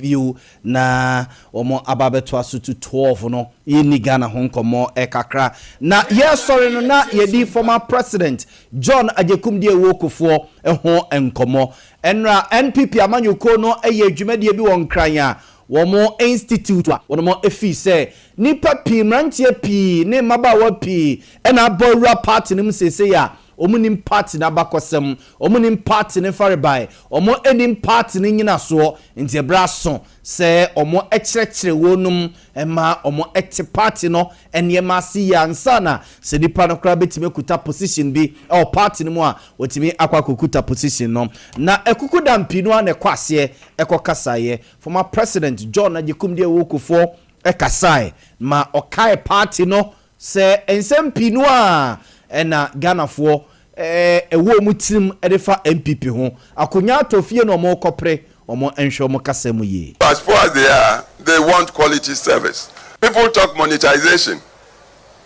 Bio na wɔn aba abɛtoa so to 12 no. Yɛnni Ghana ho nkɔmmɔ kakra na yɛresɔre no, na yɛdi former President John Agyekum Duawuo Kufuor ho nkɔmmɔ. Ɛnora NPP amanyɔkuo no yɛ dwumadie bi wɔ Nkran a wɔn institute a wɔn fii sɛ nnipa pii, mmeranteɛ pii ne mmabaawa pii na abɔ awura party no mu seesei a wɔn nim party no abakɔsɛm, wɔn nim party no farebae, wɔn nim party no nyinasoɔ, nti ɛberɛ aso sɛ wɔn kyerɛkyerɛ wɔnom ma wɔn te party no nneɛma ase yie ansa na sɛ nipa no koraa bɛtumi akuta position bi wɔ party no mu a, watumi akɔ akɔkuta position no. Na Akukudam pii no ara na ɛkɔ aseɛ ɛkɔ kasaeɛ. Former President John Agyekum Duawuo Kufuor kasae ma ɔkae party no sɛ nsɛm pii no ara na Ghanafoɔ ɛwɔ wɔn tirim de fa NPP ho. Akonwa atɔ fie na wɔn rekɔpere, wɔn nhwɛ wɔn kasa mu yie. As poor as they are, they want quality service. People talk monetization.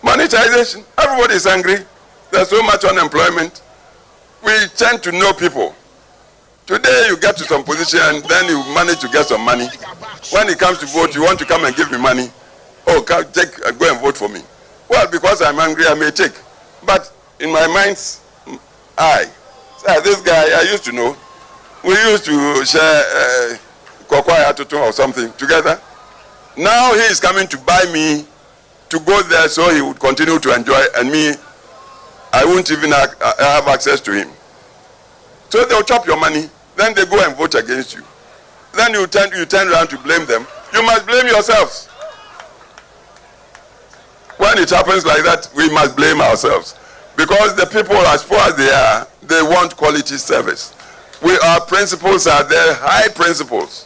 Monetization, everybody is angry. There's so much unemployment. We tend to know people. Today you get to some position and then you manage to get some money. When it comes to vote, you want to come and give me money. Oh, come, take, go and vote for me. Well, because I'm angry, I may take. But in my mind's eye, say, this guy I used to know. We used to share kɔkɔɔ or something together. Now he is coming to buy me to go there so he would continue to enjoy, and me, I won't even have access to him. So they'll chop your money, then they go and vote against you. Then you turn around to blame them. You must blame yourselves. When it happens like that, we must blame ourselves. Because the people, as poor as they are, they want quality service. Our principles are there, high principles.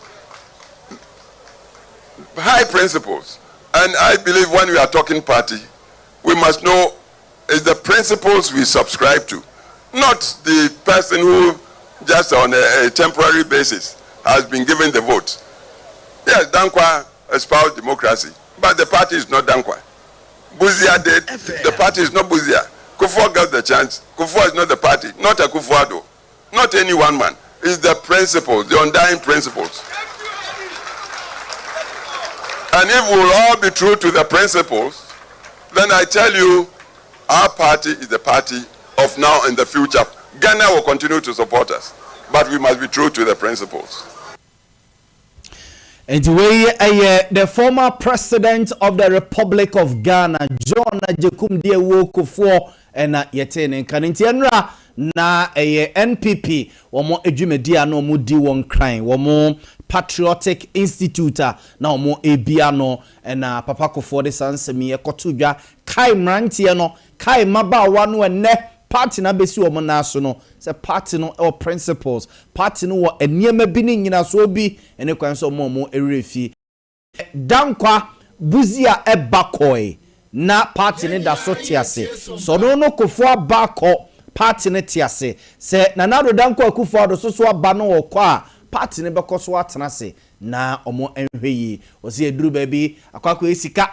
High principles. And I believe when we are talking party, we must know it's the principles we subscribe to, not the person who just on a temporary basis has been given the vote. Yes, Dankwa espoused democracy, but the party is not Dankwa. Busia did, the party is not Busia. Kufuor got the chance. Kufuor is not the party, not Akufo-Addo, not any one man. It's the principles, the undying principles. And if we'll all be true to the principles, then I tell you, our party is the party of now and the future. Ghana will continue to support us, but we must be true to the principles. Nti wei yɛ the former President of the Republic of Ghana, John Agyekum Duawuo Kufuor, ɛna yɛtee ne nka no. Nti ɛnora na ɛyɛ NPP wɔn adwumadi a na wɔn di wɔn kran, wɔn Patriotic Institute a na wɔn ebia no, ɛna Papa Kufuor de saa nsɛm yi ɛkɔto dwa kae mmeranteɛ no, kae mmabaawa no. Ɛnɛ party na bɛsi wɔn nan so no sɛ party no ɛwɔ principles, party no wɔ nneɛma bi ne nyinasoɔ bi ɛne kwan sɛ wɔn a wɔn werɛ fi Dankwa Busia ɛba kɔɛ na party no da so te ase. Sɛ ɔno no Kufuor aba kɔ, party no te ase. Sɛ Nana Addo Dankwa Akufo Addo soso aba no wɔ kɔ a, party no bɛkɔ so atena ase na ɔmo nhwɛ yie. Ɔsi eduru baabi akɔ akɔ sika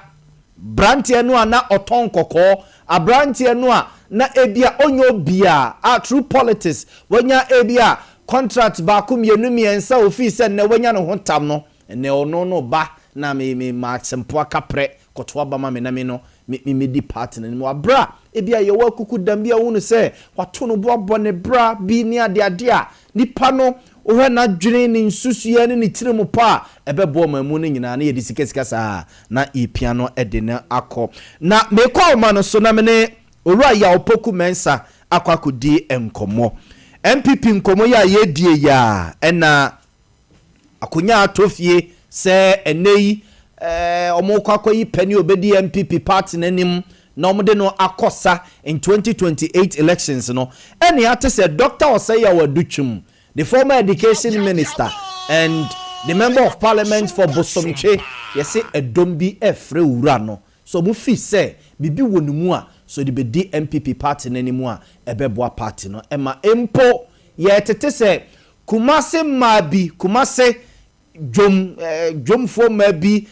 branteɛ no a na ɔtɔn kɔkɔɔ, aberanteɛ no a na ebia onye obia a through politics wanya ebia contract baako, mmienu, mmiɛnsa, ofii sɛ nnɛ wanya ne ho tam no, ɛnɛ ɔno no ba na me me ma asɛmpoa kaprɛ kɔto aba ma me na me no me me di party no anim. Abra ebi a yɛwɔ akuku dam bi a wɔn sɛ wato no bo abɔ ne bra bi ne adeade a nipa no wohwɛ n'adwene ne nsusuɛ ne ne tiri mu pa a ɛbɛboa ɔman mu no nyinaa na yɛde sikasika saa na yɛpia no de no akɔ. Na mekɔ ɔma no so na me ne Owura Yaw Poku Mɛnsa akɔ akɔdi nkɔmmɔ. NPP nkɔmmɔ yi a yɛdie yi a, ɛna akonnwa atɔ fie sɛ ɛnɛ yi ɔmo kɔ akɔyi panyin obɛdi NPP party n'anim na ɔmo de no akɔ sa in 2028 elections no. Ɛne ate sɛ Dr. Osei Yaw Adutwum, the former education minister and the member of parliament for Bosomtwe, yɛsɛ ɛdɔm bi ɛfrɛ wura no so ɔmo fi sɛ biribi wɔ ne mu a so de bɛdi NPP party n'anim a ɛbɛboa party no. Ɛma mpo yɛtete sɛ Kumase mmaa bi, Kumase dwom dwomfoɔ mmaa bi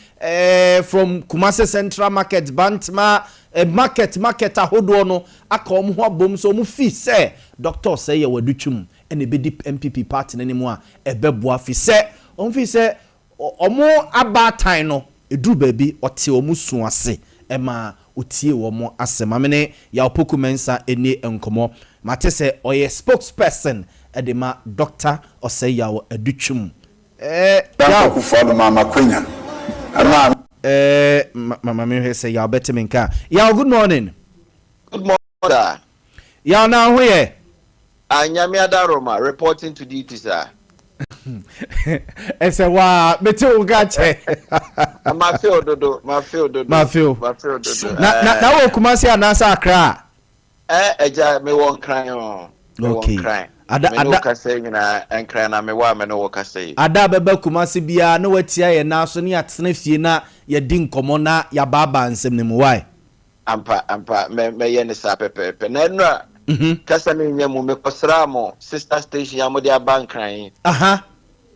from Kumase Central Market, Bantama market ahodoɔ no aka wɔn ho abom so wɔn fi sɛ Dr. Osei Yaw Adutwum ɛna ebɛdi NPP party n'anim a ɛbɛboa, fi sɛ wɔn fi sɛ Wɔn abaatan no, ɛduru baabi ɔte wɔn su ase ma ɔtie wɔn asɛm. Ma me ne Yaw Poku Mensah nni nkɔmmɔ. Mate sɛ ɔyɛ spokesperson de ma Dɔkta Osei Yaw Adutwum. Eh, Dankwa Yaw. Akufo-Addo maa m'akwanya maa. Eh, ma ma menhwɛ sɛ Yaw bɛte me nka a. Yaw, good morning. Good morning sir. Yaw, na wo ho yɛ? Ah, Nyame adaworoma, reporting to duty sir. Ɛsɛ waa, mete wo nka kyɛ. Ma feel dodo, ma feel dodo. Ma feel. Ma feel dodo. Na na na wɔ Kumasi anaasɛ Accra? Eh, ɛgya, me wɔ Nkran o. Me wɔ Nkran. Ada Me ne wo ada. kasa yi nyinaa, Nkran na me wɔ a me ne wo kasa yi. Ada a bɛba Kumasi biara na watia yɛn nan so ne yɛatena fie na yɛadi nkɔmmɔ na yɛabaabaa nsɛm no mu. Why? Ampa, ampa, mɛ, mɛyɛ no saa pɛpɛɛpɛ. Na nnora, kasa no nnya mu, mekɔsraa mo sister station a mode aba Nkran yi.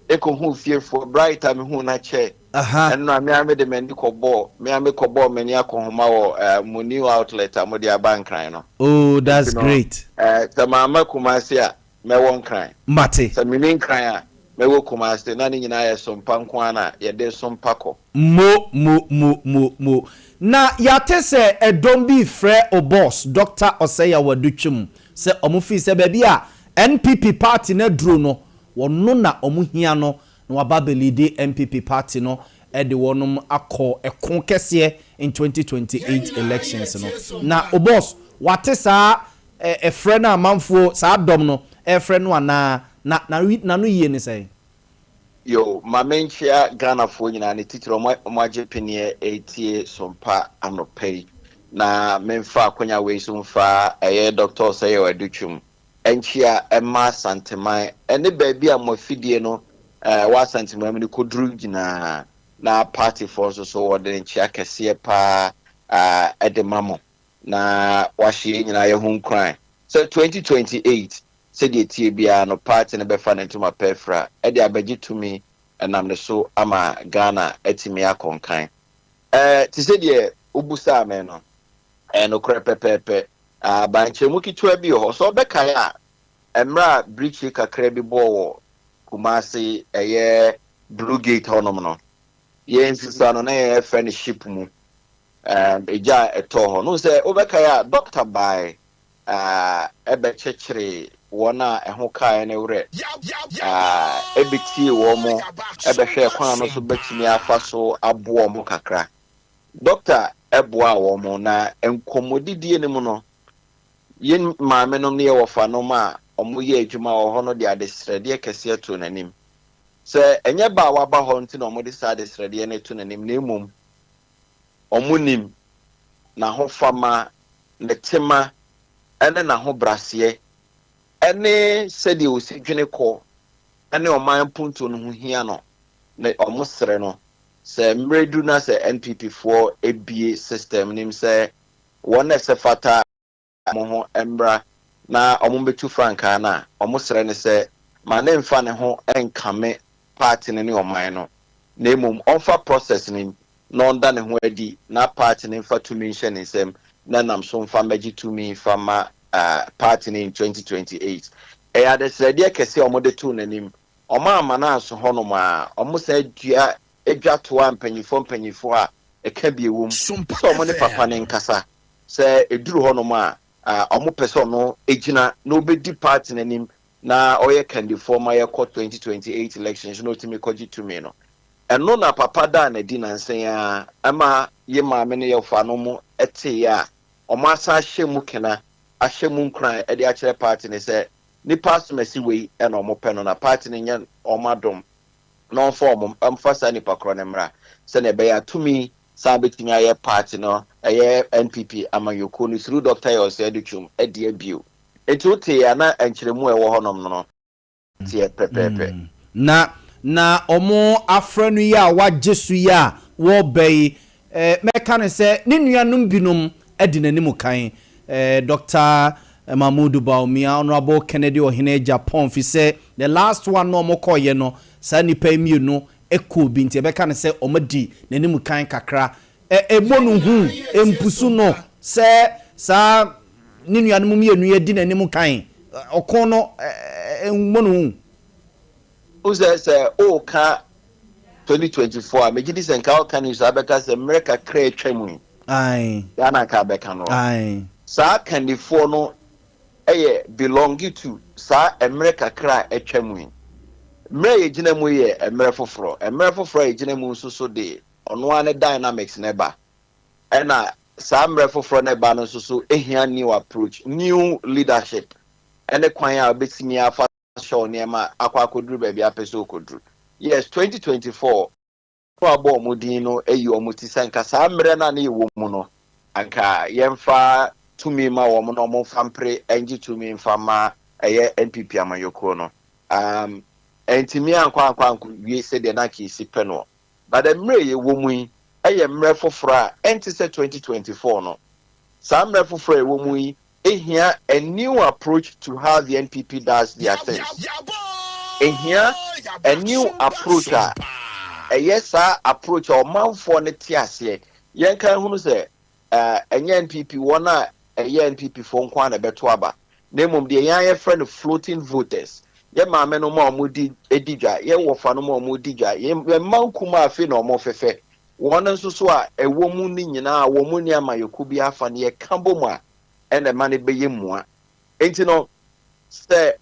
Ekohuu fiefoɔ, Bright a mehuu no akyɛ. Ɛnora, me ara mede m'ani kɔbɔɔ, me ara mekɔbɔɔ m'ani akɔnhoma wɔ eh, mo new outlet a mode aba Nkran no. Oh, that's Nti no, great. eh, sɛ mamma Kumasi a, mɛwɔ Nkran. Mate. Sɛ menni Nkran a, mɛwɔ Kumasi. Na ne nyinaa yɛ sompa nko ara na yɛde sompa kɔ. Mo mo mo mo mo. Na yɛate sɛ ɛdɔm bi refrɛ wo boss Doctor Osei Awadu Twum sɛ ɔmo feel sɛ baabi a NPP party no aduru no wɔno na ɔmo hia no na waba abɛ leade NPP party no de wɔnom akɔ ɛko kɛseɛ in 2028 elections no. Na wo boss wate saa ɛfrɛ no a amanfoɔ saa dɔm no ɛrefrɛ no anaa? Na n'ano yie ne sɛn? Yo, ma menkyea Ghanafoɔ nyinaa ne titire wɔn a wɔagye peneɛ retie Sompa anɔpa yi. Na memfa akwanya wei so mfa ɛyɛ Doctor Osei Adutwum nkyea mma Asanteman ne baabi a mo afidie no wɔ Asanteman mu no kɔduru nyinaa. Na partyfoɔ nso so wɔde nkyea kɛseɛ pa ara de ma mo. Na wɔahyɛ yɛn nyinaa yɛn ho nkuran sɛ 2028 Sɛdeɛ ɛteɛ biara no, party no bɛfa ne ntoma pa afira de abɛgye tumi nam ne so ama Ghana atumi akɔ nkan. Ɛɛ, te sɛ deɛ wobusaa me no, ɛyɛ nokorɛ pɛpɛɛpɛ. Aba nkyerɛmu ketewa bi wɔ hɔ. Sɛ wobɛkae a, mmerɛ a birikyiri kakra bi bɔɔ wɔ Kumasi, ɛyɛ Blue Gate hɔnom no, yɛn nsusua no, na yɛfrɛ no ship mu. Ɛɛ, egya a ɛtɔɔ hɔ no, wohu sɛ wobɛkae a, dɔkta bae bɛkyekyeree wɔn a ɛho kaeɛ no werɛ, bɛtiee wɔn, bɛhwɛɛ kwan a ɔno nso bɛtumi afa so aboa wɔn kakra. Dɔkta boaa wɔn, na nkɔmmɔdidie no mu no, yɛn maamenom ne yɛn wɔfanom a wɔyɛ adwuma wɔ hɔ no de adesrɛdeɛ kɛseɛ too n'anim. Sɛ ɛnyɛ ba a waba hɔ nti na wɔde saa adesrɛdeɛ no to n'anim, na mmom wɔnim n'ahofama ne tema ne n'ahobraseɛ ne sɛdeɛ ɔsi dwene kɔ ne ɔman mpuntuo no ho hia no na wɔn srɛ no sɛ mmerɛ duru na sɛ NPP foɔ bue system nim sɛ wɔn na ɛsɛ fata wɔn ho mmra na wɔn bɛtu frankaa no a wɔn srɛ no sɛ ma ne nfa ne ho nkame party no ne ɔman no na mmom ɔmfa process no na ɔnda ne ho adi na party no mfa tumi nhyɛ ne nsam na nam so mfa mmɛgye tumi mfa mma party no in 2028. Ɛyɛ adesrɛdeɛ kɛseɛ a wɔde too n'anim. Wɔamma no anso hɔnom ara, wɔsan dua dwa toaa mpanimfoɔ mpanimfoɔ a ɛka bi wɔ mu sɛ wɔne papa no nkasa sɛ ɛduru hɔnom a wɔpɛ sɛ ɔno gyina na ɔbɛdi party no anim na ɔyɛ kandifoɔ ma yɛkɔ 2028 elections na ɔtumi kɔgye tumi no. Ɛno na papa daa no adi nansa yi ara ma ye maame ne yɛwofanom teeɛ a wɔasan ahyɛ mu kena, ahyɛ mu nkuran de akyerɛ party no sɛ nipa asomasi wei na wɔpɛ no na party no nyɛ wɔn adom na wɔmfa wɔn mfa saa nipa korɔ no mmra sɛdeɛ ɛbɛyɛ a tumi san bɛtumi ayɛ party no ɛyɛ NPP amanyɔkuo no through Doctor Yaw Osei Adutwum dea bio. Nti woteeɛ a na nkyerɛmu a ɛwɔ hɔnom no teɛ pɛpɛɛpɛ. Na na wɔn afrɛ no yi a wagye so yi a wɔreba yi, eh, mɛka no sɛ ne nuanom binom adi n'anim kan, eh, Doctor Mahmood Bawumia, Honourable Kennedy Ohene Agyapong, fi sɛ the last one na wɔkɔeɛ no, saa nnipa yi mmienu kɔɔ bi, nti yɛbɛka no sɛ wɔadi n'anim kan kakra. Ɛ, ɛmmɔ no hu, ɛmpusu no sɛ saa ne nuanom mmienu yi adi n'anim kan. Ɔko no, ɛmmɔ no hu. Wohu sɛ, sɛ woreka 2024 a, megye di sɛ nka ɔka news a bɛka sɛ mmerɛ kakra atwa mu yi, Ghana nka bɛka no. Saa kandifoɔ no ɛyɛ belong to saa mmerɛ kakra a atwa mu yi. Mmerɛ a yɛgyina mu yɛ mmerɛ foforɔ. Mmerɛ foforɔ a yɛgyina mu nso so de ɔno ara ne dynamics ne ba, ɛna saa mmerɛ foforɔ ne ba no nso so ehia new approach, new leadership, ɛne kwan a obetumi afa hyɛ nneɛma akɔ akɔduru baabi apɛ sɛ okɔduru. Yes, 2024 no, abɔ wɔn din no ayi wɔn ti sɛ nka saa mmerɛ no a ne yɛwɔ mu no, anka yɛmfa tumi ma wɔn na wɔn mfa mpere ngye tumi mfa ma ɛyɛ NPP amanyɔkuo no. Ntumi ankɔ wie sɛdeɛ na nka esi pɛ no, but mmerɛ yɛwɔ mu yi ɛyɛ mmerɛ foforɔ a ɛnte sɛ 2024 no. Saa mmerɛ foforɔ a ɛwɔ mu yi ehia a new approach to how the NPP does their things. Ehia a new approach a ɛyɛ saa approach a ɔmanfoɔ no te aseɛ. Yɛn kan hunu sɛ ɛnyɛ NPP wɔn a ɛyɛ NPP foɔ nko ara na ɛbɛto aba, na mmom deɛ yɛn ayɛfrɛ no floating voters, yɛ maame no mu a wɔn di edi dwa, yɛ wɔfa no mu a wɔn di dwa, yɛ mma nkum a afei na wɔn fɛfɛ wɔn nso so a ɛwɔ mu ne nyinaa, wɔn mu ni amayɔko bi afa no, yɛka bɔ mu a ɛna ɛma no bɛyɛ mua. Nti no, sɛ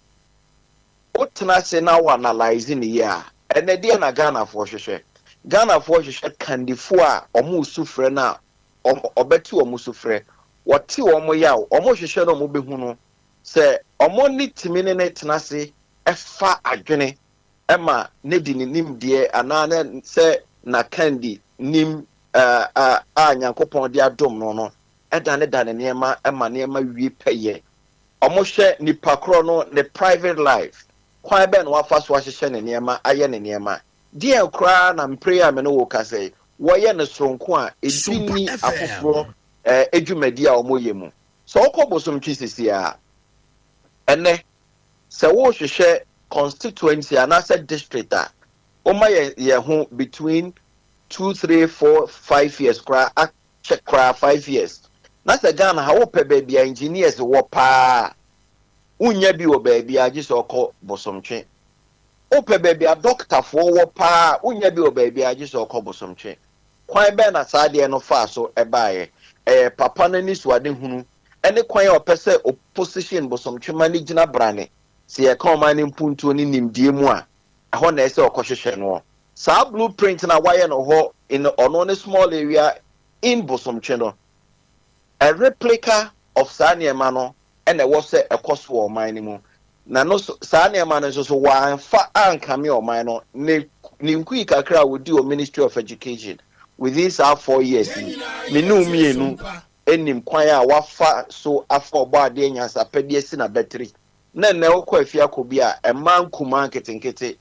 wotena ase na wo analyse ne yie a, ɛnɛ deɛ na Ghanafoɔ hwehwɛ, Ghanafoɔ hwehwɛ kandifoɔ a wɔn su frɛ no a ɔbɛte wɔn su frɛ, wɔte wɔn yaw, wɔn hwehwɛ no, wɔn bɛhu no sɛ wɔn ne tumi ne ne tena ase ɛfa adwene ɛma ne di ne nimdeɛ anaa ne sɛ n'akandi nim a Nyankopɔn de adom no, ɛda ne nneɛma ɛma nneɛma wie pɛyɛ. Ɔmohwɛ nipa korɔ no ne private life, kwan bɛn na wafa so ahyehyɛ ne nneɛma, ayɛ ne nneɛma deɛ koraa na mpere a me ne wo kasa yi, wɔyɛ no soronko a ebi ni afoforɔ edwumadi a wɔyɛ mu. Sɛ ɔkɔ Bosomtwe sisi a, ɛnɛ sɛ wɔrehwehwɛ constituency anaasɛ district a wɔma yɛ ho between 2, 3, 4, 5 years koraa, akyɛ koraa 5 years, na sɛ Ghana ha wopɛ baabi a engineers wɔ paa, wonya bi wɔ baabi a gye sɛ ɔkɔ Bosomtwe. Wopɛ baabi a dɔktafoɔ wɔ paa, wonya bi wɔ baabi a gye sɛ ɔkɔ Bosomtwe. Kwan bɛn na saa adeɛ no faa so ɛbaeɛ? Ɛyɛ papa no ani so ade hunu ɛne kwan a ɔpɛ sɛ opposition Bosomtwe ma ne gyina brane sɛ yɛka ɔman no mpuntuo ne nimdeɛ mu a, ɛhɔ na ɛsɛ ɔkɔhwehwɛ no. Saa blueprint na wayɛ no hɔ in ɔno ne small area in Bosomtwe no, a replica of saa nneɛma no ɛna ɛwɔ sɛ ɛkɔ so wɔ ɔman no mu. Na no so saa nneɛma no nso so wɔamfa ankame ɔman no ne nkui kakra a wɔdi wɔ Ministry of Education within saa 4 years yi. Me ne wo mmienu anim kwan a wafa so afa ɔbɔ adeɛ nyansapɛdeɛ si na bɛtiri na nnɛ wokɔ afie akɔ bi a, mmaa nkumaa nketenkete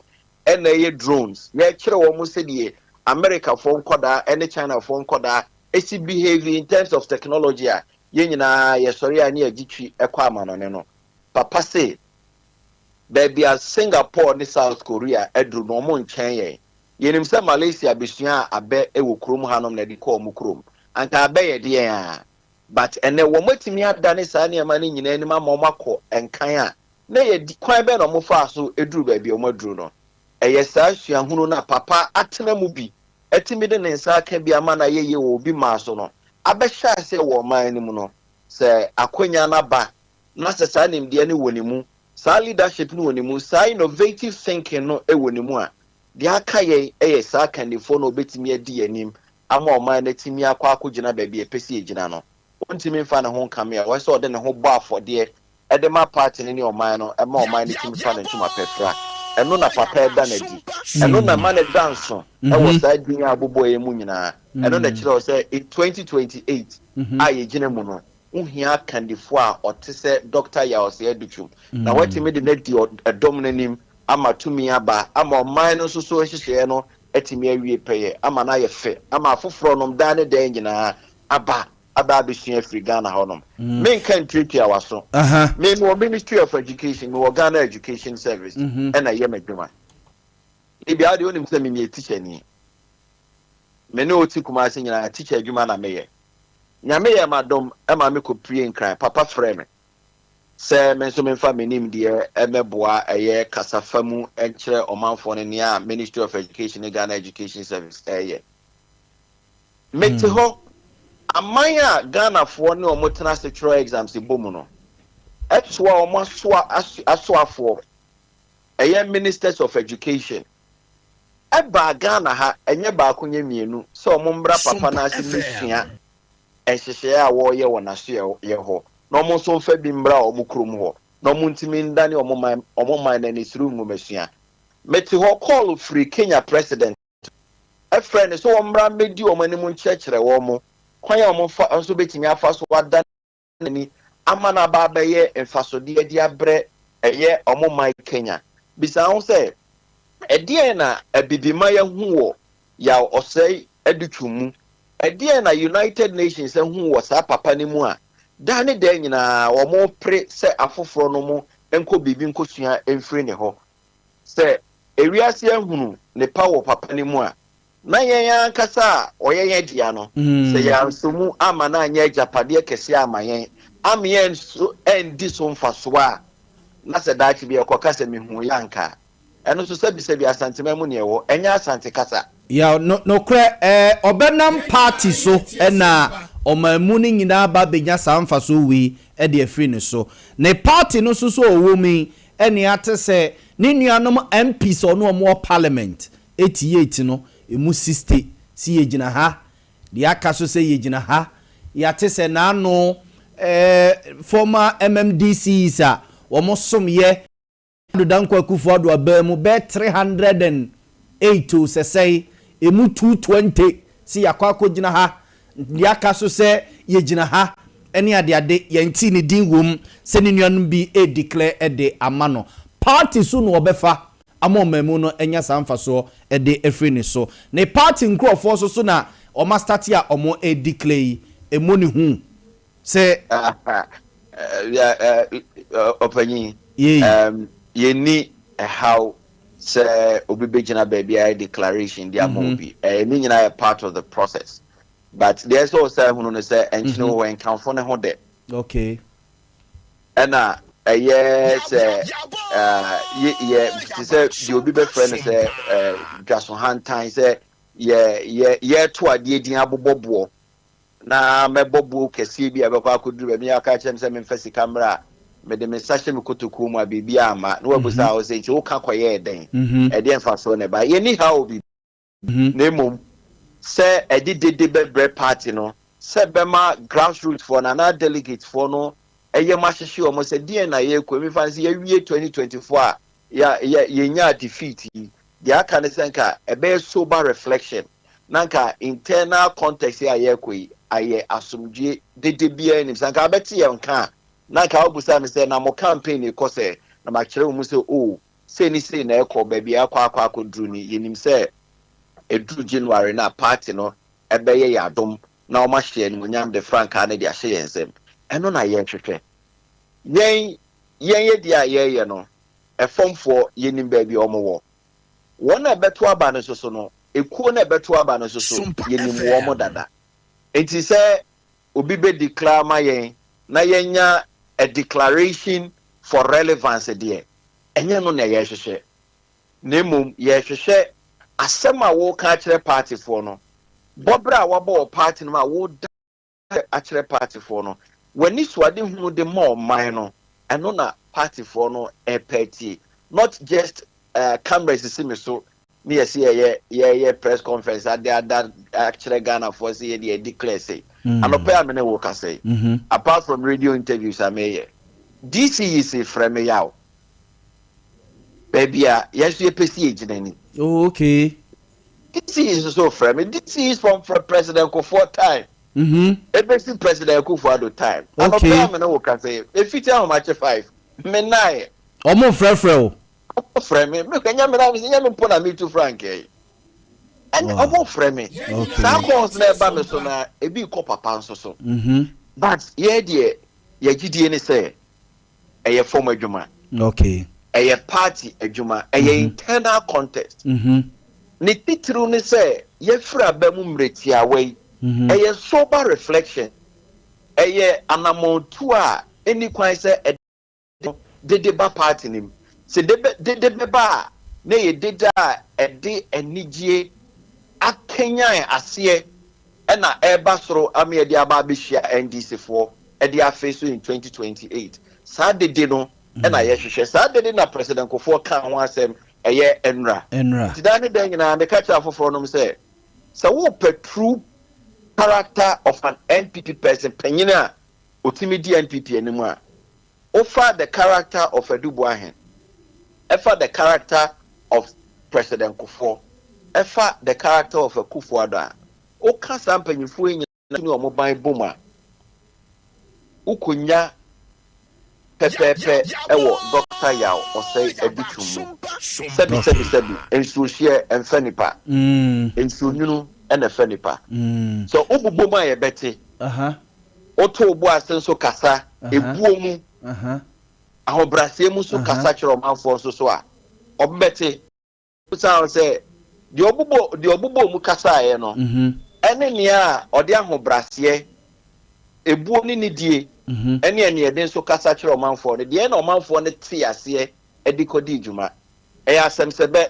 ɛna ɛyɛ drones. Yɛkyerɛ wɔn sɛdeɛ Americafoɔ nkɔdaa ɛne Chinafoɔ nkɔdaa esi behave in terms of technology a yɛn nyinaa yɛsɔre a ne yɛgye twi ɛkɔ amanɔne no. Papa se baabi a Singapore ne South Korea aduru no, wɔn nkyɛn yɛn. Yɛnim sɛ Malaysia besua abɛ wɔ kurom hanom na ɛde kɔɔ wɔn kurom, anka abɛ yɛ deɛ a, but ɛnɛ wɔn atumi adane saa nneɛma no nyinaa anim ama wɔn akɔ nkan a na yɛ kwan bɛn na wɔn faa so eduru baabi a wɔn aduru no. Ɛyɛ saa suahunu na papa atena mu bi ɛtumi de ne nsa aka bi ama na yɛyɛ wɔ obi maa so no abɛhyɛ ase wɔ ɔman no mu no. Sɛ akonnwa n'aba na sɛ saa nimdeɛ no wɔ ne mu, saa leadership no wɔ ne mu, saa innovative thinking no wɔ ne mu a, deɛ aka yɛn yɛ saa kandifoɔ no obetumi adi yɛn anim ama ɔman no atumi akɔ akɔgyina baabi a ɛpɛ sɛ yɛgyina no. Wɔntumi nfa ne ho nkame a wɔsɛ ɔde ne ho bɔ afɔdeɛ ɛde ma party no ne ɔman no, ɛma ɔman no tumi fa ne ntoma pɛfra. Ɛno na papa ɛda n'adi, ɛno na ma ne da nso ɛwɔ saa din a abobɔ yɛn mu nyinaa. Ɛno na kyerɛ sɛ in 2028 a yɛgyina mu no, wohia kandifoɔ a ɔte sɛ Dr. Yaw Osei Adutwum na watumi de n'adi ɛdɔm n'anim ama tumi aba, ama ɔman no nso so nhyehyɛeɛ no atumi awie pɛyɛ, ama no ayɛ fɛ, ama afoforɔ nom daa ne dan nyinaa aba abɛsua afiri Ghana hɔnom. Menka ntuatua waso. Me mewɔ Ministry of Education, mewɔ Ghana Education Service ɛna ɛyɛ m'adwuma. Ebi ade wonim sɛ memeyɛ teacher ni. Me ne ɔti Kumase nyinaa, teacher adwuma na meyɛ. Nyame yɛ m'adom ɛma me kɔpue Nkran. Papa frɛ me. Sɛ me nso memfa me nimdeɛ mmɛboa ɛyɛ kasafa mu nkyerɛ ɔmanfoɔ no nea Ministry of Education ne Ghana Education Service ɛreyɛ. Mete hɔ, aman a Ghanafoɔ ne wɔn tena ase twerɛ exams bɔ mu no, ɛtoa wɔn asoa asoafoɔ, ɛyɛ Ministers of Education, ɛbaa Ghana ha, ɛnyɛ baako nyɛ mmienu, sɛ wɔn mmra papa no ase mmɛsua nhyehyɛeɛ a wɔreyɛ wɔ n'asoɛeɛ hɔ, na wɔn nso mfa bi mmra wɔn kurom hɔ, na wɔn ntumi ndane wɔn man wɔn man no ani through nwomasua. Mete hɔ, call firi Kenya President frɛ no sɛ wɔmmra mmɛdi wɔn anim nkyerɛkyerɛ wɔn kwan a wɔn fa nso bɛtumi afa so adane ani ama no aba abɛyɛ mfasodeɛ de abrɛ ɛyɛ wɔn man Kenya. Bisa ho sɛ, ɛdeɛn na Abibiman ahu wɔ Yaw Ɔsɛe Adutwum mu? Ɛdeɛn na United Nations ahu wɔ saa papa no mu a daa ne daa nyinaa wɔrepere sɛ afoforɔ nom nkɔ biribi nkɔsua mfiri ne hɔ? Sɛ ewiase ahunu ne pa wɔ papa no mu a, na yɛn ankasa a ɔyɛ yɛn dea no, sɛ yɛansɔ mu amma no anyɛ agyapadeɛ kɛseɛ amma yɛn, amma yɛn nso andi so mfasoɔ a, na sɛ daakye bi yɛkɔka sɛ mehuu yɛ anka a, ɛno nso sɛbisɛbi Asanteman mu na ɛwɔ, ɛnyɛ Asante kasa. Yaw, no, nokorɛ, ɛɛ, ɔbɛnam party so na ɔman mu no nyinaa aba abɛnya saa mfasoɔ wei de afiri ne so. Ne party no nso so a ɔwɔ mu yi, ɛne ate sɛ ne nuanom MPs a ɔne wɔn wɔ parliament, 88 no, ɛmu 60 si yɛgyina ha, deɛ aka so sɛ yɛgyina ha. Yɛate sɛ n'ano ɛɛ, former MMDCs a wɔn somyɛ Addo Dankwa Akufo-Addo abaa mu bɛyɛ 308 o sɛsɛe, emu 220 si yɛakɔ akɔgyina ha, deɛ aka so sɛ yɛgyina ha ne adeade. Yɛnti ne din wom sɛ ne nuanom bi ɛredeclare de ama no. Party so na ɔbɛfa ama ɔman no anya saa mfasoɔ de afiri ne so. Ne party nkurɔfoɔ nso so na ɔma start a ɔmo ɛredeclare yi, emu ne hu sɛ Ɔpanyin, yei yɛnni ɛhaw sɛ obi bɛgyina baabi a declaration de ama obi. Ɛyɛ ne nyinaa yɛ part of the process, but deɛ ɛsɛ ɔsɛ ehunu no sɛ ɛnkyene wɔ nkanfo ne ho dɛ. Ɛna ɛyɛ sɛ yɛ yɛ te sɛ deɛ obi bɛfrɛ no sɛ dwaso hantan sɛ yɛ yɛ yɛto adeɛ din abobɔ boɔ na mɛbɔ buo kɛseɛ bi a ɛbɛkɔ akɔduru baabi aka kyerɛ me sɛ memfa sika mmerɛ a mede me nsa hyɛ me kotokuo mu a biribi ama na wabusa a wo sɛ, nti woka kɔyɛɛ dɛn? Ɛdeɛ mfasoɔ na ɛba? Yɛni ha wɔ biribi, na mmom sɛ ɛde dede bɛbrɛ party no, sɛ bɛma grassroots foɔ no anaa delegate foɔ no ɛyɛ mo ahyehye wɔn sɛ deɛn na yɛrekɔ. Emi fa sɛ yɛwie 2024 a yɛ yɛ yɛnya defeat yi, deɛ aka ne sɛ nka ɛbɛyɛ sober reflection na nka internal context yi a yɛrekɔ yi ayɛ asomdwe dede biara nim sɛ nka abɛte yɛn nka a na nka abusa mi sɛ na mo campaign kɔ sɛ na ma kyerɛ wɔn mu sɛ o sei ne sei na ɛkɔ baabi a ɛkɔ akɔduru ni. Yɛnim sɛ ɛduru January na party no ɛbɛyɛ yɛ adom na wɔn ahyɛ animuonyam de frankaa no de ahyɛ yɛn nsam. Ɛno na yɛrehwehwɛ. Yɛn yɛ deɛ a yɛreyɛ no, ɛfɔmfoɔ yɛnim baabi a wɔn wɔ. Wɔn a ɛbɛto aba no nso so no, ekuo no a ɛbɛto aba no nso so, yɛnim wɔn dada. Nti sɛ obi bɛ declare ma yɛn na yɛnya a declaration for relevance deɛ, ɛnyɛ no na yɛrehwehwɛ, na mmom yɛrehwehwɛ asɛm a wɔreka akyerɛ partyfoɔ no, bɔberɛ a wabɔ wɔ party no mu a wɔda akyerɛ partyfoɔ no, w'ani so ade hunu de ma ɔman no. Ɛno na partyfoɔ no ɛpɛ tie, not just cameras sisi mi so ne yɛsi yɛyɛ press conference ade ada akyerɛ Ghanafoɔ sɛ yɛde yɛ declare sɛ anɔpɛ a me ne wo kasa yi, apart from radio interviews a meyɛ, DCE frɛ me yaw baabi a yɛn nso yɛpɛ si yɛgyina ni. DCE nso so frɛ me. DCE from President Kufuor time ebesi President Akufo-Addo time. Anɔpɛ a me ne wo kasa yi, efiti ahomakye 5 me naayɛ. Ɔmo frɛfrɛ o. Ɔmo frɛ me nyɛ me na nyɛ me mpo na me tu frank yi ɛne ɔmo frɛ me. Saa calls na ɛba me so na ebi kɔ papa nso so. But yɛ deɛ, yɛgyidie ne sɛ ɛyɛ fam adwuma. Ɛyɛ party adwuma, ɛyɛ internal contest. Ne titiriw ne sɛ yɛfiri aba mu mmerɛ tiawa yi, ɛyɛ sober reflection, ɛyɛ anammɔntu a ɛni kwan sɛ dede ba party no mu. Sɛ dede bɛba a, na ɛyɛ dede a ɛde anigyeɛ akanyan aseɛ ɛna ɛreba soro ama yɛde aba abɛhyia NDC foɔ ɛde afei so in 2028. Saa dede no ɛna yɛhwehwɛ. Saa dede na President Kufuor ka ho asɛm ɛyɛ nnra. Nnra. Nti daa ne dan nyinaa meka kyerɛ afoforɔ nom sɛ wopɛ true character of an NPP person, panyin a otimi di NPP anim a, wofa the character of Adu Boahen, ɛfa the character of President Kufuor, ɛfa the character of Akufo-Addo a, woka saa mpanyinfoɔ yi nyinaa ne ɔmo ban bom a, wokonya pɛpɛɛpɛ ɛwɔ Dr. Yaw Osei Adutwum mu. Sɛbi sɛbi sɛbi, nsuohyeɛ ɛmfɛ nipa, nsuonwunu ɛna ɛfɛ nipa. Sɛ wobobɔ mu a, yɛbɛte. Woto bo ase nso kasa ebuo mu, ahobrɛaseɛ mu nso kasa kyerɛ ɔmanfoɔ nso so a, ɔbɛte san sɛ deɛ ɔbobɔ mu kasaeɛ no ɛne nea a ɔde ahobrɛaseɛ, ebuo ne nidie ɛne ɛneɛde nso kasa kyerɛ ɔmanfoɔ no deɛ, ɛna ɔmanfoɔ no te aseɛ ɛde kɔdi dwuma. Ɛyɛ asɛm sɛ bɛ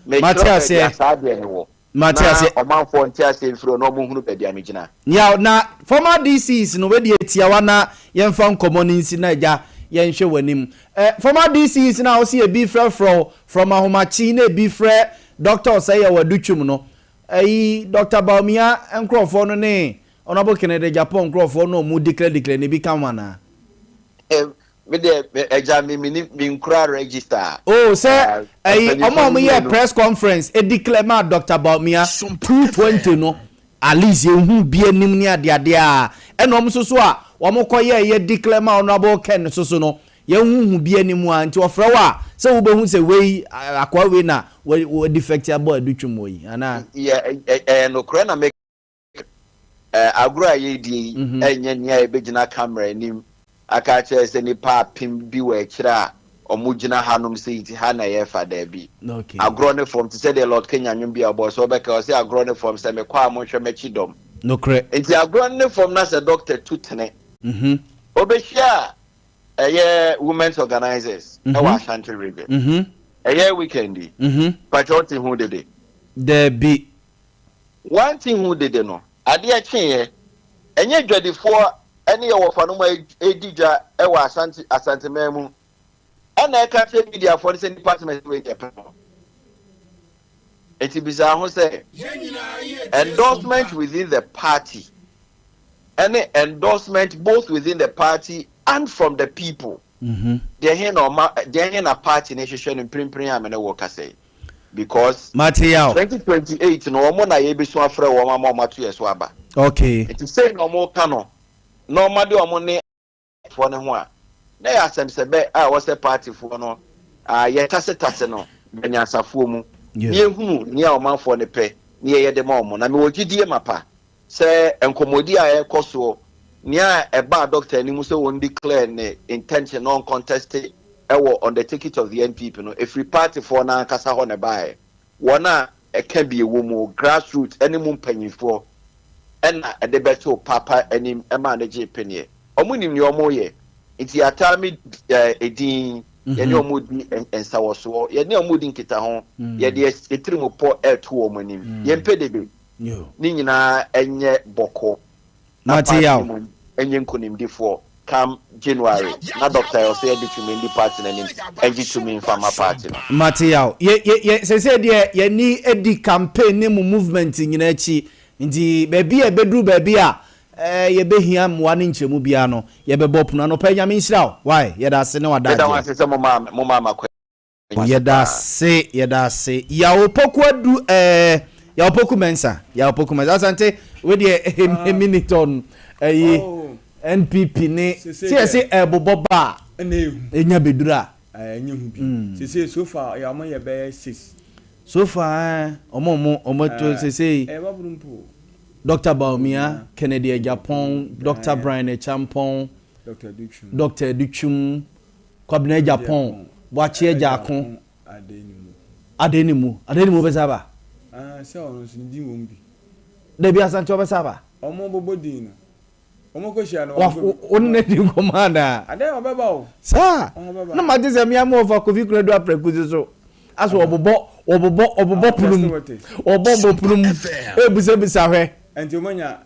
Mate mekyerɛ aseɛ. baabi a saa deɛ no wɔ Mate na aseɛ. ɔmanfoɔ nte aseɛ mfiri hɔ na ɔmo hunu baabi a megyina. Yaw, na former DCs no, wɔde atiawa na yɛmfa nkɔmmɔ no nsi na agya yɛnhwɛ w'anim. Former DCs na wɔsi ebi frɛfrɛ wo from ahomakye na ebi frɛ Dr. Osei Yaw Adutwum no, ɛyi Dr. Bawumia nkurɔfoɔ no ne Honourable Kennedy Agyapong nkurɔfoɔ no a ɔmo declare declare na ebi ka ho anaa? Me deɛ, ɛgya me mi ni mi nkura register. Oh, sɛ ɛyi ɔmo a ɔmo yɛ press conference e declare ma Dr. Bawumia 220 no, at least yehu bi anim ne adeade a, ɛna ɔmo nso so a wɔn kɔ yɛ yɛ declare ma Honourable Ken so so no, yɛn hu bi anim a, nti ɔfrɛ wo a sɛ wobɛhu sɛ wei akoa wei na wɔ defect abɔ Adutwum wɔ yi anaa? Yɛ ɛyɛ nokorɛ na me agorɔ a yɛredi yi ɛnyɛ nea yɛbɛgyina camera anim aka kyerɛ sɛ nipa 1000 bi wɔ akyire a ɔmo gyina hanom sɛ nti ha na yɛfa daabi. Agorɔ ne fam te sɛ deɛ Lord Kenya nwom bi a ɔbɔ sɛ ɔbɛka ɔsɛ agorɔ ne fam sɛ mekɔ a monhwɛ m'akyi dɔm. Nti agorɔ ne fam na sɛ doctor tu tene obɛhyia a ɛyɛ women's organisers ɛwɔ Ashanti Region ɛyɛ weekend yi pàtɛ ɔte ho dede. Daabi. Wante ho dede no, adeɛ kyeeɛ ɛnyɛ dwadifoɔ ɛne yɛ wɔfa no mu a ɛdi dwa ɛwɔ Asante Asanteman mu ɛna ɛka kyerɛ mediafoɔ no sɛ nipa asɛm wei deɛ pɛ no. Eti bisa ho sɛ endorsement within the party ɛne endorsement both within the party and from the people, deɛ he na ɔma, deɛ he na party ne hwehwɛ no mprempren a me ne wɔ kasa yi? Because Mate, Yaw. 2028 no, wɔn na yɛbɛsu afrɛ wɔn ama wɔn ato yɛ so aba. Nti sei na wɔn ka no na wɔn de wɔn ne foɔ no ho a, na yɛ asɛmsɛbɛ a wɔsɛ partyfoɔ no a yɛtasetase no banyansafoɔ mu ne yɛhunu nea ɔmanfoɔ no pɛ ne yɛyɛ de ma wɔn. Na mewɔ gyidie mapa sɛ nkɔmmɔdi a ɛrekɔ soɔ, nea ɛbaa doctor anim sɛ wɔn declare ne intention na ɔncontest ɛwɔ on the ticket of the NPP no, ɛfiri partyfoɔ no ankasa hɔ na ɛbaeɛ. Wɔn a ɛka bi ɛwɔ mu, grassroots ɛne mu mpanyinfoɔ, ɛna ɛde bɛto papa anim ɛma ne gye peneɛ. Ɔmo nim nea ɔmo yɛ, nti yɛataa mi edin yɛne ɔmo di nsawɔsoɔ, yɛne ɔmo di nkitaho, yɛde etiri mu pɔ ɛɛto wɔn anim. Yɛmpɛ dede ne nyinaa ɛnyɛ bɔkɔ na Mate, party Yaw. mu ɛnyɛ nkonimdifoɔ come January na Dr. Osei Adutwum ndi party n'anim ɛgye tumi nfama party no. Mate, Yaw. Yɛ yɛ yɛ sese deɛ yɛni edi campaign ne mu movement nyinaa akyi, nti baabi a ɛbɛduru, baabi a yɛbɛhia mmoa ne nkyerɛmu biara no, yɛbɛbɔ pono anɔpa. Nyame nhyira wo wae, yɛda ase ne Meda wɔn wada. ase sɛ mo maa ma kɔ. Yɛda ase, yɛda ase. Yaw Poku Adu, Yaw Poku Mensa, Yaw Poku Mensa Asante, wei deɛ minute on ɛyi. Oh. NPP ne Sese sɛ yɛsɛ ɛbobɔ ba a ɛna ehu. Ɛnya bɛduru a ɛnyɛ hu bi sese. So far yɛ ɔmo yɛ bɛyɛ six. So far ɔmo to sese. Ɛyɛ baburu mpo. Dr. Bawumia, Kennedy Agyapong, Dr. Bryan Acheampong, Dr. Adutwum. Dr. Adutwum, Kwabena Agyapong, Boakye Agyarko. Ade ni mu. Ade ne mu, ade ne mu bɛsa ba. Ah, sɛ ɔno nso ne din wɔ mu bi. Dabi, Asante, ɔbɛsa ba. Ɔmo bɔbɔ din no. Wɔn kɔ hyia no. Wo ne no adi nkɔmmɔ anaa? Adɛn ɔbɛba o. Saa na mate sɛ mmea ma wɔfa Kofi Konadu aprɛko si so. Asɛ wɔbobɔ wɔbobɔ wɔbobɔ pono mu. Wɔbɔ bɔ pono mu ebisabisa hwɛ. Nti wɔn anya.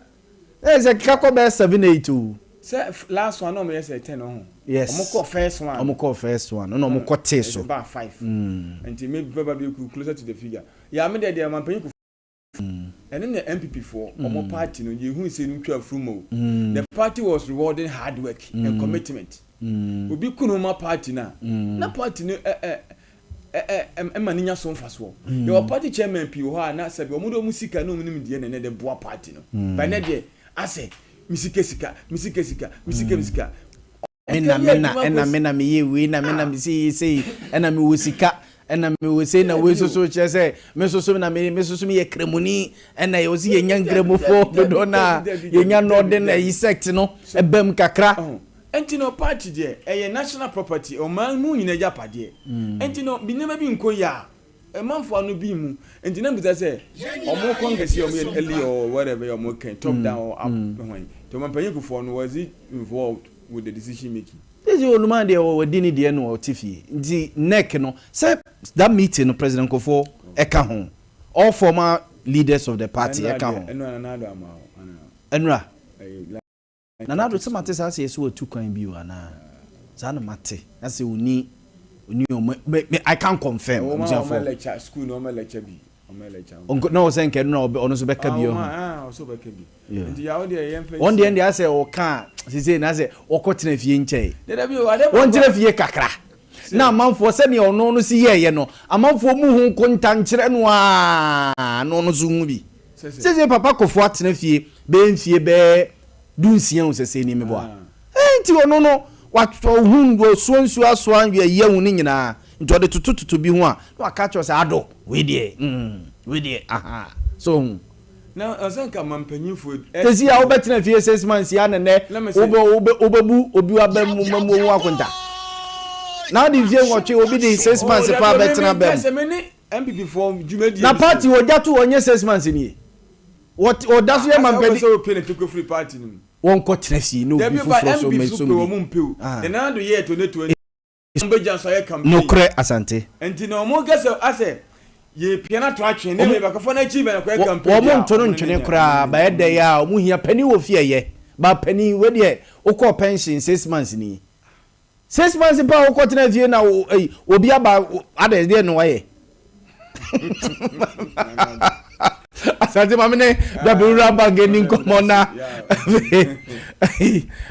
Ɛyɛ sɛ keka kɔ bɛyɛ 7, 8 o. Sɛ last one na wɔn yɛ sɛ 10 ɔho. Yes. Wɔn kɔ first one. Wɔn kɔ first one na wɔn kɔ tee so. Ɛba 5. Nti me bɛba bi closer to the figure. Yaa me deɛ deɛ mampanyin ko. Ɛno na NPP foɔ ɔmo party no yɛhuu sɛ no twa afuru mu o. The party was rewarding hard work and commitment. Obi kunu ma party no a, na party no ɛ ɛ ɛ ɛ ɛma no nya so mfasoɔ. Yɛwɔ party chairman pii wɔ hɔ a na sɛbi ɔmo de ɔmo sika ne ɔmo nimdeɛ na ɛnɛ de boa party no. But ɛnɛ deɛ asɛ me sika sika, me sika sika, me sika me sika. Me na me na ɛna me na meyɛ wei na me na me sei sei ɛna mewɔ sika ɛna mewɔ sei na wei soso kyerɛ sɛ me soso na me me soso meyɛ kramoni ɛna yɛ ɔsi yɛnya nkramofoɔ dodoɔ na yɛnya nɔɔden ɛyi sect no ɛbɛm kakra. Ɛnti no party deɛ ɛyɛ national property ɔman mu nyina agyapadeɛ ɛnti no nneɛma bi nkɔ yie a Manfoɔ ano bi mu nti na mbisa sɛ ɔmo congress yi a ɔmo yɛ no early or whatever yi a ɔmo kɛn top down or up hwan nti ɔmanpanyin Kufuor no was he involved with the decision making. Sisi Oluman deɛ wadi ne deɛ na ɔte fie nti nec no sɛ that meeting no President Kufuor ɛka ho all former leaders of the party ɛka ho. Ɛnura Nana Addo ama hɔ anaa. Ɛnura. Nana Addo sɛ mate saa sɛ yɛsɛ watu kwan bio anaa saa na mate asɛ ɔni ɔni ɔmo me me I can't confirm abusuafoɔ. Ɔmo lecture school na ɔmo lecture bi ɔmo lecture. Ɔnko na ɔsɛ nkɛ no na ɔno nso bɛka bi ɔho. Ah ɔsɛ ɔbɛka bi. Nti yawo deɛ yɛn fɛ. Wɔn deɛ deɛ asɛ ɔka sese na asɛ ɔkɔ tena fie nkyɛn. Dada bi o ade. Wɔn tena fie kakra. Na amanfoɔ sɛdeɛ ɔno no si yɛɛyɛ no amanfoɔ mu ho nkonta nkyerɛ no aa na ɔno nso hu bi. Sese papa Kofo atena fie bɛyɛ mfie bɛyɛ 16 o sɛsɛɛ ni meboa eh nti ɔno no wahu ɔsoa nsuo asoa ayi ahu ne nyinaa nti ɔde toto toto bi ho a na waka akyerɛ wo sɛ ado wei deɛ mm wei deɛ ahaa so ohu. Na ɔsɛ nka ma mpanyinfoɔ. Sɛsi a wobɛtena fie 6 months yi a na nɛ wobɛ wobɛ wobɛbu obi aba mu ma mu ohu akonta na wode mfie 8 obi de 6 months paa bɛtena aba mu. NPP foɔ dwumadie Na party wɔgya to hɔ nyɛ 6 months nie wɔte ɔda so yɛ mampani. Asɛ wopɛ sɛ wopie ne tokuro firi party no mu. Wɔnkɔ tena fie na obi foforɔ so mmɛsom bi. Dabi ba NPP so pɛ wɔn mpɛ o. Nana Addo yɛɛ 2020 wɔn bɛgya nso ayɛ campaign. Nokorɛ Asante. Nti na wɔn kɛ sɛ asɛ yɛ pia no ato atwene ne yɛ bɛkɔfa no akyi bɛn akɔyɛ campaign deɛ a. Wɔn nto no ntwene koraa ba ɛdɛ yi a wɔn hia panin wɔ fie ɛyɛ ba panin wei deɛ wokɔɔ pension 6 months nie. 6 months pa a wokɔ tena fie na ei obi aba adɛ deɛ na wayɛ. Asante maame ne Dwabe Bank ani nkɔmmɔ na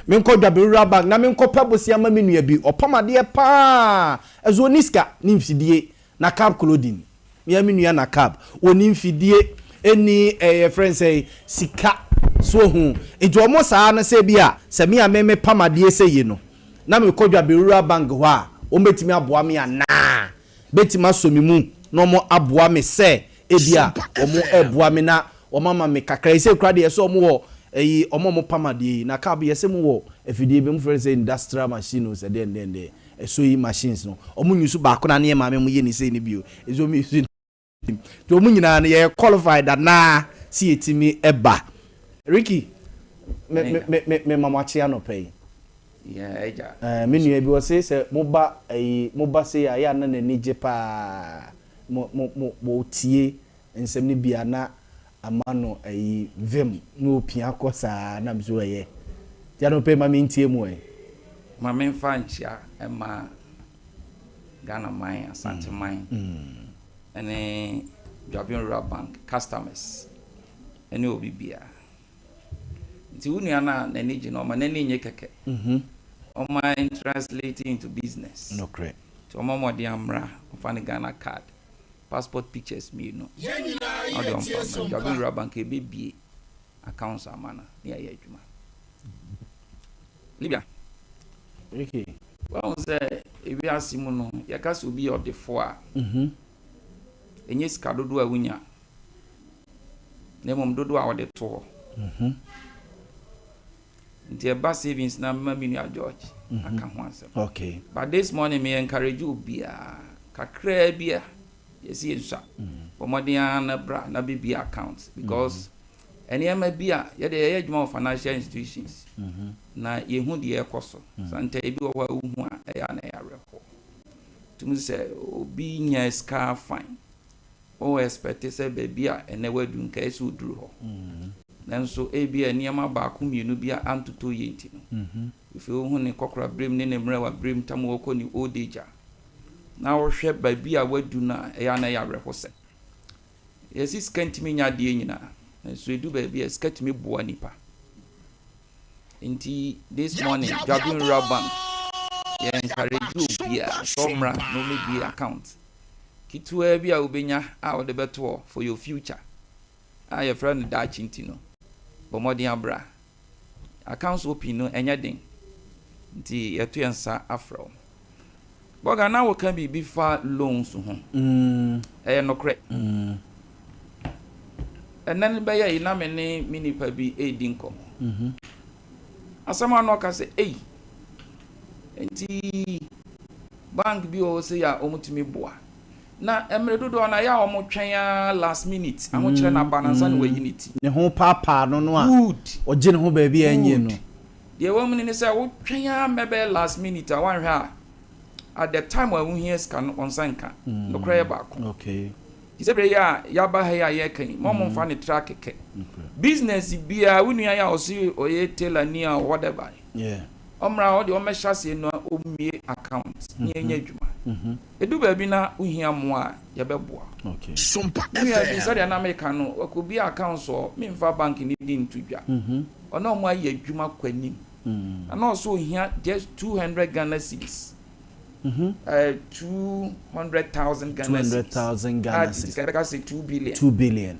menkɔ Dwabe Bank na menkɔ pɛ bosea ma me nua bi ɔpam adeɛ paa ɛso ɔni sika ne mfidie na cab clothing mea me nua na cab ɔni mfidie ɛni ɛyɛ frɛ sɛ sika so ohu nti ɔmo saa no sɛ bi a sɛ me a me me pam adeɛ sɛ yi no na mekɔ Dwabe Rural Bank hɔ a wɔn bɛtumi aboa me anaa bɛtumi asɔ me mu na wɔn aboa me sɛ ebi a wɔn ɛboa me na wɔn ama me kakra yi sɛ kura deɛ sɛ wɔn wɔ ɛyi wɔn a wɔn pam adeɛ yi na cab yɛ sɛ mo wɔ afidie bi mo frɛ no sɛ industrial machine o sɛ deɛ deɛ deɛ ɛso yi machines no wɔn nyusu baako na ne yɛ maame mo yɛ ne sei ne bio ɛsɛ wɔn yusu nti wɔn nyinaa no yɛ qualified anaa si yɛtumi ɛba Ricky me me me me ma mo akye anɔpɛ yi. Me nua bi ɔse sɛ moba ayi moba sei a yɛ a na n'ani gye paa mo mo mo wɔtie nsɛm no bi a na ama no ayi vim na opia kɔ saa na me so ɛyɛ nti anɔpɛ yi ma mentie mu ɛ. Ma memfa nkyea mma Ghana man, Asante man ne Dwaben Rural Bank customers ne obi biara. Nti wo nua no a n'ani gye no, ɔma n'ani nnye kɛkɛ. Ɔma translate into business. Nokorɛ. Nti ɔma mmɔden ammra, ɔmfa ne Ghana card, passport pictures mmienu, na ɔde ɔmfa mmra. Dwaben Rural Bank ɛbɛbie accounts ama no ne yɛayɛ adwuma. Libya. Okay. Wahu sɛ ewiase mu no, yɛka sɛ obi yɛ ɔdefoɔ a, ɛnyɛ sika dodoɔ a wonya, na mmom dodoɔ a wɔde to hɔ. Nti ɛba savings na mema me nua George aka ho asɛm. But this morning me encourage obiara kakraa bi a yɛsi yɛnsua. Bɔ mmɔden ara na bra na bɛbie account because. Nneɛma bi a yɛde yɛyɛ adwuma wɔ financial institutions na yɛhu deɛ ɛkɔ so. Santɛ ebi wɔ hɔ a wohu a, ɛyɛ a na ɛyɛ awerɛhoɔ. Tumi sɛ obi nya sika fine, wɔwɔ expect sɛ baabi a ɛnɛ wadu nka ɛsɛ oduru hɔ, nanso ebi a nneɛma baako mmienu bi a antotɔ yie nti no, efi wohu ne kɔkora berem ne ne mmerɛwa berem tam wɔkɔ ne old age a, na wɔhwɛ baabi a wadu no a, ɛyɛ a na ɛyɛ awerɛhosɛm. Yɛsi sika ntumi nya adeɛ nyinaa, nso edu baabi a sika tumi boa nipa. Nti this morning, Dwabin Rural Bank yɛ encourage obiara sɛ ɔmmra na ɔmmɛbie account ketewa bi a wobɛnya a wɔde bɛto hɔ for your future a yɛfrɛ no daakye. Nti no, bɔ mmɔden abra. Accounts open no ɛnyɛ den, nti yɛto yɛn nsa afrɛ wo. Bɔga na woka biribi fa loans ho, ɛyɛ nokorɛ. Ɛnɛ no bɛyɛ yi na me ne me nipa bi redi nkɔmmɔ. Asɛm a na ɔka sɛ, ei, nti bank bi wɔ hɔ sɛ yɛ a wɔtumi boa na mmerɛ dodoɔ no ayɛ a wɔtwɛn a last minute ahokyerɛ no aba nansa na wayi ne ti. Ne ho paapaa no a. Good. Ɔgye ne ho baabi a ɛnyɛ no. Deɛ ɛwɔ mu ne sɛ wotwɛn a mɛbɛyɛ last minute a, woanhwɛ a, at the time a wohia sika no, ɔnsa nka. Nokorɛ yɛ baako. Nti sɛ berɛ yi a yɛaba ha yi a yɛreka yi, ma ɔmo mfa ne tra kɛkɛ. Business biara, wo nua yi a ɔse ɔyɛ tailor ni a, whatever, ɔmmra, ɔde ɔmmɛhyɛ aseɛ no, ɔmmie account ne ɛnyɛ adwuma. Ɛdu baabi na wohia mmoa a, yɛbɛboa. Me nua bi, sɛdeɛ na meka no, ɔkɔbie account so, memfa bank ne di nto dwa. Ɔne ɔmo ayɛ adwuma kɔ anim na ɔsɛ ohia just 200 Ghana cedis, 200,000 Ghana cedis. 200,000 Ghana cedis. Sika yɛbɛka sɛ 2 billion. 2 billion.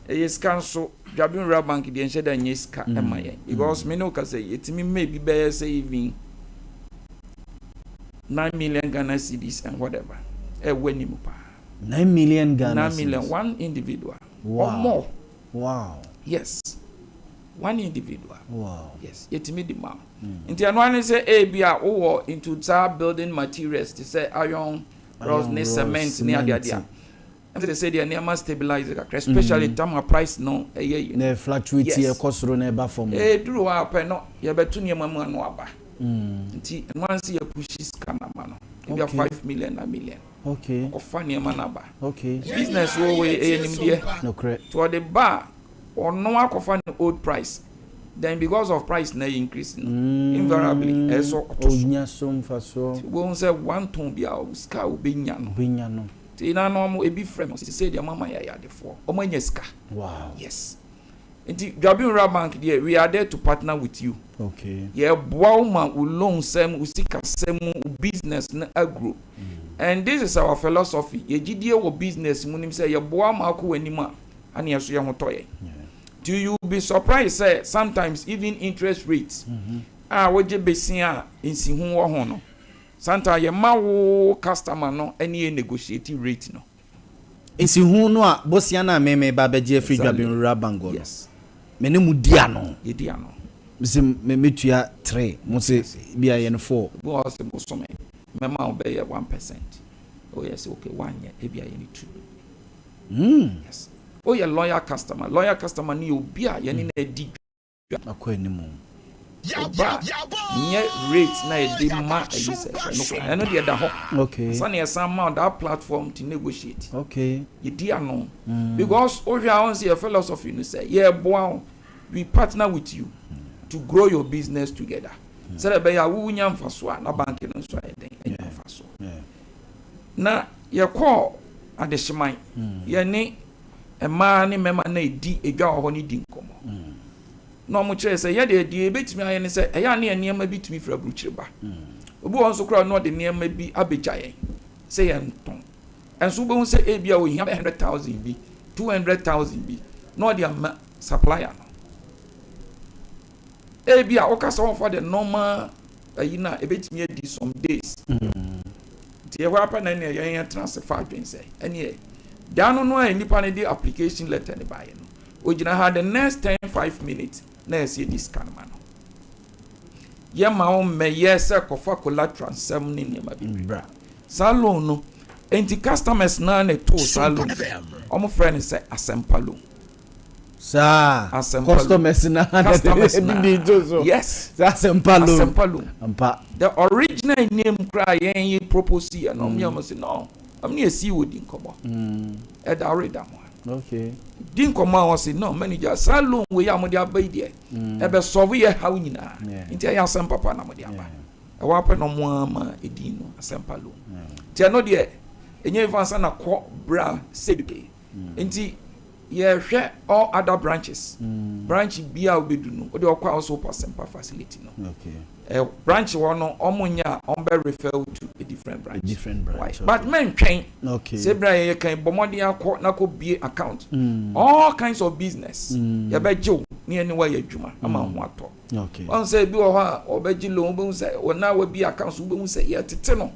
Ɛyɛ sika nso. Dwabin Rural Bank deɛ, nhyɛ da nyɛ sika ɛma yɛn, because me ne wo kasa yi, yɛtumi mma ebi bɛyɛ sɛ even 9 million Ghana cedis and whatever. Ɛwɔ anim paa. 9 million Ghana 9 million cedis. One individual or more. Yes, one individual. Yes, yɛtumi di ma wo. Nti ɛno ano sɛ ebi a wowɔ into saa building materials te sɛ iron rods ne cement ne adeade a, ɛm sɛ deɛ nneɛma stabilize kakra, especially tam a price no ɛyɛ yi. Na fluctuate. Ɛkɔ soro na ɛba fam. Ɛduru hɔ a pɛ no, yɛbɛto nneɛma mu ano aba. Nti ɛno ano sɛ yɛpush sika no ama no ebi a 5 million na million ɔkɔfa nneɛma no aba. Business wɔ wɔ ɛyɛ nimdeɛ. Nti ɔde ba a, ɔno akɔfa ne old price, then because of price na increase no, invariably ɛyɛ sɛ ɔto so. Onya so mfasoɔ. Wɔn sɛ one ton bi a, sika a wobɛnya no. Wobɛnya no. Nti na no ɔmo ebi frɛ me sɛ deɛ mama yɛ ayadefoɔ, ɔmo anya sika. Yes, nti Dwabin Rural Bank deɛ, we are there to partner with you. Yɛboa wo ma wo loan sɛm, wo sika sɛm, wo business no agro, and this is our philosophy. Yɛgyidie wɔ business mu nim sɛ yɛboa ma akɔ w'anim a, ane yɛso yɛ ho tɔ yɛn. Do you be surprised sɛ sometimes even interest rate a wogye besia a nsiho wɔ ho no, sometimes yɛma wo customer no ne yɛ negotiate rate no. Nsiho no a, bosia no a meme ba bɛgye afiri Dwabin Rural Bank hɔ no, me ne mu di ano. Yɛdi ano. Sɛ me metua three, mo se bi a yɛ no four. Bi wɔ hɔ sɛ bosome mɛma wo bɛyɛ 1%. Oyɛ sɛ okay, wanyɛ, ebi a yɛ ne two. Yes, oyɛ loyal customer. Loyal customer no yɛ obi a yɛne no adi dwa. Akɔ anim. Ɔba nyɛ rate na yɛde ma ayi sɛ ɛno kora, ɛno deɛ da hɔ. Sani yɛsan ma that platform to negotiate. Yɛdi ano because wohwɛ a, wɔn sɛ yɛ philosophy no sɛ yɛboa wo, we partner with you to grow your business together, sɛdeɛ ɛbɛyɛ a wonya mfaso a, na bank no nso ayɛ den anya mfaso. Na yɛkɔɔ adehyeman, yɛne mmaa ne mmarima na ɛdi edwa wɔ hɔ ne di nkɔmmɔ, na wɔn kyerɛ sɛ yɛde deɛ ebɛtumi ayɛ ne sɛ ɛyɛ a ne yɛ nneɛma bi tumi firi aburukyire ba. Obi wɔ nso koraa na ɔde nneɛma bi abɛgya yɛn sɛ yɛn tɔn, ɛnso wobɛhu sɛ ebi a ohia 100,000 bi, 200,000 bi, na ɔde ama supplier no. Ebi a ɔka sɛ ɔnfa the normal ayi na ebɛtumi adi some days. Nti ɛhɔ apɛ na ɛnea yɛn yɛn tena ase fa adwene sɛ ɛneɛ dan no a nipa no de application letter ne baayɛ no, ogyina ha the next 10, 5 minutes na yɛsɛ yɛdi sika no ma no. Yɛma wo mmɛyɛ sɛ kɔfa collateral nsɛm ne nneɛma bebree. Saa loan no nti, customers naa na ɛtoo saa loan, wɔn frɛ no sɛ Asɛmpa loan. Saa Asɛmpa customers na Customers na. didi to so. Yes. Saa Asɛmpa Loan. Asɛmpa Loan. Ampa. The original name koraa yɛn yi propose yɛ no, ɔmo yɛ ɔmo sɛ no, ɔmo ne yɛ CEO di nkɔmɔ. Ɛda ɔreda mo a. Di nkɔmɔ a ɔsi no, manager, saa loan wei a mo de aba yi deɛ, ɛbɛ solve yɛ haw nyinaa. Nti ɛyɛ asɛm papa na mo de aba. Ɛwɔ apɛ na ɔmo ama edin no Asɛmpa Loan. Nti ɛno deɛ ɛnyɛ ifa nsa na kɔ bra sɛ nti yɛhwɛ all other branches. Branch bi a wobɛdu no, wode ɔkɔ a wɔsɛ wopɛ Asɛmpa facility no. Branch hɔ no, ɔmo nya a, ɔmo bɛ refer wo to a different branch. A different branch. Why? Okay. But mɛntwɛn. Sɛ ebira yɛ kan bɔ mmɔden akɔ na kɔ bie account. All kinds of business. Yɛbɛgye wo ne yɛne wayɛ adwuma ama ho atɔ. Wɔn sɛ ebi wɔ hɔ a ɔbɛgye loan, wobɛhu sɛ wɔn a wabi account so, wobɛhu sɛ yɛtete no.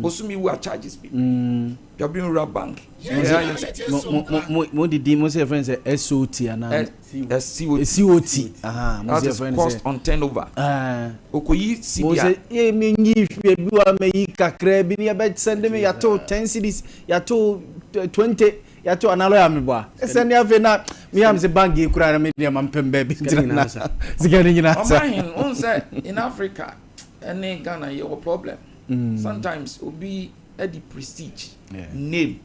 Bosomi wu a, charges bi. Dwaben Rural Bank. Yɛ ayɛ sɛ Mo didi mo sɛ yɛfrɛ no sɛ SOT anaa? SCOT. COT. Aha, mo That sɛ is yɛfrɛ no cost sɛ on turnover. Ah. Okoyi Mo CD sɛ a ye mi nyi hwɛ bi wa mɛ yi kakra bi ni yɛbɛ send mi, yàtò 10 cedis, yàtò 20, yàtò analɔ yà mi bɔ a ɛsɛ ni afei na mi yà mi sɛ bank yi kura na mi deɛ ma mpɛm bɛɛ bi Sika ne ntina nyinaa na sa. Sika ne nyinaa sa. Ɔman n sɛ in Africa ɛne Ghana yɛ wɔ problem. Sometimes obi ɛdi prestige name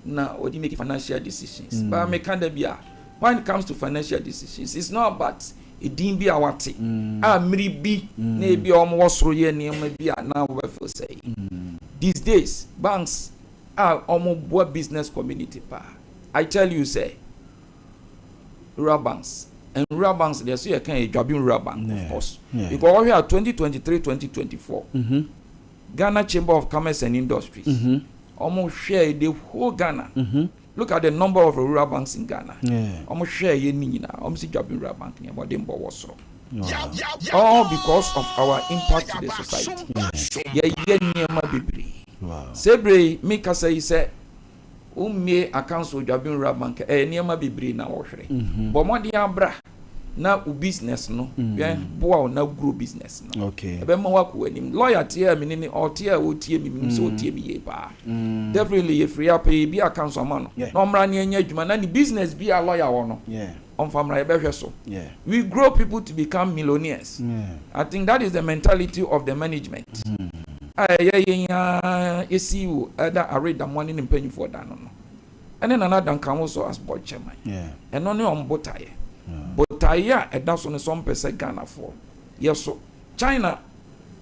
na ɔde make financial decisions. But meka da bi a, when it comes to financial decisions, it's not about edin bi a wate a mmiri bi na ebi a wɔn wɔ soro yɛ nneɛma bi a na wɔbɛfeel sɛ these days banks a wɔn boa business community paa. I tell you say rural banks and rural banks deɛ so yɛ kan yɛ Dwaben Rural Bank, of course, because wɔhwɛ a 2023, 2024, Ghana Chamber of Commerce and Industries, wɔn hwɛ the whole Ghana, look at the number of rural banks in Ghana, wɔn hwɛ yɛ ni nyinaa, wɔn si Dwaben Rural Bank ni ɛbɔden bɔ wɔ soro, all because of our impact to the society. Yɛyɛ nneɛma bebree. Sebere mi kasa yi sɛ wommie accounts wɔ Dwaben Rural Bank, ɛyɛ nneɛma bebree na wɔhwere. Bɔ mmɔden abra na wo business no, yɛn boa wo na grow business no. Ɛbɛma wakɔ w'anim. Lawyer tie a mene ne ɔtie a wɔtie mi, menim sɛ ɔtie mi yie paa. Definitely yɛfiri apɛ yɛbi accounts ama no na ɔmmra ne ɛnyɛ adwuma na ne business bi a lawyer wɔ no, ɔmfa mmra, yɛbɛhwɛ so. We grow people to become millionaires. I think that is the mentality of the management a ɛyɛ yɛn a yɛsi wo ɛda aredamoa ne ne mpanyinfoɔ da no, ɛne Nana Duncan wo so as board chairman. Ɛno ne ɔmo botaeɛ botaeɛ a ɛda so no sɛ ɔmpɛ sɛ Ghanafoɔ yɛ so China,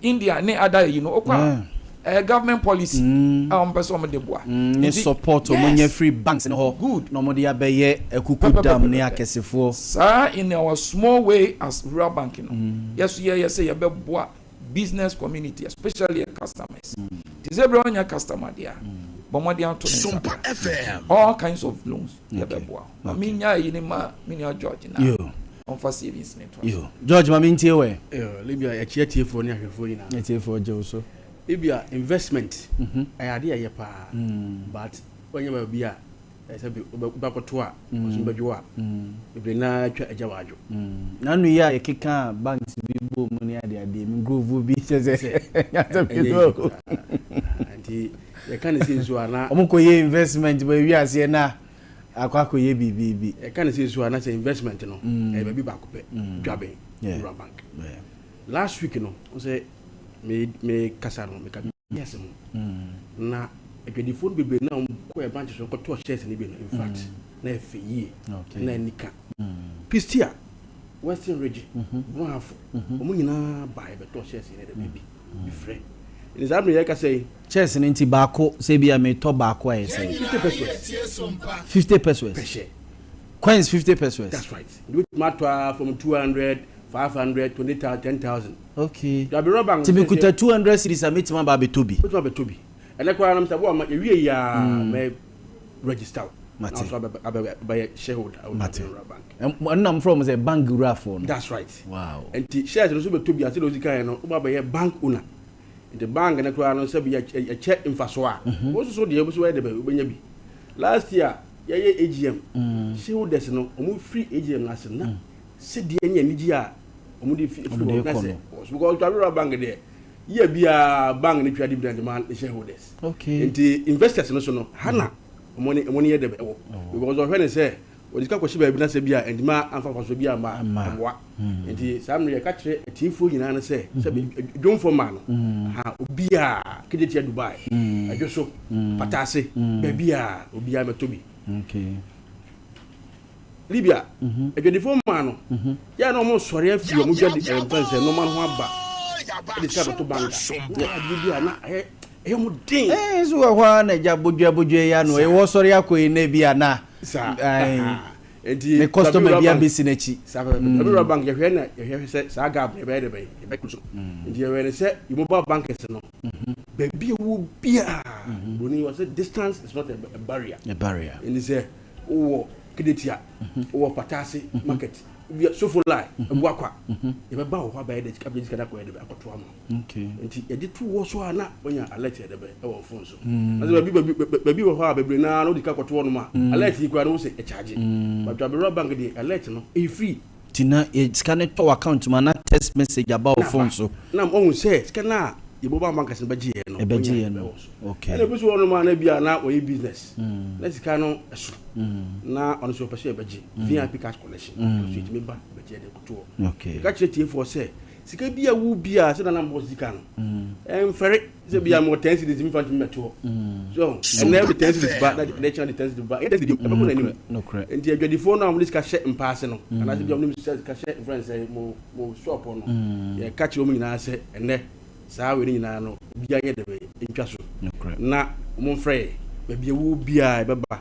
India ne ada yi no okɔ a, ɛyɛ government policy a ɔmpɛ sɛ ɔmo de boa. Ne support ɔmo nyɛ free banks ne hɔ. Good. Na ɔmo de abɛyɛ akuku dam ne akɛsefoɔ. Saa in our small way as rural bank no, yɛso yɛyɛ sɛ yɛbɛboa business community, especially yɛ customers. Te sɛ ebire ɔnyɛ customer deɛ a, bɔn mmɔden ato ne nsa bra. All kinds of loans yɛbɛboa. Ma mi nya yi ni ma mi nua George na ɔnfa savings ne to aso. Yo, George, ma mi ntie wɛ. Libya, yɛkyi atiefoɔ ne ahwɛfoɔ nyinaa. Atiefoɔ gye wo so. Libya, investment ɛyɛ adeɛ a ɛyɛ paa, but wɔnyɛ baabi a ɛsɛ bi wobɛkɔto a ɔso bɛdwo a bebree naa atwa agya wɔ adwo. Nanu yi a yɛkeka banks bi bɔ mu ne adeadeɛ mi nkurɔfoɔ bi kyɛ sɛ nyasɛ ɛnyɛ bi yie so. Koraa. Nti yɛka ne sɛ nso a na ɔmo kɔ yɛ investment bɔ ewi aseɛ na akɔ yɛ biribi bi. Yɛka ne sɛ nso a na sɛ investment no ɛyɛ baabi baako pɛ, Dwaben Rural Bank. Last week no wo sɛ me kasa no, meka bi asɛm na adwadifoɔ no bebree na wɔn kɔ branch so kɔtɔ shares no bi no, in fact na ɛfɛ yie na ani ka Pistia, Western Region, Brong Ahafo, wɔn nyinaa ba yɛbɛtɔ shares no dɛ baabi bifrɛ ɛni saa mmerɛ yɛka sɛ yi. Shares no nti baako sɛ bi a metɔ baako a yɛ sɛ 50 pesewas. 50 pesewas. Per share. Coins 50 pesewas. That's right. Nti wotumi atɔ a from 200, 500, 20,000, 10,000. Dwaben Rural Bank. Nti mekuta 200 cedis a, metumi aba abɛtɔ bi. Wotumi abɛtɔ bi. Ɛnɛ koraa no sɛ bo ama yɛwie yi a, mɛ register wo na Mate. so abɛyɛ shareholder wɔ Mate. Dwaben Rural Bank. Ɛno na mfrɛ mo sɛ bank wurafoɔ no. That's right. Nti shares no so bɛtɔ bi a, sɛdeɛ osi kan no, woba bɛyɛ bank owner. Nti bank no koraa no, sɛ bi yɛkyɛ mfaso a, wo nso so deɛ wo so wɔyɛ de bɛ wobɛnya bi. Last year yɛyɛ AGM, shareholders no ɔmo firi AGM no ase na sɛdeɛ ne anigye a ɔmo de firi Ɔmo de hɔ na kɔ sɛ no. Because Dwaben Rural Bank deɛ, yɛ biara bank no twa dividend ma ne shareholders. Nti investors no so no ha na ɔmo ne yɛ de bɛ ɛwɔ, because ɔhwɛ ne sɛ Wɔde sika kɔhyɛ baabi na sɛ bi a ɛntumi amfa mfasoɔ bi amma a, ɛmmoa. Nti saa mmerɛ yɛka kyerɛ atiefoɔ nyinaa no sɛ, sɛ dwomfoɔ mmaa no, ha obiara, Kejetia Dubai, Adwo so, Pataase, baabi a obiara mɛtɔ bi. Libya, adwadifoɔ mmaa no, yɛ a na wɔn sɔre afiri wɔn dwa de ɛmfa nsɛ nneɛma no ho aba de sika bɛto banka. Na adeɛ bi a na ɛyɛ ɛyɛ wɔn den. Ɛɛ nso wɔ hɔ ara na agya bodua bodua yi ano ɛwɔ sɔre akɔ yi na ebi a na Saa. Ae. Nti Ne customer bi abɛsi n'akyi. Saa pɛpɛpɛ. Wura bank yɛhwɛ na yɛhwɛ sɛ saa gap no yɛbɛyɛ de bɛn yɛbɛkɔ so. Nti yɛhwɛ no sɛ yɛ mobile bankers no baabi a wɔ biara buroni wɔ sɛ distance is not a barrier. A barrier. Nti sɛ wowɔ Kedetia, wowɔ Patase market, wia Sofolai, Abuakwa, yɛbɛba wɔ hɔ abɛyɛ de abɛgye sika no akɔyɛ de bɛn akɔto ama wo. Okay. Nti yɛde to hɔ so a na wanya alert yɛ de bɛn ɛwɔ phone so. Na sɛ baabi baabi baabi wɔ hɔ a bebree naa no wode sika kɔto hɔ nom a alert yi koraa no wo sɛ ɛkyagye. But Dwabewura bank deɛ alert no ɛyɛ free. Nti na yɛ sika no tɔ w'account mu a na text message aba wo phone so. Na wahu sɛ sika no a yɛ mobile bankers no bɛgye yɛ no Ɛbɛgye wanya yɛ no. ɛwɔ so. Okay. Ɛna ebi nso wɔ hɔ nom a na ebi a na wɔyɛ business na sika no ɛso na ɔno nso ɔpɛ sɛ yɛbɛgye VIP cash collection ɛno nso yɛtumi ba bɛgye yɛde kɔto hɔ. Okay. Yɛka kyerɛ tiefoɔ sɛ sika bi a wo bi a sɛ nana mbɔ sika no ɛmfɛre sɛ bi a mewɔ 10 cedis mefa ntumi mɛto hɔ so ɛnɛ wode 10 cedis ba na ɛnɛ kyena de 10 cedis ba ɛnyɛ 10 cedis ɛbɛkɔ n'anim. Nokorɛ. Nti adwadifoɔ no a wɔde sika hyɛ mpaase no anaasɛ bi a wɔde sika hyɛ mfrɛ sɛ mo shop no, yɛka kyerɛ wɔn nyinaa sɛ ɛnɛ saa wei no nyinaa no obiara nyɛ dɛbɛ ntwa so na wɔn mfrɛ yɛ baabi a ɛwɔ biara ɛbɛba.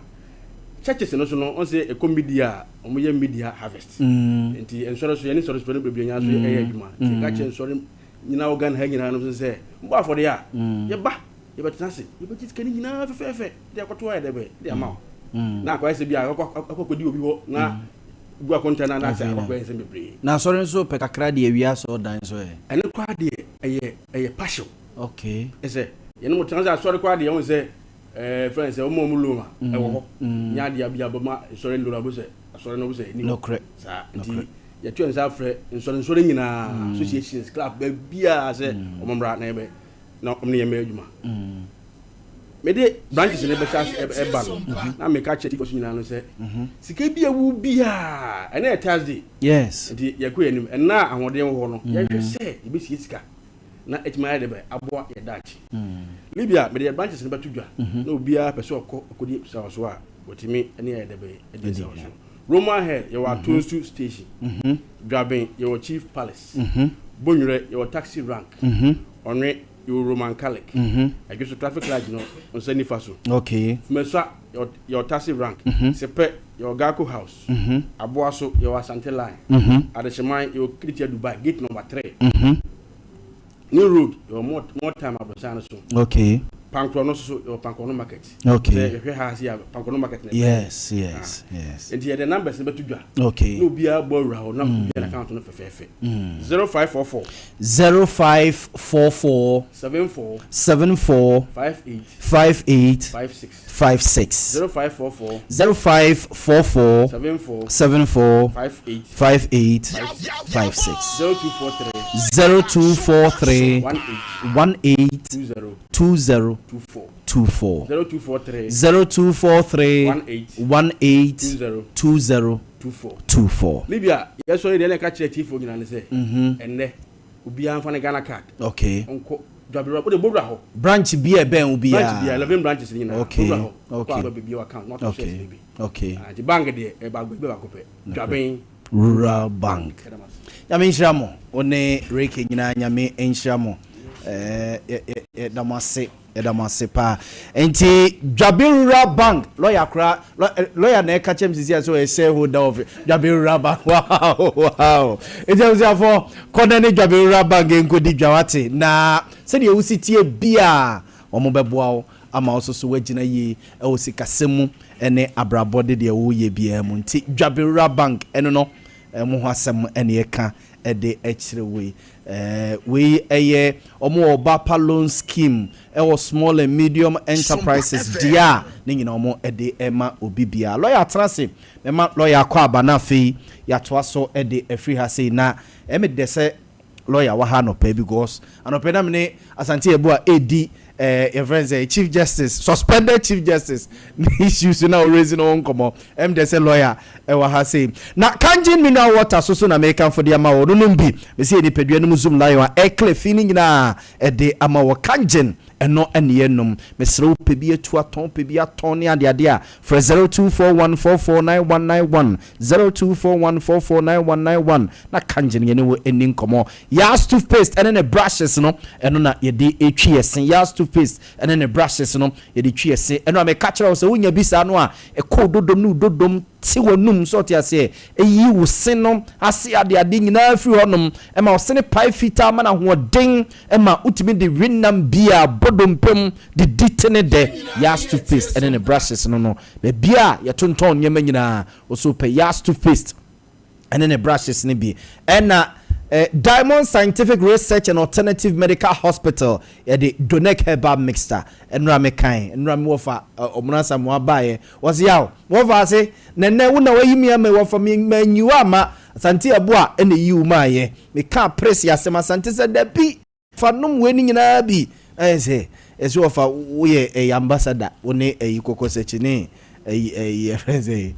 Churches no so no wɔn sɛ ɛkɔ media a wɔn yɛ media harvest, nti nsɔre so yɛne nsɔre so no bebree nyinaa so ɛyɛ adwuma. Nti yɛka kyerɛ nsɔre nyinaa wɔ Ghana ha nyinaa no so sɛ mbɔ afɔdeɛ a yɛba yɛbɛtena ase yɛbɛgye sika no nyinaa fɛfɛɛfɛ de akɔto ayɛ dɛbɛ de ama wo na akɔyɛ sɛ bi a akɔ akɔdi obi hɔ na gu akonta no anaasɛ akɔkɔyɛ nsɛm bebree. Na asɔre nso pɛ kakra de awia asɔredan nso ɛ? Ɛno koraa deɛ ɛyɛ partial. Ɛsɛ yɛne mo tena sɛ asɔre koraa deɛ wɔn sɛ ɛɛ fɛn sɛ wɔn a wɔn loan a ɛwɔ hɔ nyɛ adeɛ bi a bɛma nsɔre loan a bɛ sɛ asɔre no bɛ sɛ ɛni hɔ saa. Nti yɛto yɛn nsa afrɛ nsɔre nsɔre nyinaa, associations, club, baabiara sɛ wɔn mmra na yɛbɛ na wɔn ne yɛn bɛyɛ adwuma. Mede branches ne bɛhyɛ ase ɛba no na meka kyerɛ tifoɔ so nyinaa no sɛ sika bi a ɛwɔ biara ɛnɛ yɛ Thursday. Nti yɛkɔ yɛn anim ɛnna a ahoɔden wɔ hɔ no yɛhwɛ sɛ yɛbɛsie sika na ɛtumi ayɛ de bɛ aboa yɛ daakye. Libya mede yɛ branches no bɛto dwa na obiara pɛ sɛ ɔkɔ ɔkɔdi sawaso a wɔtumi ne ayɛ de bɛ adi sawaso. Roman Hill yɛwɔ Atonsu station, Dwaben yɛwɔ Chief Palace, Bonwire yɛwɔ taxi rank, Ɔnwe yɛwɔ Roman Catholic, Adwo so traffic light no nsa nifa so. Fumasua yɛwɔ taxi rank, Sepɛ yɛwɔ Garko House, Aboaso yɛwɔ Asante line, Adehyeman yɛwɔ Kiritia Dubai gate number 3, New Road yɛwɔ more time aborosan no so. Pankorɔ no so yɛwɔ Pankorɔ no market. Sɛ yɛhwɛ ha se a Pankorɔ no market na ɛbɛn. Nti yɛde numbers no bɛto dwa. Na obiara bɔ awura hɔ na obiara na account no fɛfɛɛfɛ. 0544. 0544. 74. 74. 58. 58. 56. 56. 0544. 0544. 74. 74. 58. 58. 56. 0243. 0243. 18. 18. 20. 20. 24. 24. 0243. 0243. 18. 18. 20. 20. 24. 24. Libya yɛsɔre deɛ na ɛka kyerɛ tifoɔ nyinaa ne sɛ ɛnnɛ obiara mfa ne Ghana card ɔnkɔ Dwabewura wode bɔwura hɔ. Branch bi a ɛbɛn wo biara. Branch biara, 11 branches no nyinaa. Bɔwura hɔ. Kɔ aba bebie w'account na watɔ shares no bi. Nti bank deɛ ɛyɛ baako bi baako pɛ. Dwaben Rural Bank. Nyame nhyira mo. Wo ne Reke nyinaa Nyame nhyira mo. Yɛda mo ase. Yɛda mo ase paa. Nti Dwaben Rural Bank lawyer koraa lawyer na ɛka kyerɛ me sisi a sɛ ɔyɛ shareholder of Dwaben Rural Bank. Wow wow. Nti abusuafoɔ kɔ na ne Dwaben Rural Bank nkɔdi dwa wate na sɛdeɛ wosi tie biara wɔn bɛboa wo ama wo nso so woagyina yie wɔ sikasɛm mu ne abrabɔ de deɛ woreyɛ biara mu. Nti Dwaben Rural Bank ɛno no mo ho asɛm na yɛka de kyerɛ wo yi. Wei yɛ wɔn wɔ Ɔba Pa Loan Scheme wɔ Small and Medium Enterprises deɛ a ne nyinaa wɔn de ma obi biara. Lɔya atena ase, mɛma lɔya akɔ aba na afei yɛatoa so de afiri ha sei. Na ɛyɛ me dɛ sɛ lɔya wɔ ha anɔpa yi because anɔpa yi na me ne Asante Yeboah redi Yɛfrɛ no sɛ Chief Justice, suspended Chief Justice ne issues na ɔrezi no ho nkɔmmɔ. Ɛm dɛ sɛ lawyer ɛwɔ ha sei. Na Kangen mineral water so so na mekamfo de ama wɔ no nom bi. Mesi yɛ nipadua no mu zoom lion a ɛclear fi no nyinaa ɛde ama wɔ. Kangen ɛno ɛne yɛnom. Mesrɛ wo, pɛ bi atu atɔn, pɛ bi atɔn ne adeade a, frɛ 0241449191, 0241449191, na Kangen yɛne wɔ ani nkɔmmɔ. Yas toothpaste ɛne ne brushes no, ɛno na yɛde ɛtwi yɛse. Yas toothpaste ɛne ne brushes no, yɛde twi yɛse. Ɛno a meka kyerɛ wo sɛ wonya bi saa no a, ɛkɔ dodom ne dodom te w'anum sɛ ɔte aseɛ, ɛyi wo se no ase adeade nyinaa firi hɔnom, ɛma wo se ne pae fitaa, ma no ahoɔden, ɛma wotumi de wenam bia bɔdompem de di te ne dɛ. Yas toothpaste ɛne ne brushes no, baabi a yɛtontɔn nneɛma nyinaa, wɔso pɛ Yas toothpaste ɛne ne brushes no bi. Ɛna Diamond Scientific Research and Alternative Medical Hospital, yɛde Donec herbal mixture. Ɛnura mi kan ɛnura mi wɔfa ɔmuna samoa baayɛ, wɔsi yaw wɔfa ase nɛnɛ wo na wɔyi mi ama wɔfa mi ma nyiwa ama Asante ɛbo a ɛna eyi wo maa yɛ. Meka presi asɛm Asante sɛ dabi fa nom wei ni nyinaa bi. Ɛyɛ sɛ ɛsɛ wɔfa woyɛ ɛyɛ ambassador, wo ne ɛyi kɔkɔ sɛkyi ne ɛyi ɛfɛn sɛ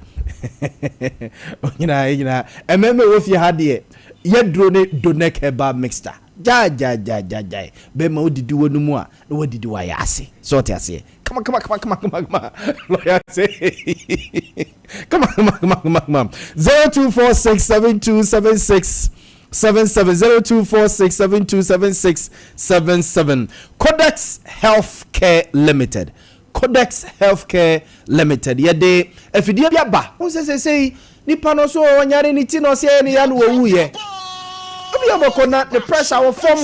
nyinaa nyinaa ɛmɛɛmɛ wɔ fie ha deɛ, yɛduro ne Donec herbal mixture. Gyaagyaagyaagyae bɛrima, wodidi wɔ no mu a na wadidi wɔ ayɛ ase sɛ ɔte aseɛ. Kama kama kama kama kama kama, lawyer say kama kama kama kama kama. 0246727677, 0246727677. Codex Healthcare Limited, Codex Healthcare Limited, yɛde afidie bi aba. Wɔn sɛ sɛ nipa no so ɔnyare ne ti na ɔsɛ ɛyɛ ne ya no wɔwu yɛ. Ebi ɔbɛkɔ na ne pressure wɔ fam,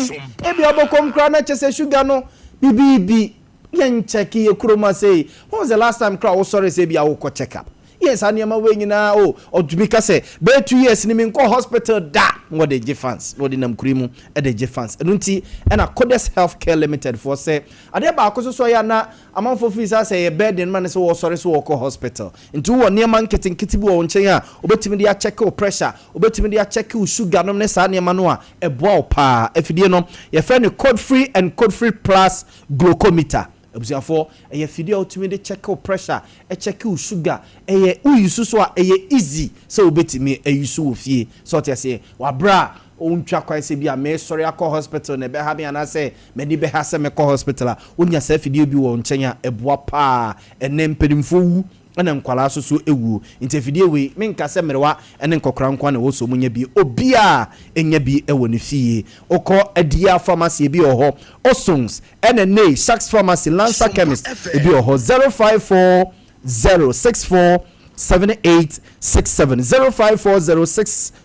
ebi ɔbɛkɔ nkura na kyɛ sɛ sugar no bibiibi. Yɛn check yɛ kurom ase. When was the last time kora wosɔre sɛ ebi awokɔ check up? Yɛn saa nneɛma wei nyinaa o, ɔtumi ka sɛ bɛyɛ 2 years ni mi nkɔ hospital da, na wɔde gye fans na wɔde nam kuri mu ɛde gye fans. Ɛno nti ɛna Codex Healthcare Limited foɔ sɛ adeɛ baako so so yɛ ana amanfoɔ firi saa sɛ yɛ burden ma ne sɛ wɔsɔre so wɔkɔ hospital. Nti wowɔ nneɛma nketenkete bi wɔ wo nkyɛn a wobɛtumi de acheck wo pressure, wobɛtumi de acheck wo sugar nom ne saa nneɛma no a ɛboa wo paa. Afidie no yɛfrɛ no Code Free and Code Free Plus glucometer. Abusuafoɔ, ɛyɛ fidie a wotumi de check wo pressure, ɛcheck wo sugar. Ɛyɛ woyi so so a ɛyɛ easy sɛ wobɛtumi ayi so wɔ fie sɛ ɔte aseɛ wabrɛ a wontwa kwan sɛ bi a mesɔre akɔ hospital na ɛbɛha me anaasɛ m'ani bɛha sɛ mɛkɔ hospital a, wonya saa afidie bi wɔ nkyɛn a ɛboa paa. Ɛnɛ mpanimfoɔ wu ɛna nkwalaa so so ɛwuo, nti afidie wei menka sɛ mmerewa ɛne nkɔkora nko na ɛwɔ so mu nya bi, obiaa ɛnya bi ɛwɔ ne fie. Wokɔ Adia Pharmacy bi wɔ hɔ, Osons ɛna ne Sharks Pharmacy, Lancer Chemist ebi wɔ hɔ. 0540647867,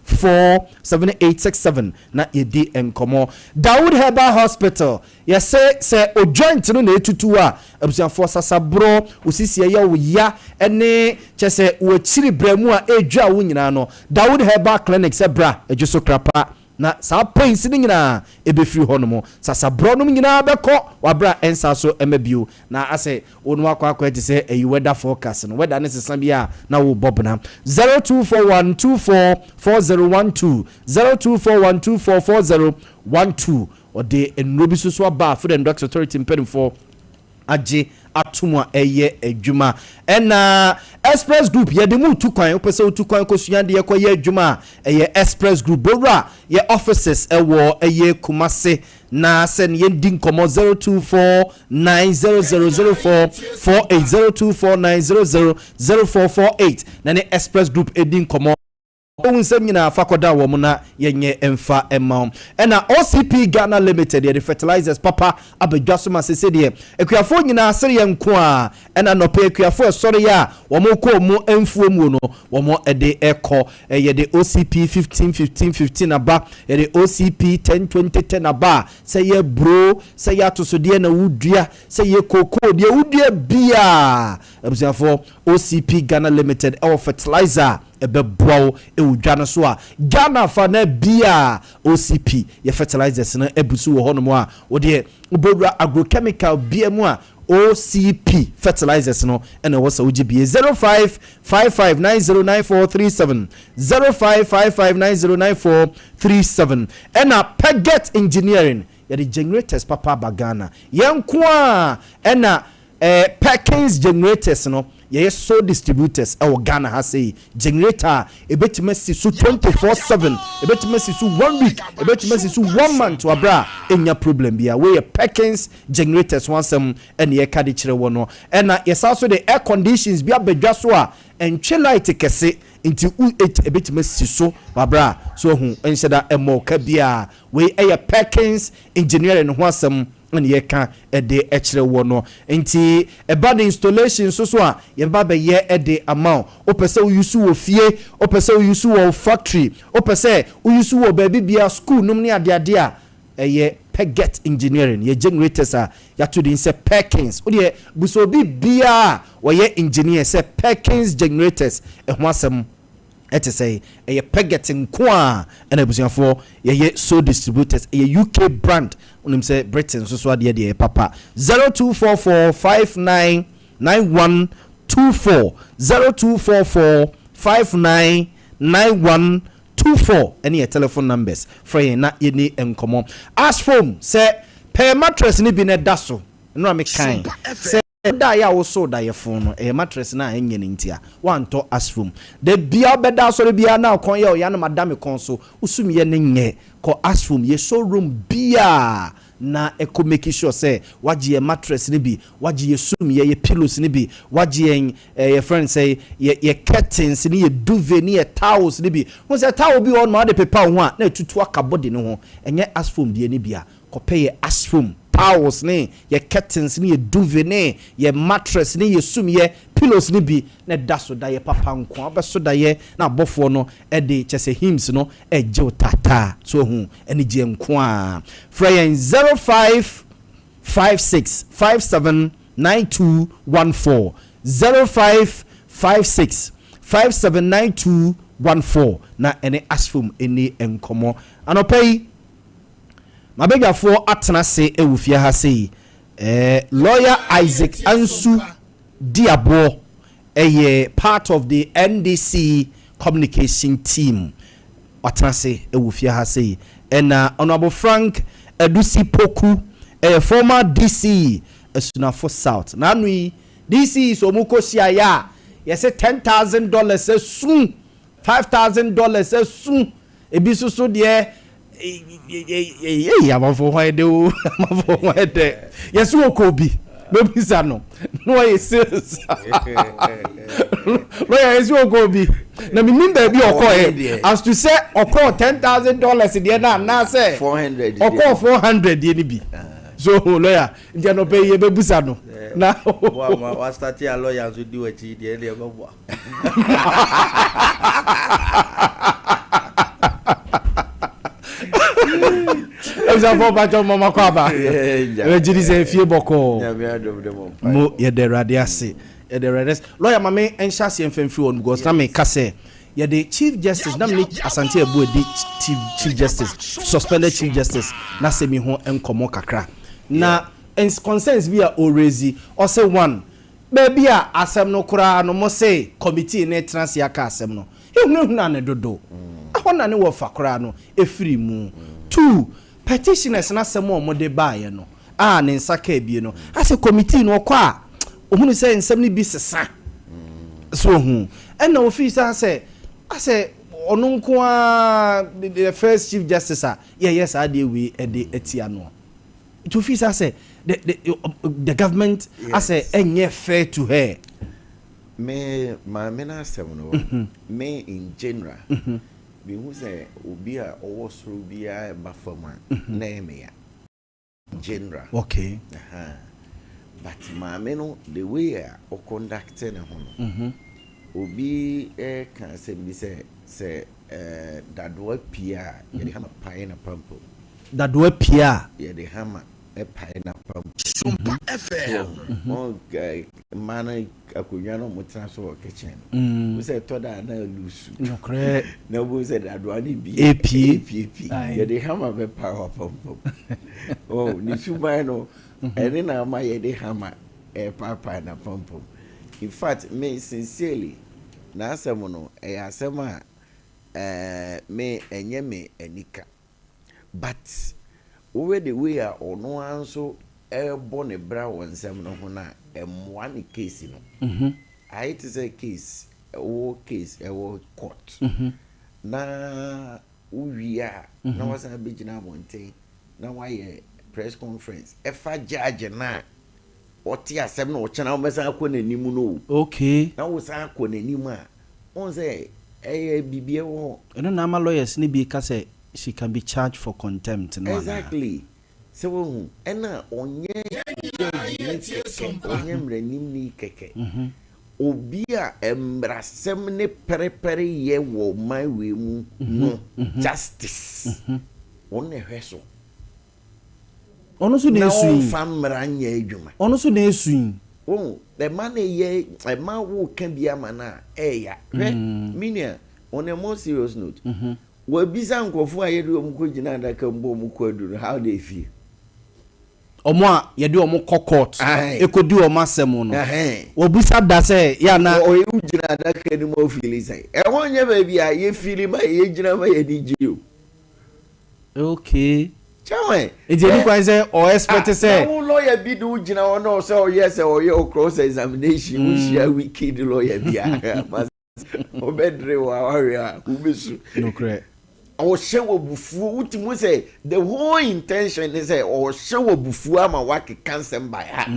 0540647867 na yɛdi nkɔmmɔ. Dawood Herbal Hospital, yɛsɛ sɛ o joint no na etutu a, abusuafoɔ, sasaborɔ osisi ɛyɛ wo ya ɛne kyɛ sɛ wɔakyiri brɛ mu a edwa wo nyinaa no, Dawood Herbal Clinic sɛ bra adwo so krapa na saa pains no nyinaa ɛbɛfiri hɔ nom, sasaborɔ nom nyinaa bɛkɔ wabra ɛnsa so ɛma bio. Na asɛ wo no akɔ akɔ te sɛ ɛyi weather forecast no, weather ne sesa bi a na wobɔ bena. 0241244012, 0241244012. Ɔde nnuro bi soso aba a Food and Drugs Authority mpanimfoɔ agye atom a ɛyɛ adwuma. Ɛna Express Group, yɛde mu tu kwan. Wopɛ sɛ wotu kwan kɔsua deɛ kɔyɛ adwuma a, ɛyɛ Express Group. Bowura yɛ offices ɛwɔ ɛyɛ Kumase na sɛ ne yɛndi nkɔmmɔ. 0249000448, 0249000448 na ne Express Group ɛdi nkɔmmɔ. Ohun nsɛm nyinaa fa kɔda wɔn na yɛnyɛ mfa mma wɔn. Ɛna OCP Ghana Limited, yɛde fertilizers papa abadwa so ma sese deɛ akuafoɔ nyinaa sere yɛn nko a. Ɛna nɔpɛ akuafoɔ ɛsɔre yɛ a wɔn kɔ mu mfuo mu no, wɔn ɛde ɛkɔ. Yɛde OCP 15 15 15 aba, yɛde OCP 10 20 10 aba. Sɛ yɛ buro, sɛ yɛ atosodeɛ na wodua, sɛ yɛ kookoo deɛ wodua biaa, abusuafoɔ, OCP Ghana Limited ɛwɔ fertilizer ɛbɛboa wo ɛwɔ dwa no so a Ghana fa na bia. OCP yɛ fertilizers no abu so wɔ hɔnom a wodeɛ wobɛwura agrochemical bia mu a, OCP fertilizers no ɛna ɛwɔ sɛ wogye bie. 0555909437, 0555909437. Ɛna Peget Engineering. Yɛde generators papa aba Ghana. Yɛn nko ara ɛna eh, Perkins generators no yɛyɛ sole distributors ɛwɔ Ghana ha sei. Generator a ɛbɛtumi asi so 24/7, ɛbɛtumi asi so one week, ɛbɛtumi asi so one month wɔ aberɛ a ɛnnya problem biara. Wei yɛ Perkins generators ho asɛm ɛna yɛka de kyerɛ wɔ no. Ɛna yɛsan so de air conditions bi aba dwa so a ɛntwe light kɛse nti wo ɛbɛtumi asi so wɔ aberɛ a so ahu ɛnhyɛ da ɛmmɔ wo ka biara. Wei yɛ Perkins Engineering ho asɛm na yɛka de kyerɛ woɔ no. Nti ɛba no installation nso so a, yɛbɛba abɛyɛ de ama wo. Wopɛ sɛ wo use wɔ fie, wopɛ sɛ wo use wɔ wo factory, wopɛ sɛ wo use wɔ baabi biara, school nom ne adeade a, ɛyɛ Peget Engineering. Yɛ generators a yɛato din sɛ Perkins. Wodeɛ busa obi biara a ɔyɛ engineer sɛ Perkins generators ho asɛm. Ɛte sɛn? Ɛyɛ Peugeot nko ara ɛna abusuafoɔ yɛyɛ sole distributors. Ɛyɛ UK brand. Wonim sɛ Britain nso so adeɛ deɛ ɛyɛ papa. 0244 59 91 24 0244 59 91 24 ɛne yɛ telephone numbers. Frɛ yɛn na yɛnni nkɔmmɔ. Ashfoam sɛ pɛɛ mattress no bi na ɛda so. Nnora mekae sɛ. Wodaeɛ a wosoo daeɛ foo no, ɛyɛ mattress no a ɛnyɛ no nti a woantɔ Asfom. Da biara wobɛda asɔre biara na wo kɔn yɛ wo ya na mada me kɔn so, wo sumiiɛ no nyɛ. Kɔ Asfom, yɛ showroom biara na kɔ make sure sɛ woagye yɛn mattress no bi, woagye yɛn sumiiɛ, yɛn pillows no bi, woagye yɛn eh, yɛfrɛ no sɛ yɛ yɛ curtains ne yɛ duvet ne yɛ towels no bi. Wohu sɛ towel bi wɔ hɔ nom a wode pepa wo ho a na atutu aka body no ho, ɛnyɛ Asfom deɛ no bi a. Kɔpɛ yɛ ashfoam, towels ne yɛ curtains ne yɛ duvet ne yɛ mattress ne yɛ sumyɛ, pillows no bi na da so da yɛ papa nkoa wobɛso dayɛ na abɔfoɔ no de kyɛsɛ hymns no regye wo taataa so wahu anigyeɛ nkoaa. Frɛ yɛn 0556 57 9214 0556 57 9214 na ɛne ashfoam nni nkɔmmɔ anɔpa yi. M'abadwafoɔ atena ase wɔ fie ha sei. Eh, Lawyer Isaac Ansu Diaboɔ yɛ part of the NDC communication team. Watena ase wɔ fie ha sei. Ɛna Honourable Frank Adusi Poku yɛ former DC Asunafo South. N'ano yi, DC sɛ wɔn kɔ hyiaeɛ a, yɛse $10,000 asu, $5,000 asu. Ebi nso so deɛ eyi amanfoɔ ho ayɛ dɛ o amanfoɔ ho ayɛ dɛ yɛsi wɔ kɔ obi bɛbisa no na wɔyɛ sales lɔya yɛsi wɔ kɔ obi na menim baabi ɔkɔɛ as to sɛ ɔkɔɔ $10,000 deɛ no anaasɛ ɔkɔɔ 400 deɛ no bi so lɔya nti anɔpɛ yi yɛbɛbusa no na wastate a lɔya nso di w'akyi deɛ deɛ bɛboa. Abusuafoɔ mpakyɛ mo mama kɔ aba. Ɛbɛgye di sɛ efie bɔkɔɔ. Mo yɛda Awurade ase. Yɛda Awurade ase. Lawyer ma me nhyɛ aseɛ mfa mfiri hɔ no because na meka sɛ yɛde Chief Justice na mene Asante Abu adi Chief Chief Justice suspended Chief Justice n'asɛm yi ho nkɔmmɔ kakra. Na concerns bi a ɔrezi ɔsɛ one Baabi a asɛm no koraa no mose committee no retena ase aka asɛm no, ehunahuna no dodo. Ɛhɔ na ne wɔfa koraa no firi mu. Two, petitioners no asɛm a wɔde baeɛ no a ne nsa kaa bie no, asɛ committee no ɔkɔ a ɔhunu sɛ nsɛm no bi sesa. So ohu? Ɛna ofii sɛ asɛ asɛ ɔno nko ara the first chief justice a yɛyɛ saa adeɛ wei de atia noɔ. Nti ofii sɛ asɛ the the the government asɛ ɛnyɛ fair to her. Me maame no asɛm no mm-hmm. Me in general mm-hmm. Mehu sɛ obi a ɔwɔ soro biara ɛba fam a mm-hmm. Na ɛyɛ me ya general. Okay. But maame no the way a ɔconduct ne ho no, obi ka asɛm bi sɛ sɛ dadoa pie a yɛde hama pae n'apampam. Dadoa pie a. Yɛde hama pae n'apampam. Sompa FM. Wɔn mmaa no akonnwa no wɔn tena so wɔ kitchen no. Wo sɛ ɛtɔ da a na lusu. Nokorɛ. Na wo sɛ dadoa no bi. Epie. Epie pie. Yɛde hama bɛpae w'apampam. Oh, ne suban no ɛne na ama yɛde hama ɛpaapae n'apampam. In fact, me sincerely n'asɛm no ɛyɛ asɛm a ɛɛ me ɛnyɛ me anika. But Wohwɛ the way a ɔno ara nso rebɔ ne bra wɔ nsɛm no ho no a, ɛmmoa ne case no. Ayɛ te sɛ case, wowɔ case ɛwɔ court na wowie a na wasan abɛgyina abɔnten na wayɛ press conference ɛfa judge no a ɔte asɛm no ɔkyena wobɛsan akɔ n'anim no o. Okay. Na wosan akɔ n'anim a, wohu sɛ ɛyɛ biribi ɛwɔ hɔ. Ɛno na ama lawyers no bi ka sɛ she can be charged for contempt no anaa? Exactly. Sɛ woahu, ɛna ɔnyɛ judge ni kɛkɛ, ɔnyɛ mmaranimni kɛkɛ. Obi a mmarasɛm ne pɛrepɛre yɛ wɔ ɔman wei mu no, justice, ɔno na ɛhwɛ so. Ɔno nso na Na esu yi. ɔmfa mmara nyɛ adwuma. Ɔno nso na esu yi. Wohu, ɛma no yɛ, ɛma woka bi ama no a, ɛɛya. Hwɛ, me nua, on a more serious note, wɔabisa nkurɔfoɔ a yɛde wɔn kɔgyina adaka mu bɔ wɔn kwaadu no how they feel. Wɔn a yɛde wɔn kɔ court Aye. kɔdi wɔn asɛm no, Ɛhɛn. wɔbisa da sɛ yɛ a na. Wɔ, wogyina adaka no mu a wo feeli sɛn? Ɛhɔ nyɛ baabi a yɛfeeli ma yɛgyina ma yɛn ani gye o. Okay. Kyɛwɛn. Nti ɛni kwan sɛ ɔ expect sɛ. Ah, na wo lawyer bi de wo gyina hɔ na ɔsɛ ɔyɛ sɛ ɔyɛ wo cross examination, wo hyia wicked lawyer bi a, ɔbɛdere wo awareɛ a, wobɛsu. Nokorɛ. Ɔhyɛ wo abufuo, wotumi hu sɛ the whole intention ne sɛ ɔhyɛ wo abufuo ama woakeka nsɛm by heart.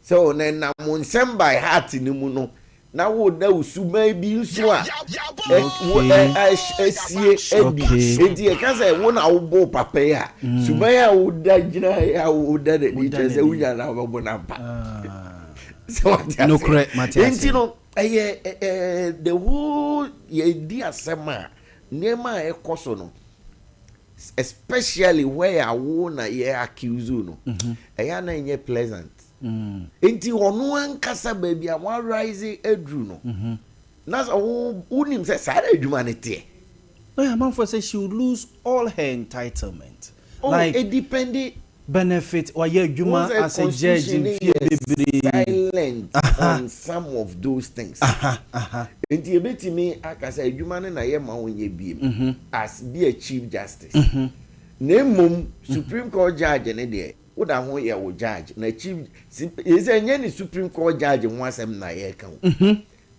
Sɛ ɔnenam wo nsɛm by heart no mu no, na woda wo suban bi nso a asie adi. Enti yɛka sɛ wo na wobɔ papa yi a, suban a woda gyina a woda n'adi kyerɛ sɛ wonya na wobɛbɔ no ampa. Sɛ wate ase. Enti no, ɛyɛ the whole yɛdi asɛm a nneɛma a ɛkɔ so no, especially where a wo na yɛ accuse no, ɛyɛ a na ɛnyɛ pleasant. Nti ɔno ankasa baabi a wa rise aduru no, na sɛ wo wonim sɛ saa na adwuma no teɛ. Na amanfoɔ sɛ she will lose all her entitlement. Oh, Like ɛdepende. benefit, wayɛ Wohu adwuma sɛ as a judge constitution no mfie yɛ bebree. silent Aha. on some of those things. Aha, aha. Nti yɛbɛtumi aka sɛ adwuma no na yɛmma wonyɛ biem as be a chief justice. Na mmom Supreme Court judge no deɛ, Woda ho yɛ wo judge na chief si sɛ ɛnyɛ ne supreme court judge ho asɛm na yɛreka o.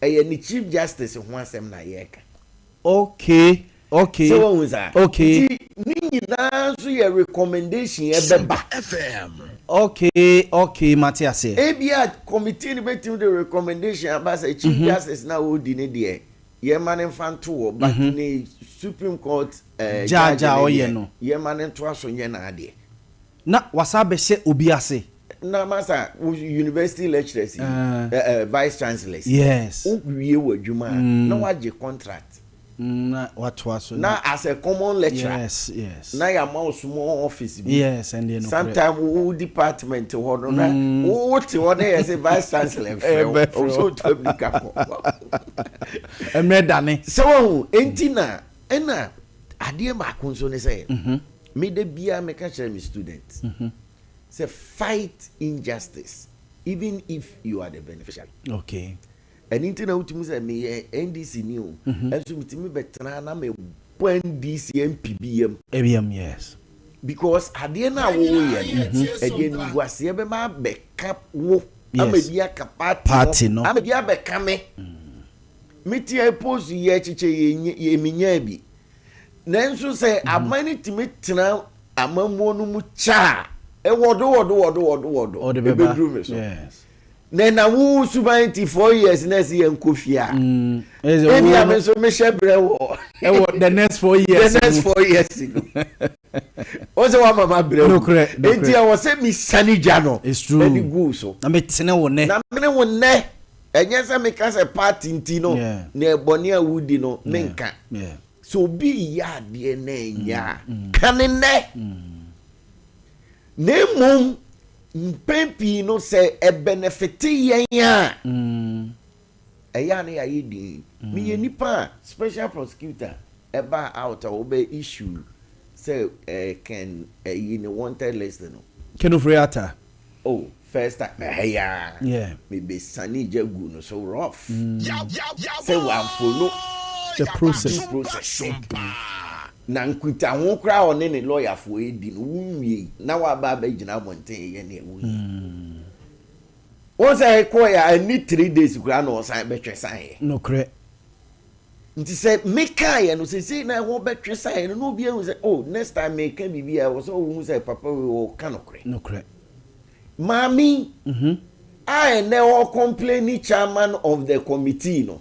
Ɛyɛ ne chief justice ho asɛm na yɛreka. Okay, okay. Sɛ wahu saa? Okay. Nti ne nyinaa nso yɛ recommendation ɛbɛba. Okay, okay, mate aseɛ. Ebia committee no bɛtumi de recommendation aba sɛ chief justice no a ɔredi no deɛ yɛmma no mfa nto hɔ but ne supreme court eh, Judge judge a no ɔyɛ deɛ no. yɛmma no ntoa so nyɛ n'adeɛ. Na wasan abɛhyɛ obi ase. Na masa wo university lecturers yi, Eh. eh, eh, vice chancellors yi, Yes. wo wie w'adwuma a, na wagye contract. Na watoa so. Na as a common lecturer, Yes, yes. na yɛama wo small office bi. Yes, ɛndeɛ nokorɛ. Sometime wo department hɔ no, na wo te hɔ na yɛ sɛ vice chancellor frɛ wo, Ɛbɛfrɛ wo. ɔwɔ sɛ otu amirika kɔ. Mmerɛ dane. Sɛ wahu, enti na, ɛna adeɛ baako nso ne sɛ, Me da biara meka kyerɛ me students sɛ fight injustice even if you are the beneficiary. Okay. Ɛno nti na wotumi sɛ meyɛ NDC ni o, ɛnso metumi bɛtena na mebɔ NDC MP bi yam. Yam, yes. Because adeɛ no a woyɛ no, ɛde animguaseɛ bɛba abɛka wo, ama bi aka party no, ama bi abɛka me. Me tia post yɛ kyekyɛ yɛ menyaa bi. Nanso sɛ aban no tumi tena amammuo no mu kyɛ a, ɛwɔdo wɔdo wɔdo wɔdo wɔdo Ɔde bɛba. ɛbɛduru me so. Yes. Na na wo suban nti 4 years na ɛsɛ yɛn kɔ fie a. Ɛsɛ Ebi wo a no- me nso mehyɛ brɛ wɔ Ɛwɔ the next 4 years the next mu. 4 years no. O sɛ wama ma brɛ wo. Nokorɛ, nokorɛ. Nti ɛwɔ sɛ mesane gya no. It's true. Ɛde gu so. Na metene wo nnɛ. Na mene wo nnɛ. Ɛnyɛ sɛ meka sɛ party nti no, Yeah. na ɛbɔne a wodi no, menka. Yeah. Sɛ obi reyɛ adeɛ na ɛnyɛ a, ka no nnɛ. Na mmom, mpɛn pii no sɛ ɛbɛnɛfete yɛn a, ɛyɛ a na yɛayɛ dinn. Meyɛ nipa a special prosecutor ɛbaa out a wɔbɛ issue sɛ Ken ɛyi ne wanted list no. Ken Ofori-Atta. Oh first time ɛha yi ara Yeah. me bɛ sane gya gu no so rough sɛ wa follow The process. due process. Na nkutaho koraa a ɔne ne lɔyafoɔ redi no, wonwiei na waba abɛgyina abɔnten reyɛ nea woyɛ. Wohu sɛ ɛkɔeɛ a, anni 3 days koraa na ɔsan bɛtwe saeɛ. Nokorɛ. Nti sɛ mekaeɛ no, seesei na ɛhɔ bɛtwe saeɛ no, na obi ahu sɛ, oh, next time meka biribi a, ɛwɔ sɛ wohu sɛ papa wei ɔka nokorɛ. Nokorɛ. Maame yi a ɛnnɛ ɔrecomplaini chairman of the committee no,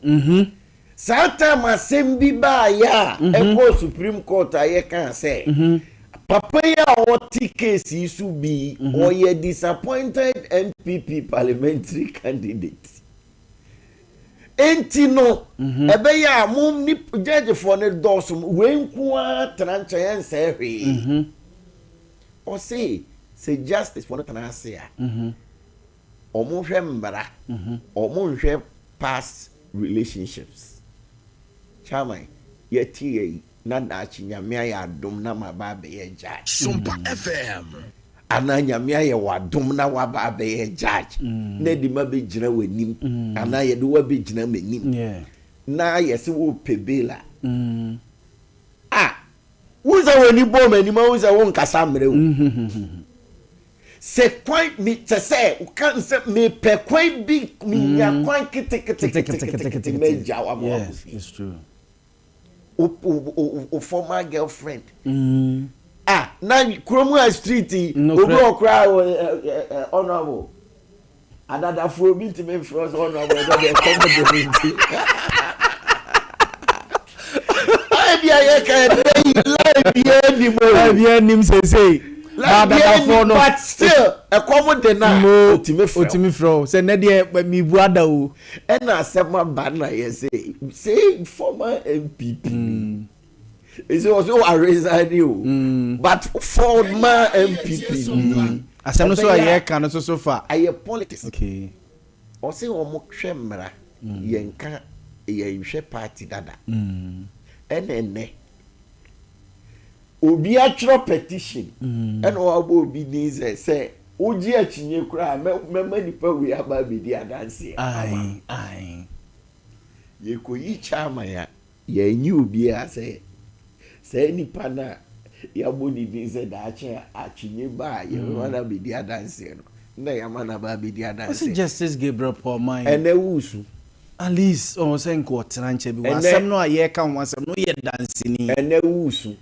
Saa time asɛm bi baeɛ a ɛkɔɔ Supreme Court a yɛkaa sɛ papa yi a ɔte case yi so bi yi, ɔyɛ disappointed NPP parliamentary candidate. Enti no, ɛbɛyɛ a mo nip judgefoɔ no dɔɔso, wei nko ara tena nkyɛn ɛnsɛe hwee. Ɔse sɛ justicefoɔ no tena ase a, Wɔhwɛ mmara, wɔnhwɛ past relationships. Chairman, yɛte ha yi na daakye Nyame ayɛ adom na maba abɛyɛ judge. Sompa FM. Anaa Nyame ayɛ wo adom na woaba abɛyɛ judge na yɛde me abɛgyina w'anim anaa yɛde wo abɛgyina m'anim na yɛse worepɛ bail a, ah, wohu sɛ w'ani bɔɔ m'anim a wohu sɛ wonkasa mmerɛ o. Sɛ kwan me kyɛ sɛ woka sɛ mepɛ kwan bi menya mm. kwan keteketeketekete mɛgya wo ama wakɔ fie. O former girlfriend. Mm. Ah, na kurom a street yi obi wɔ koraa wɔ honourable. Adadafoɔ obi ntumi mfrɛ wo sɛ honourable ɛdɛ deɛ ɛkɔm de me nti. Ayɛ bi a yɛka ɛdɛ yi line biara nim o. Line biara nim seesei. Line biara nim but still ɛkɔm de no a otumi frɛ wo. Otumi frɛ wo sɛ nɛ deɛ mebu ada o. Ɛna asɛm aba na yɛ sɛ sɛ former NPP ni. Ese ɔsɛ wa resign o mm. but former NPP ni. Asɛm no so a yɛka no so so fa. Ɛyɛ politics. Okay. Ɔsɛ wɔn hwɛ mmara mm. yɛn ka yɛn hwɛ party dada. Mm. Ɛna ɛnɛ obi atwerɛ petition mm. ɛna wabɔ obi din sɛ sɛ wogye akyinnye koraa mɛma nipa wei aba abɛdi adanseɛ ama. Yɛkɔyi chairman a Yɛannye obiara sɛ saa nipa no a yɛabɔ ne din sɛ daakye a akyinnye ba a yɛbɛma no abɛdi adanseɛ no na yɛama no aba abɛdi Ɔse adanseɛ. Justice Gabriel Paul Main. Ɛnnɛ woresu. At least ɔwɔ sɛ nka ɔtena nkyɛn bi wɔ Ɛnnɛ. asɛm no a yɛreka ho asɛm no woyɛ danseni. Ɛnnɛ woresu.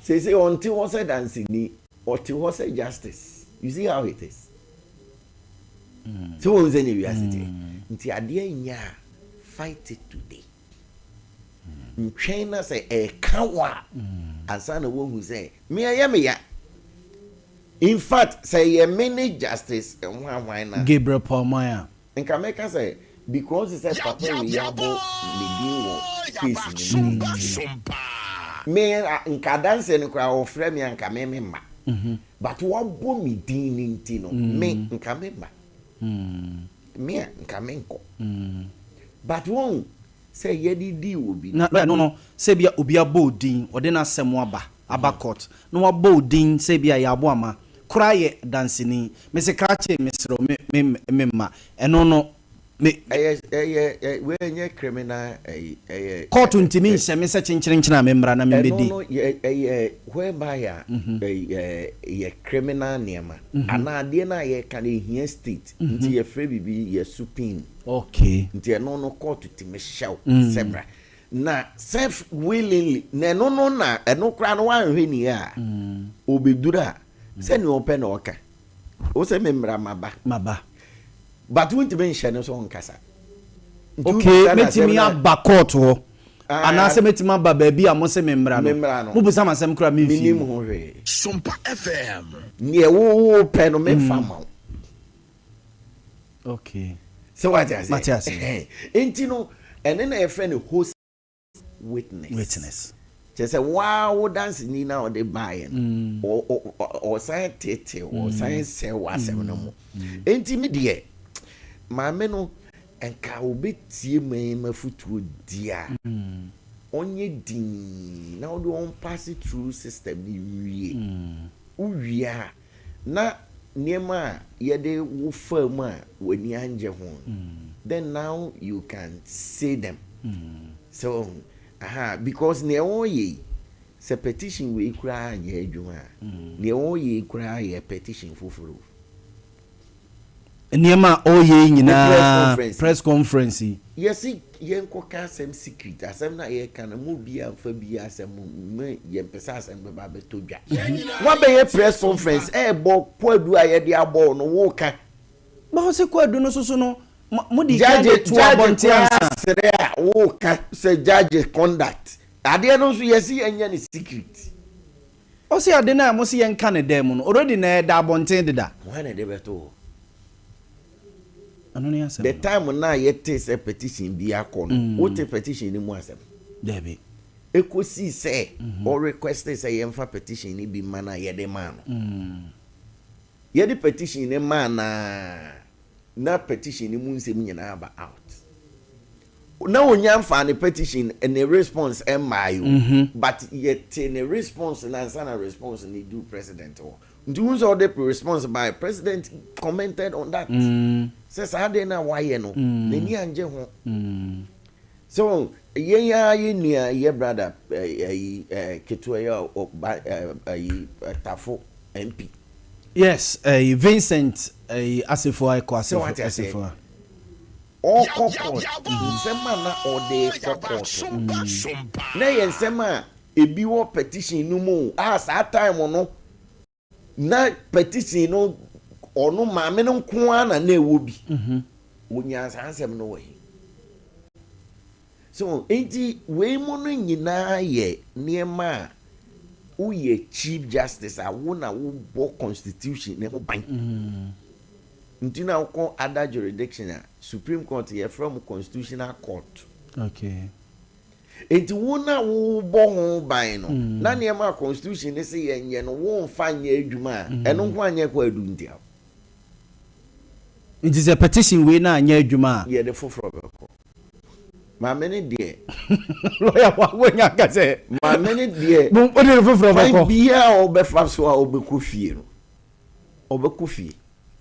Seesei ɔnte hɔ sɛ danseni, ɔte hɔ sɛ justice. You see how it is? Sɛ wohu sɛdeɛ wiase teɛ? Nti adeɛ nyɛ a, fight it today. Ntwɛn na sɛ ɛka wo a ansa na woahu sɛ me ɛyɛ me ya. In fact, sɛ ɛyɛ me ne Justice hwan hwan no a. Gabriel Palmaya. Nka mɛka sɛ because sɛ papa wei abɔ ne din wɔ case no mu nti no, me nka adanseɛ no koraa ɔfrɛ me a nka me memma. But wabɔ me din no nti no, me nka memma. Me a nka menkɔ. But woahu sɛ yɛde dii obi no. Na ɛno no, sɛ ebia obi abɔ wo din, ɔde n'asɛm aba, aba court, na wabɔ wo din sɛ ebia Yaabo Ama koraa yɛ danseni, mese krakye mesrɛ wo me me me mma, ɛno no me. Ɛyɛ ɛyɛ ɛ wei ɛnyɛ criminal ɛyi ɛyɛ. Court ntumi nhyɛ me sɛ kyenkyerenkyen a memmra na Ɛno memmɛdi. no yɛ ɛyɛ whereby a ɛyɛ yɛ criminal nneɛma anaa adeɛ no a yɛreka no ɛhia state nti yɛfrɛ biribi yɛ supin. Okay. Nti ɛno no court tumi hyɛ wo sɛ bra na self willingly na ɛno no na ɛno koraa no woanhwɛ ni a ɔbɛduru a sɛnea ɔpɛ na ɔka wo sɛ me mmra maba. Maba. But wontumi nhyɛ no so ɔnkasa. Nti Okay, wobisa no asɛm mɛtumi na aba court hɔ Ah. anaasɛ mɛtumi aba baabi a mose me mmra no. Memmra no. Mobisa me asɛm koraa a memfii Mennim mu. ho hwee. Sompa FM. Neɛ wo wopɛ no memfa mma wo. Okay. Sɛ wate aseɛ? Mate aseɛ. Ɛhɛn. Nti no, ɛno na yɛfrɛ no host witness. Witness. Kyerɛ sɛ wo ara wo danseni no a ɔde baeɛ no, ɔsan teetee wo, ɔsan sɛe w'asɛm no mu. Enti me deɛ, maame no, nka ɔbɛtie me m'afotuo di a, ɔnyɛ dinn na ɔde ɔmpaase through system no nwie. Wowie a, na nneɛma a yɛde wo faa mu a w'ani angye ho no, then now you can say them. Sɛ wahu? Aha, because nea wɔreyɛ yi, Sɛ petition wei koraa anyɛ adwuma a, nea ɔreyɛ yi koraa yɛ petition foforɔ o. Nneɛma a ɔreyɛ yi nyinaa, press conference yi. Yɛse yɛnkɔka asɛm secret, asɛm no a yɛreka no, mo obiara mfa bi asɛm mma, yɛmpɛ sɛ asɛm bɛba abɛtɔ dwa. Woabɛyɛ press conference ɛrebɔ kwaadu a yɛde abɔ wo no, woreka. But ɔse kwaadu no soso no, mo di kan de to abɔnten ansa. Judge koraa sere a woreka sɛ judge conduct. Adeɛ no nso yɛse yɛnyɛ no secret. Ɔse ade no a mose yɛnka no dan mu no already na ɛda abɔnten deda. Hwan na ɛde bɛto hɔ? Ɛno ne asɛm The no. time no a yɛtee sɛ petition bi akɔ no, wote petition no mu asɛm? Dabi. Ɛkɔsii sɛ ɔ requeste sɛ yɛmfa petition no bi mma no a yɛde maa no. Yɛde petition no maa no ara na petition no mu nsɛm nyinaa aba out. Na onya nfaa ne petition ne response mmae o but yɛte ne response no ansa na response no duru president hɔ. Nti wohu sɛ ɔde response bae, president commented on that sɛ saa adeɛ no a wayɛ no n'ani angye ho. So yɛn ara yɛn nua yɛ brother ayi ketewa yi a ɔba ayi Tafo MP. Yes, ɛyi Vincent ɛyi Asefua Ɛkɔ Sɛ wate aseɛ? Asefua. Ɔrekɔ court, nsɛm a na ɔde rekɔ court no, na ɛyɛ nsɛm a ebi wɔ petition no mu o, a saa time no, na petition no, ɔno maame no nko ara na na ɛwɔ bi. Ɔnyaa saa nsɛm no wɔ he? So, nti wei mu no nyinaa yɛ nneɛma a woyɛ Chief Justice a wo na wobɔ constitution no ho ban. Nti na wokɔ other jurisdiction a, Supreme Court yɛfrɛ wɔn constitutional court. Okay. Nti wo na wobɔ ho ban no, na nneɛma a constitution no se yɛnyɛ no, womfa nyɛ adwuma a, ɛno nko anyɛ kɔ adu ntia wo. Nti sɛ petition wei na anyɛ adwuma a. Yɛde foforɔ bɛkɔ. Maame no deɛ. Lawyer wa wonya nka sɛ. Maame no deɛ. Wode no foforɔ bɛkɔ. Kwan biara a ɔbɛfa so a ɔbɛkɔ fie no, ɔbɛkɔ fie.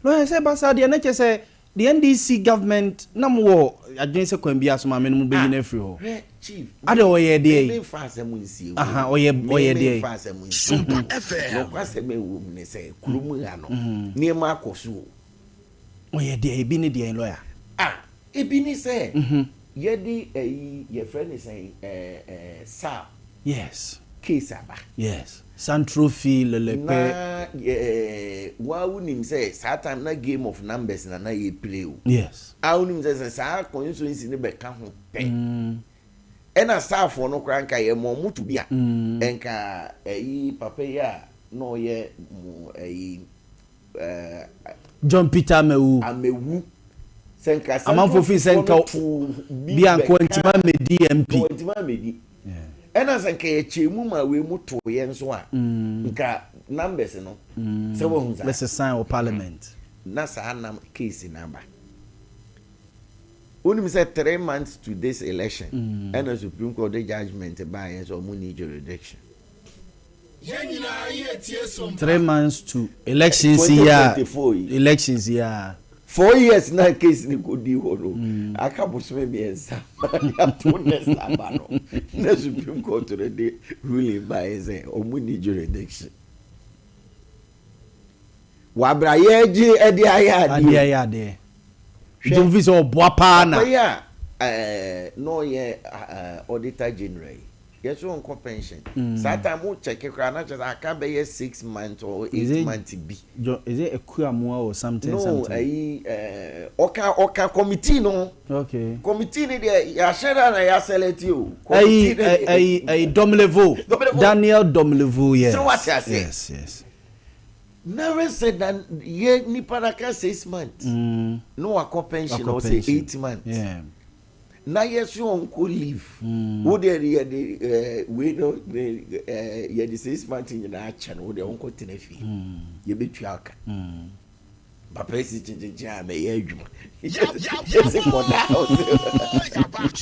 Lawyer sɛ ɛba saa deɛ na kyerɛ sɛ the NDC government na mo wɔ adwene sɛ kwan biara so maame no mo bɛyi no afiri hɔ. Hwɛ chief. Adɛ ɔyɛ deɛ yi. Me nfa asɛm nsie wo. Aha ɔyɛ ɔyɛ deɛ yi. Me nfa asɛm nsie wo. Nokwasɛm a ɛwɔ mu ne sɛ kurom ha no nneɛma akɔ so o. Ɔyɛ deɛ ebi ne deɛn lawyer? Ah ebi ne sɛ yɛde ɛyi yɛfrɛ ne sɛn ɛɛ Sal. Yes. Case aba. Yes. Santrofi lelepe. Na ɛɛ waa wonim sɛ saa time na game of numbers na na yɛ play o. Yes. A wonim sɛ sɛ saa constituency no bɛka ho pɛ. Ɛna Salfoɔ no koraa nka yɛ ma ɔmo to bi a. Nka ɛyi papa yi a na ɔyɛ mo ɛyi. John Peter Amewu. Amewu. Sɛ nka Amanfoɔ feel sɛ nka bi a nka wantumi ammɛdi MP. Nka wantumi ammɛdi. Ɛna sɛ nka yɛkyɛɛ mu ma wei mu too yɛn nso a, nka numbers no, sɛ wahu saa. Bɛsesan wɔ parliament. Na saa nam case no aba. Wonim sɛ 3 months to this election, ɛna Supreme Court de judgement baeɛ sɛ wɔn nni jurisdiction. 3 months to elections yi a elections yi a. 4 years na case ni kò di hɔ no, aka bosome 3 ato next aba no, na Supreme Court no de ruling baeɛ sɛ ɔmo ni jurisdiction. Wabra yɛgye ɛde ayɛ adeɛ. Adeɛ ayɛ adeɛ. Nti mo fi sɛ ɔboa paa na. Papa yi a ɛɛ na ɔyɛ ɛɛ Auditor General yi, yɛsɛ ɔnkɔ pension. Saa time wo check koraa na kyerɛ sɛ aka bɛyɛ 6 months or 8 months bi. John, is it Ekuamua or something no, something? No, ayi ɛɛ ɔka ɔka committee no ho. Okay. Committee ni deɛ yɛahyɛ da na yɛaselect o. Ayi ayi ayi Domelevo. Domelevo. Daniel Domelevo, yes. Sɛ wate ase. Yes. Na resɛ na yɛ nipa na ka 6 months. Na wakɔ pension Wakɔ ɔsɛ pension. 8 months. Na yɛ so ɔnkɔ leave. Wo deɛ yɛde wei no ne yɛde 6 months nyinaa kyɛ no, wo deɛ ɔnkɔ tena fie. Yɛbɛtua aka. Papa esi kyenkyenkyen a mɛyɛ adwuma. Yɛsi kɔda ɔsɛ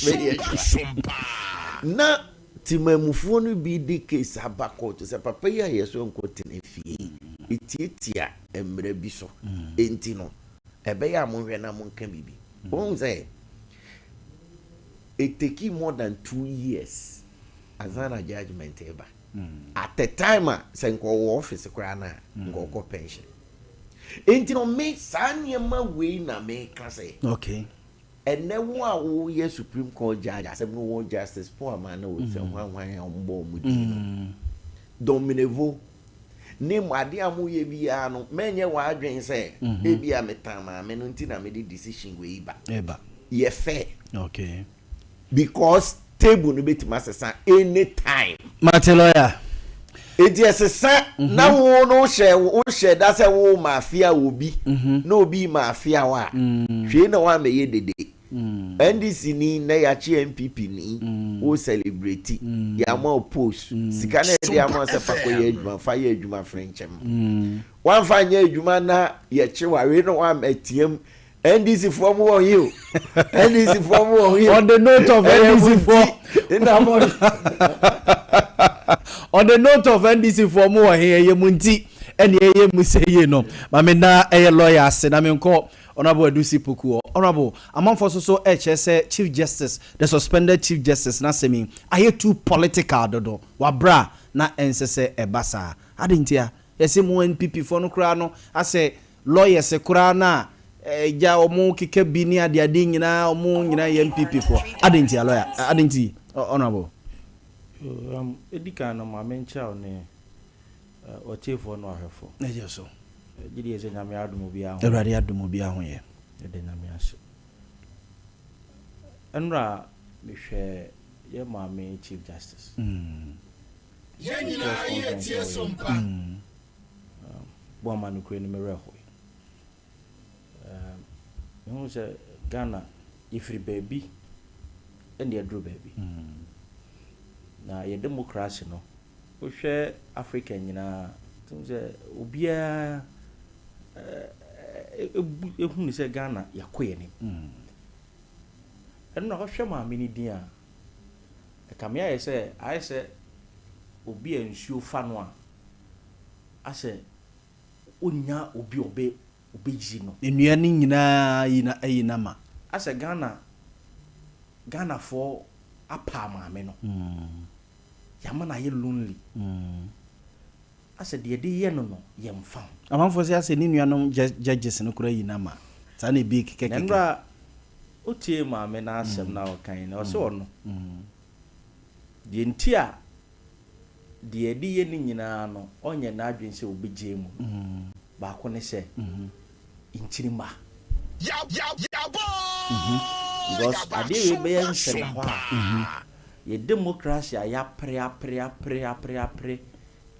mɛyɛ adwuma. Na temamufoɔ no bi de case aba court sɛ papa yi a yɛ so nkɔ tena fie etiatia mmerɛ bi so. Enti no ɛbɛyɛ a monhwɛ na monka biribi. Wɔn sɛ it take more than 2 years. Ansa na judgement reba. At the time a sɛ nka ɔwɔ office koraa no a, nka ɔkɔ pension. Enti no me saa nneɛma wei na meka sɛ. Okay. Ɛnnɛ wo a woyɛ Supreme Court judge asɛm no wɔ Justice Poaman ne wo sɛ hwan hwan a wɔbɔ wɔn din no. Dominevo ne mo adeɛ a moyɛ biara no mɛnyɛ w'adwene sɛ ebia metan maame no nti na mede decision wei ba. Yɛ fair. Okay. Because table no bɛtumi asesa anytime. Mate lawyer. Enti ɛsesa na wo no wohyɛ wohyɛ da sɛ wo mafia obi na obi mafia wo a, hwee na woammɛyɛ dede. NDC ni nnɛ yɛakye NPP ni, wo celebrate, yɛama wo post, sika no a yɛde ama wo sɛ fa kɔyɛ adwuma, fa yɛ adwuma frenkyɛm. Woamfa anyɛ adwuma na yɛkye wo a, wei na woammɛteam NDC foɔ mo wɔ he o NDC foɔ mo wɔ he o. On the note of NDC foɔ. Nna mo. On the note of NDC foɔ mo wɔ he ɛyɛ mo nti ɛne ɛyɛ mu sɛ yie no ma me na ɛyɛ lawyer ase na me nkɔ Honourable Adusi Poku hɔ. Honourable, amanfoɔ nso so ɛkyerɛ sɛ Chief Justice, the suspended Chief Justice n'asɛm yi ayɛ too political dodo, wabra na ɛnsɛ sɛ ɛba saa. Adɛn ntia? Yɛse mo NPP foɔ no koraa no asɛ Lawyers koraa no a agya ɔmo keka bi ne ade ade nyinaa ɔmo nyinaa yɛ NPP foɔ adɛn nti a lawyer adɛn nti honourable. Yoo um edi kan no ma menkyia wo ne ɔtiefoɔ ne ɔhwɛfoɔ. Ɛyɛ so. Gye die sɛ Nyame adom obiara ho yɛ. Awurade adom obiara ho yɛ. Yɛda Nyame ase. Ɛnora mehwɛ yɛ maame Chief Justice. Press conference a ɔyɛ. Boa ma nokorɛ no me werɛ hoe. Mehu sɛ Ghana yɛfiri baabi ɛna yɛaduru baabi. Na yɛ democracy no, wohwɛ Africa nyinaa, wohu sɛ obiara ɛhunu sɛ Ghana yɛakɔ yɛn anim. Ɛno na wohwɛ maame no din a, ɛkame ayɛ sɛ ayɛ sɛ obi a nsuo fa no a, asɛ ɔnnya obi a ɔbɛ ɔbɛyi no. Nnua no nyinaa ayi na ayi no ama. Asɛ Ghana Ghanafoɔ apaa maame no. Yɛama no ayɛ lonely. Asɛ deɛ yɛde yɛ no no yɛmfa ho. Amanfoɔ se asɛ ne nuanom judges no koraa ayi no ama. Saa na ebi kekakeka. Na nnora wotiee maame no asɛm no a ɔka yi no, ɔse ɔno deɛ nti a Deɛ ɛde yɛ ne nyinaa no, ɔnyɛ n'adwene sɛ ɔbɛgyae mu no, baako ne sɛ, nkyirimma. Because adeɛ wei bɛyɛ nsɛnnahɔ a, yɛ democracy a yɛapere apere apere apere apere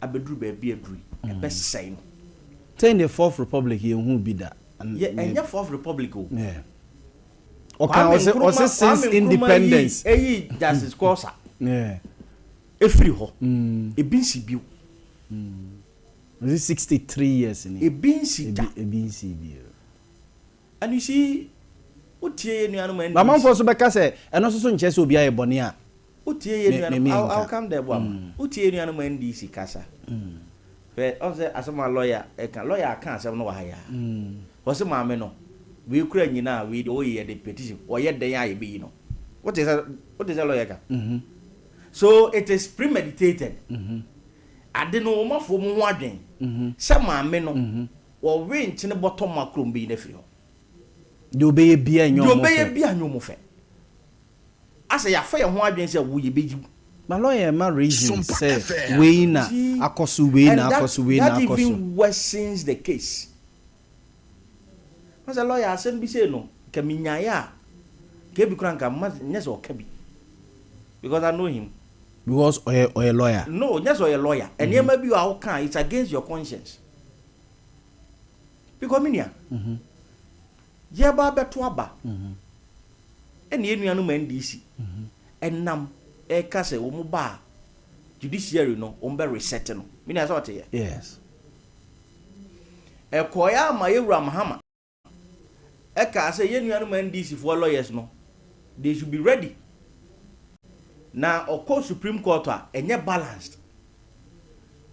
abɛduru baabi a aduru yi, ɛbɛsɛe no. Sɛ in the fourth republic yɛnhuu bi da. Yɛ, ɛnyɛ fourth republic o. Yeah. Ɔka Kwame ɔse Nkrumah, ɔse since Kwame Nkrumah yi, independence. ɛyi Justice Korsah. Yeah. Ɛfiri hɔ, ebi nsi bio. Ɔse 63 years ni. Ebi nsi da. Ebi nsi bio. And you see, wotie yɛn nuanom NDC. But amanfoɔ nso bɛka sɛ ɛno nso so nkyerɛ sɛ obi ayɛ bɔne a. Wotie yɛn nuanom, I'll, I'll come there Boama. Wotie yɛn nuanom NDC kasa. Hwɛ, ɔn sɛ asɛm a lawyer ɛka, lawyer aka asɛm no wɔ ha yi ara. Ɔse maame no, wei kura nyina a, wei deɛ ɔyɛ yɛde petition, ɔyɛ dɛn a yɛbɛyi no. Wote sɛ, wote sɛ lawyer ka? So it is premeditated? Ade no wɔn afɔ wɔn ho adwen sɛ maame no wɔwe nkyene bɔtɔ ma kurom bɛyi no afiri hɔ. Deɛ ɔbɛyɛ biara nyɛ Deɛ wɔn ɔbɛyɛ fɛ. biara nyɛ wɔn fɛ. Asɛ yɛafa yɛn ho adwen sɛ wo yɛbɛyi wo. Ma lawyer mma reason Sompa sɛ FM. wei na See, akɔ so wei and na akɔ that so wei na that akɔ so. even worsens the case. Wohu sɛ lawyer asɛm bi sei no nka menyaeɛ a nka ebi koraa nka mma nyɛ sɛ ɔka bi because I know him. Because ɔyɛ ɔyɛ lawyer. No, nyɛ sɛ ɔyɛ lawyer. Nneɛma bi wɔ a woka a it's against your conscience. Because me nua, yɛreba abɛto aba ɛna yɛn nuanom NDC ɛnam ɛreka sɛ wɔn ba a judiciary no wɔn bɛ reset no. Me nua sɛ ɔte yɛ? Yes. Ɛkɔeɛ ara ma yɛn wura Mahama ɛkaa sɛ yɛn nuanom NDC foɔ lawyers no they should be ready na ɔkɔ Supreme Court a ɛnyɛ balanced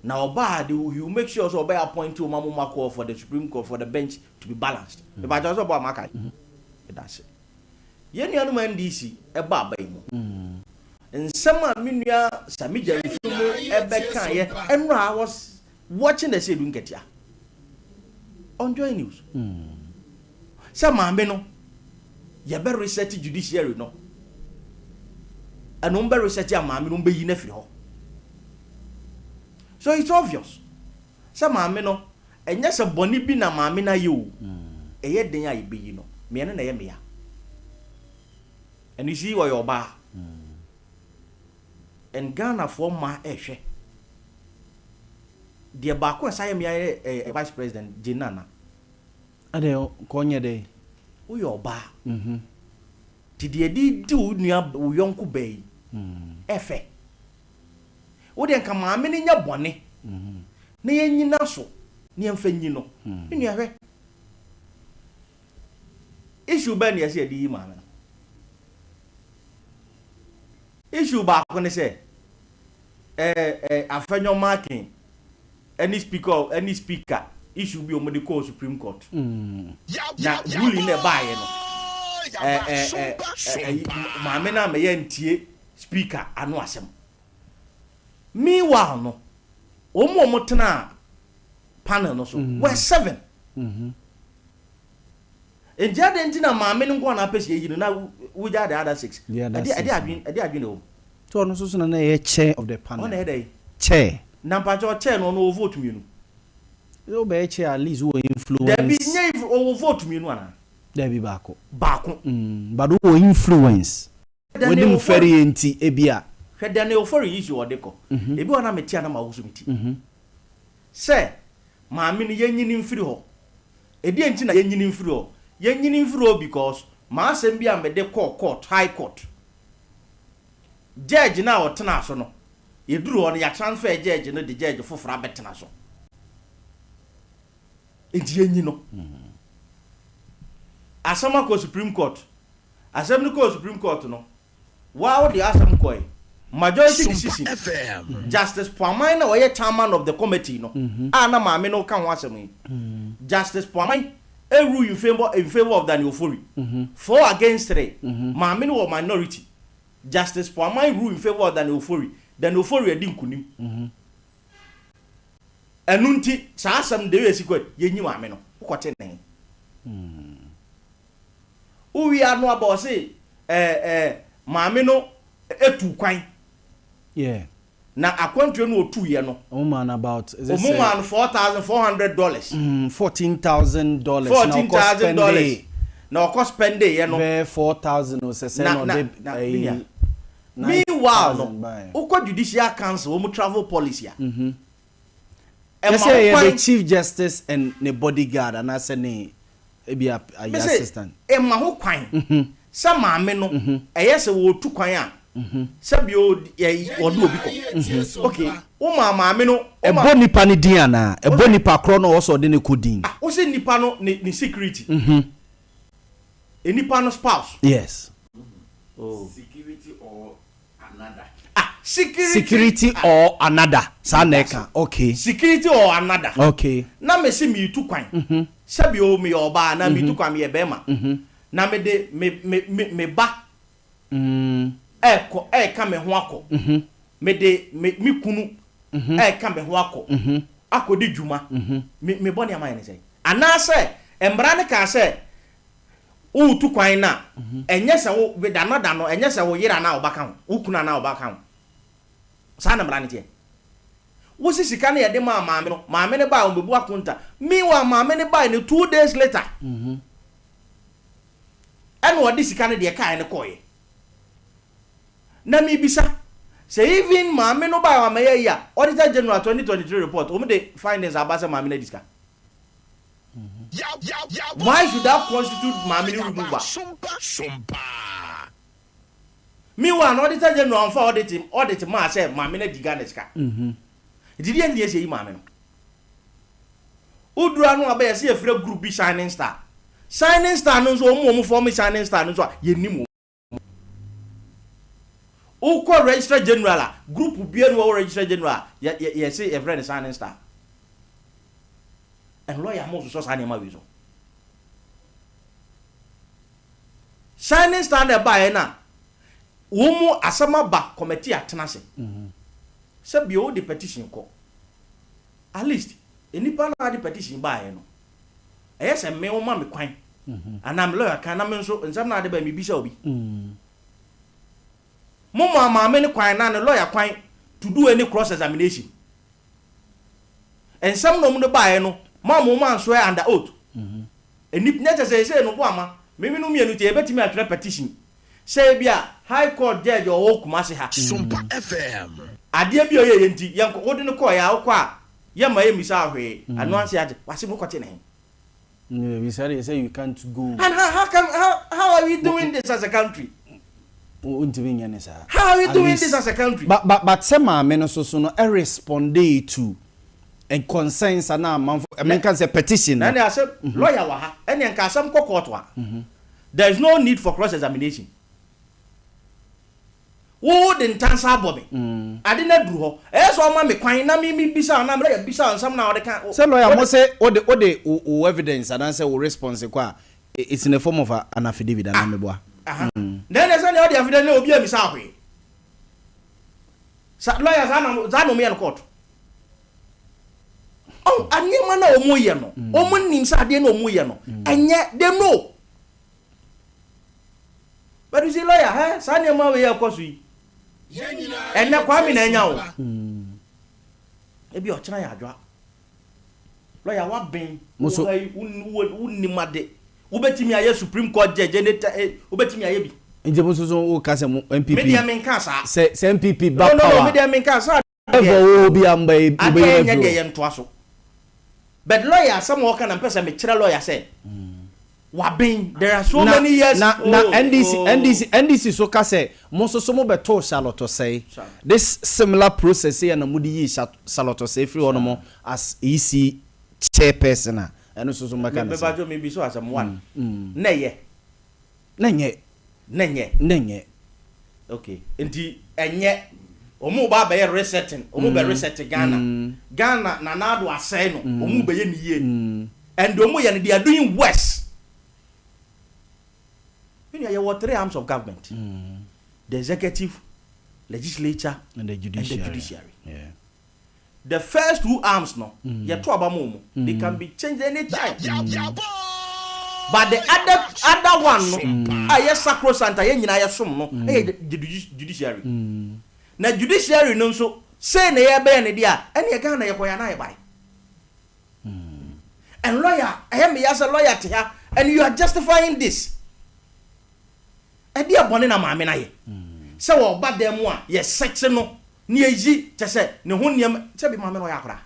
na ɔba a they will, he will make sure sɛ ɔbɛyɛ appoint wɔn ama wɔn akɔ for the Supreme Court for the bench to be balanced. Mepakyɛw sɛ ɔbɔ a maka meda ase. Yɛn nuanom NDC ɛba aba yi mu nsɛm a me nua Sammy Gyamfi mu ɛbɛkaeɛ ɛnora I was watching the Seidu Nketia on Joy News sɛ maame no yɛbɛ reset judiciary no ɛno wɔn bɛ reset a maame no wɔn bɛyi no afiri hɔ so it's obvious sɛ maame no ɛnyɛ sɛ bɔne bi na maame no ayɛ o ɛyɛ den a yɛbɛyi no meɛ no na ɛyɛ meya and you see ɔyɛ ɔbaa and Ghanafoɔ mmaa ɛrehwɛ deɛ baako a ɛsan yɛ meya yɛ ɛɛ vice president Jane Nana. Adɛn kɔ nyɛ dɛn? Woyɛ ɔbaa nti deɛ yɛde di wo nua wo yɔnko baa yi ɛfɛ. Wo deɛ nka maame no nyɛ bɔne na yɛnyina so na yɛmfa nyi no. Me nua hwɛ issue bɛn na yɛsɛ yɛde yi maame no? Issue baako ne sɛ ɛɛ ɛɛ Afenyo Markin ɛne speaker ɛne speaker issue bi a wɔde kɔɔ Supreme Court. Na ruling na ɛbaeɛ no ɛɛ ɛɛ ɛɛ maame no amɛyɛ ntie speaker ano asɛm. Meanwhile no, wɔn a wɔtenaa panel no so were seven. Nti adɛn nti na maame no nko na apɛ sɛ yɛyi no na wogya the other six? The other Ɛde six. ɛde adwene ɛde adwene wɔ mu. Tí ɔno nso so na na ɛyɛ chair of the panel. Ɔna ɛyɛ dɛ. Chair. Na mpakyɛ ɔchair no ɔno ɔwɔ vote mmienu. Sɛ wobɛyɛ chair at least wowɔ influence. Dabi nye ɔwɔ vote mmienu anaa? Dabi baako. Baako. But wowɔ influence. Daniel Wodi mu Ofori. fɛre yɛ nti ebia. Hwɛ Daniel Ofori issue ɔde kɔ. Ebi wɔ na mete a na ma woso me ti. Sɛ maame no yɛnyini mfiri hɔ. Ɛdeɛ nti na yɛnyini mfiri hɔ? Yɛnyini mfiri hɔ because m'asɛm bi a mede kɔɔ court, high court. Judge no a ɔtena so no, yɛduru hɔ no yɛatransfer judge no de judge foforɔ abɛtena so. Nti yɛnyi no. Asɛm akɔ Supreme Court. Asɛm no kɔɔ Supreme Court no, waa wode asɛm kɔe. Majority decision, Justice Pwamang na ɔyɛ chairman of the committee no, a na maame no ka ho asɛm yi. Justice Pwamang rule in favour of Daniel Ofori. 4 against 3. Maame no wɔ minority. Justice Pwamang rule in favour of Daniel Ofori. Daniel Ofori adi nkunim. Ɛno nti saa asɛm de yɛ si kɔ yɛnyi maame no wokɔte ne wowie ano aba ɔse ɛɛ ɛɛ maame no etu kwan. Na akwantuo no otu yɛ no. Ɔmo maa no about. Is it ɔmo maa no $4,400. $14,000. $14,000 na ɔkɔ spend yɛ no. Bɛɛ 4,000 o sɛ sɛ na ɔde ɛyi. Meanwhile no, wokɔ Judicial Council wɔn travel policy a. Ɛma yɛ yɛ the Chief Justice and ne bodyguard anaasɛ ne ebi ayi assistant. Ɛma ho kwan sɛ maame no ɛyɛ sɛ wɔtu kwan a sɛbi o ɔde obi kɔ. Ok, wo maa maame no. Ɛbɔ nipa ne din anaa ɛbɔ nipa korɔ na ɔwɔ sɛ ɔde ne kɔ din? O sɛ nipa no ne security. Nipa no spouse. Yes. Oh. Security or another. Ah, security. Security or another. Saa na ɛka. Okay. Security or another. Okay. Na me si mi tu kwan. Sɛbi o, mi yɛ ɔbaa na mi tu kwan, mi yɛ bɛrima. Na mi de mi ba. Ɛɛkɔ ɛɛka mi ho akɔ. Mi de mi kunu. Ɛɛka mi ho akɔ. Akɔ di dwuma. Mi bɔ nneɛma yɛ ne sɛ. Anaasɛ mmara ne kaa sɛ wotu kwan na ɛnyɛ sɛ wo with another no, ɛnyɛ sɛ wo yere anaa ɔba ka ho, wo kunu anaa ɔba ka ho. Saa na mmara ne teɛ. Wosi sika no yɛde maa maame no, maame no baa wɔn bɛbu akonta. Meanwhile, maame no baa no 2 days later ɛna ɔde sika no deɛ kaa no kɔɔyɛ. Na mibisa sɛ even maame no baa wɔn amɛyɛ yi a, Auditor General 2023 report wɔn de findings aba sɛ maame no adi sika. Why should that constitute maame no removal? Meanwhile na Auditor General nfa audit maa sɛ maame no adi Ghana sika. Nti deɛ nti yɛ yi maame no woduru ano abɛyɛ sɛ yɛfrɛ group bi Shining Star. Shining Star no nso, wɔn form Shining Star no nso a yɛnim wɔn. Wokɔ Registrar General a, group bia no wɔwɔ Registrar General a yɛ yɛ yɛsɛ yɛfrɛ no Shining Star. And lawyer mo sosɔ saa nneɛma wei so. Shining Star na ɛbaeɛ no a, wɔn mu asɛm aba committee atena ase. Sɛ bio wode petition kɔ, at least nnipa no a de petition baeɛ no, ɛyɛ sɛ me woma me kwan anaa me lawyer kan na me nso nsɛm no a ade baeɛ mebisa obi. Mo maa maame no kwan anaa ne lawyer kwan to do any cross examination. Nsɛm na wɔn de baeɛ no, mo a mo answear under oath. Nip, na kyerɛ sɛ seesei no boama, me me no mmienu nti yɛbɛtumi atwerɛ petition sɛ ebia High Court judge a ɔwɔ Kumasi ha, Sompa FM. adeɛ bi a ɔyɛeɛ nti yɛnkɔ, wode no kɔeɛ a wokɔ a yɛmma yɛmmisa wo hwee, ɛno ara nso yɛagye, wase mo kɔte ne he? Bisa deɛ sɛ you can't go. And how, how can, how, how are we doing this as a country? Wontumi nyɛ ne saa. How are we doing this as a country? But, but, but sɛ maame no soso no respondee to concerns anaa amanfo, menka sɛ petition no. Na ɛne asɛm, lawyer wɔ ha, ɛne nka asɛm kɔ court a, there is no need for cross examination. Wo de ntansa abɔ me, ade no aduru hɔ, ɛyɛ sɛ ɔma me kwan na me me bisa anaa me lawyer bisa nsɛm na ɔde ka. Sɛ lawyer mo se wode wode wo evidence anaasɛ wo response kɔ a, it's in the form of an affidavit anaa meboa? Aha. Na ɛne sɛ nea ɔde affidavit no obi ammisa hwee. Sa lawyer saa na saa na wɔyɛ no court. Oh, nneɛma na wɔyɛ no, wɔn nim sɛ adeɛ na wɔyɛ no, ɛnyɛ they know. But you see lawyer, hɛ saa nneɛma wei ɛkɔ so yi. Ɛnɛ Kwame na anya o. Ebi ɔkyena yɛ adwa. Lawyer waben, wo ha yi, wo nim ade. Wobɛtumi ayɛ Supreme Court judge any time, eh, wobɛtumi ayɛ bi. Nti mo nso so woka sɛ mo NPP. Me deɛ menka saa. Sɛ sɛ NPP ba power. No no no, me deɛ menka saa. Ɛfɔ wo obi a mba yi wobɛyi no afiri hɔ. Adeɛ nyɛ deɛ yɛntoa so. But lawyer asɛm a ɔka na mpɛ sɛ mekyerɛ lawyer sɛ waben there are so many years. Na na NDC oh. NDC NDC so ka sɛ mo nso so mo bɛtoo Charlotte Osei. This similar process yɛ na mo de yii Charlotte Osei firi hɔ nom as EC chairperson a ɛno nso so mbɛka ne sɛ. Mebajo mi bi so asɛm one. Na ɛyɛ. Na ɛnyɛ. Na ɛnyɛ. Na ɛnyɛ. Okay nti ɛnyɛ wɔn ba abɛyɛ resetting wɔn bɛ reset Ghana Ghana Nana Addo asɛe no wɔn bɛyɛ ne yie and wɔn yɛ no they are doing worse. Me nua yɛwɔ three arms of government the executive, legislature and the judiciary. And the judiciary. Yeah. The first two arms no, yɛto aba ma wɔn. They can be changed anytime. But the other other one no, a ɛyɛ sacrosanct a yɛn nyinaa yɛsom no, ɛyɛ the judiciary. Na judiciary no nso, sei na yɛbɛyɛ no deɛ a, ɛneɛ Ghana yɛkɔeɛ anaa yɛbaeɛ? And lawyer, ɛyɛ me ya sɛ lawyer te ha and you are justifying this. Ɛdeɛ bɔne na maame no ayɛ? Sɛ ɔba dan mu a, yɛsɛkye no na yɛyi kyɛ sɛ ne ho nneɛma sɛ bi maame no ɔyɛ akora.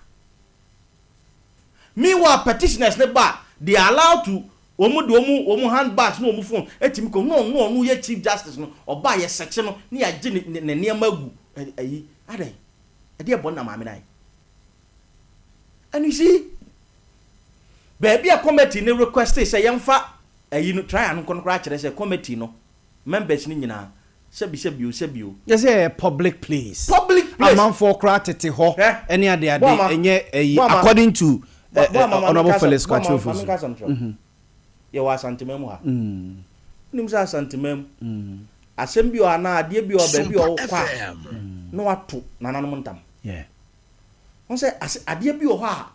Meanwhile petitioners no ba a, they are allowed to wɔn de wɔn wɔn handbags ne wɔn phone tumi kɔ no ɔno ɔno yɛ chief justice no ɔba a yɛsɛkye no na yɛagye ne ne nneɛma agu ayi adɛn ɛdeɛ bɔne na maame no ayɛ. And you see baabi a committee no request sɛ yɛmfa ayi no trial no nkɔ no koraa kyerɛ sɛ committee no members no nyinaa sɛbi sɛbi o sɛbi o. Yɛ sɛ ɛyɛ public place. Public place. Amanfoɔ koraa tete hɔ Hwɛ ɛne ade ade Boama ɛnyɛ ɛyi Boama according to Boama ma menka Honourable asɛm Felix Boama Kwakye ma Ofosu. menka asɛm nkyerɛ wo. Yɛwɔ Asanteman mu ha. Wonim sɛ Asanteman mu asɛm bi wɔ hɔ anaa adeɛ bi wɔ hɔ baabi a Sompa wokɔ a FM. na wato nananom ntam. Yeah. Wohu sɛ ase adeɛ bi wɔ hɔ a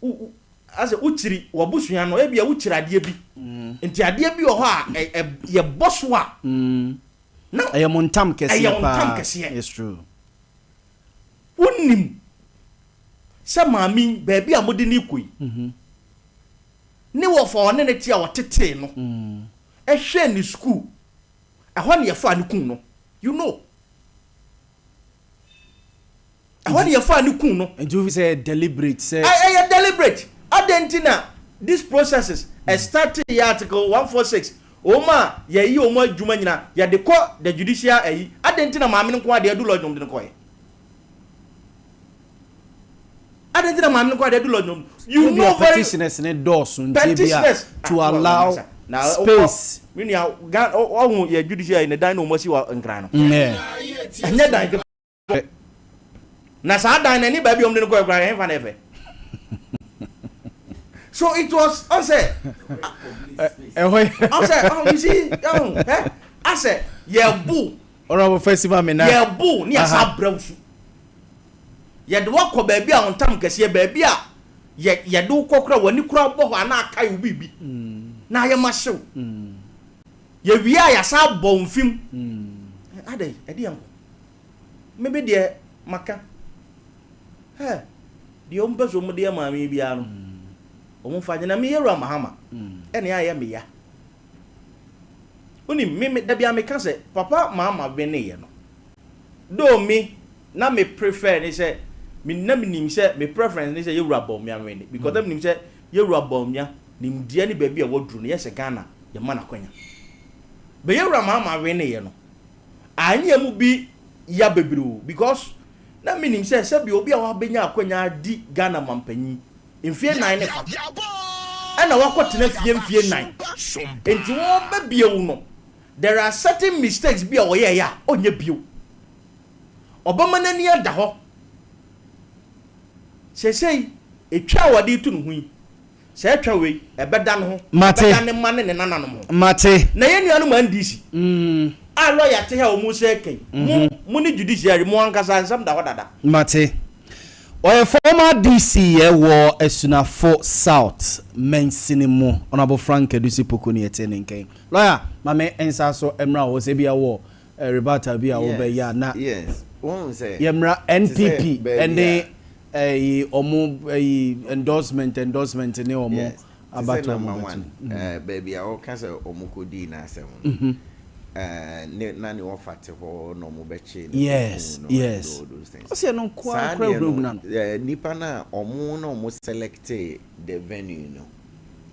wo wo asɛ wokyiri w'abusua no ebia wokyiri adeɛ bi nti adeɛ bi wɔ hɔ a ɛ ɛ yɛbɔ so a na Ɛyɛ mo ntam ɛyɛ kɛseɛ wo ntam paa. kɛseɛ. It's true. Wonim sɛ maame yi baabi a mode no rekɔ yi ne wɔfa a ɔne no te a ɔtetee no hwɛɛ ne sukuu ɛhɔ na yɛfaa no kum no you know. Ɛhɔ na yɛfaa no kuu no. Nti wofi sɛ ɛyɛ deliberate sɛ. Ɛyɛ deliberate. Adɛn nti na this processes ɛstartee yɛ article 146 wɔn a yɛyi wɔn adwuma nyinaa yɛde kɔ the judicial ayi adɛn nti na maame no nko ara deɛ adu lodge na wɔde no kɔɛ? Adɛn nti na maame no nko ara deɛ adu lodge na wɔde you Ebia know very petitioners ne dɔɔso nti ebia petitioners to ah allow na wokɔ space. me nua Ghana ɔhu yɛ judicial yi ne dan na wɔn asi wɔ Nkran no Yeah. ɛnyɛ dan ketewa. Na saa dan no ɛne baabi a wɔde no kɔɛ koraa ɛhefa na ɛfɛ? So it was ɔn sɛ ɛhɔ yɛ ɔn sɛ ɔn you see ɔn ɛ asɛ yɛ bo Honorable Festival Mena yɛ bo ne yɛ sa brɛ wo su. Yɛde wo akɔ baabi a wo ntam kɛseɛ, baabi a yɛ, yɛde wo kɔ koraa, w'ani koraa bɔ hɔ a na akae wo biribi, na ayɛ ma hye wo. Yɛwie a yɛasan abɔ wo mfem. Adɛn? Ɛdeɛn nko? Me me deɛ maka. Hɛ! Deɛ wɔn pɛ sɛ wɔn de yɛ maame yi biara no, wɔn mfa nyɛ. Na me Yawura Mahama, ɛna ayɛ me ya. Wonim, me, me, da biara meka sɛ, Papa Mahama weneeɛ no, though me, na me prefer ne sɛ, me, na menim sɛ, me preference ne sɛ Yawura Bawumia nwene, because na menim sɛ Yawura Bawumia, nimdeɛ ne baabi a waduru no, yɛ sɛ Ghana, yɛma no akwanya. But Yawura Mahama weneeɛ no, anyɛ mu bi ya bebree o, because na menim sɛ, sɛbi obi a wabɛnya akwanya adi Ghana mampanyin, mfie nnan ne fa ɛna wakɔ tena fie mfie nnan nti wɔba bio no there are certain mistakes bi a ɔyɛɛyɛ a ɔnyɛ bio ɔbɛma n'ani ada hɔ sesei etwa a wɔde to ne ho yi saa etwa wei ɛbɛda ne ho Mate. ɛbɛda ne mma ne ne nananom ho Mate. na yɛn nuanom NDC a lɔya te ha a wɔn sɛ kɛn mo mo ne judiciary mo ankasa nsɛm da hɔ dada. Mate. Ɔyɛ former DC wɔ Asunafo South mansini mu, Honourable Frank Adusi Poku ne yɛte ne nka yi. Lawyer, ma me nsa so mmra hɔ sɛ ebia wɔ rebuttal bi a wobɛyɛ a na Yes, wohu sɛ, yɛmmra te sɛ NPP baabi ne a. ɛyi ɔmo ɛyi endorsement endorsement ne ɔmo Yes, te sɛ abatoɔ ɔmo number bɛto. one, eh, baabi a wɔka sɛ ɔmo kɔdii n'asɛm no, eh, ne, na ne wɔfa te hɔ na ɔmo bɛkyee no Yes, kɔkuu no and yes. all those things. Ɔsɛ ɛno nko ara Saa koraa deɛ no, hunahuna no. eh, nnipa no a ɔmo na ɔmo selectee the venue no,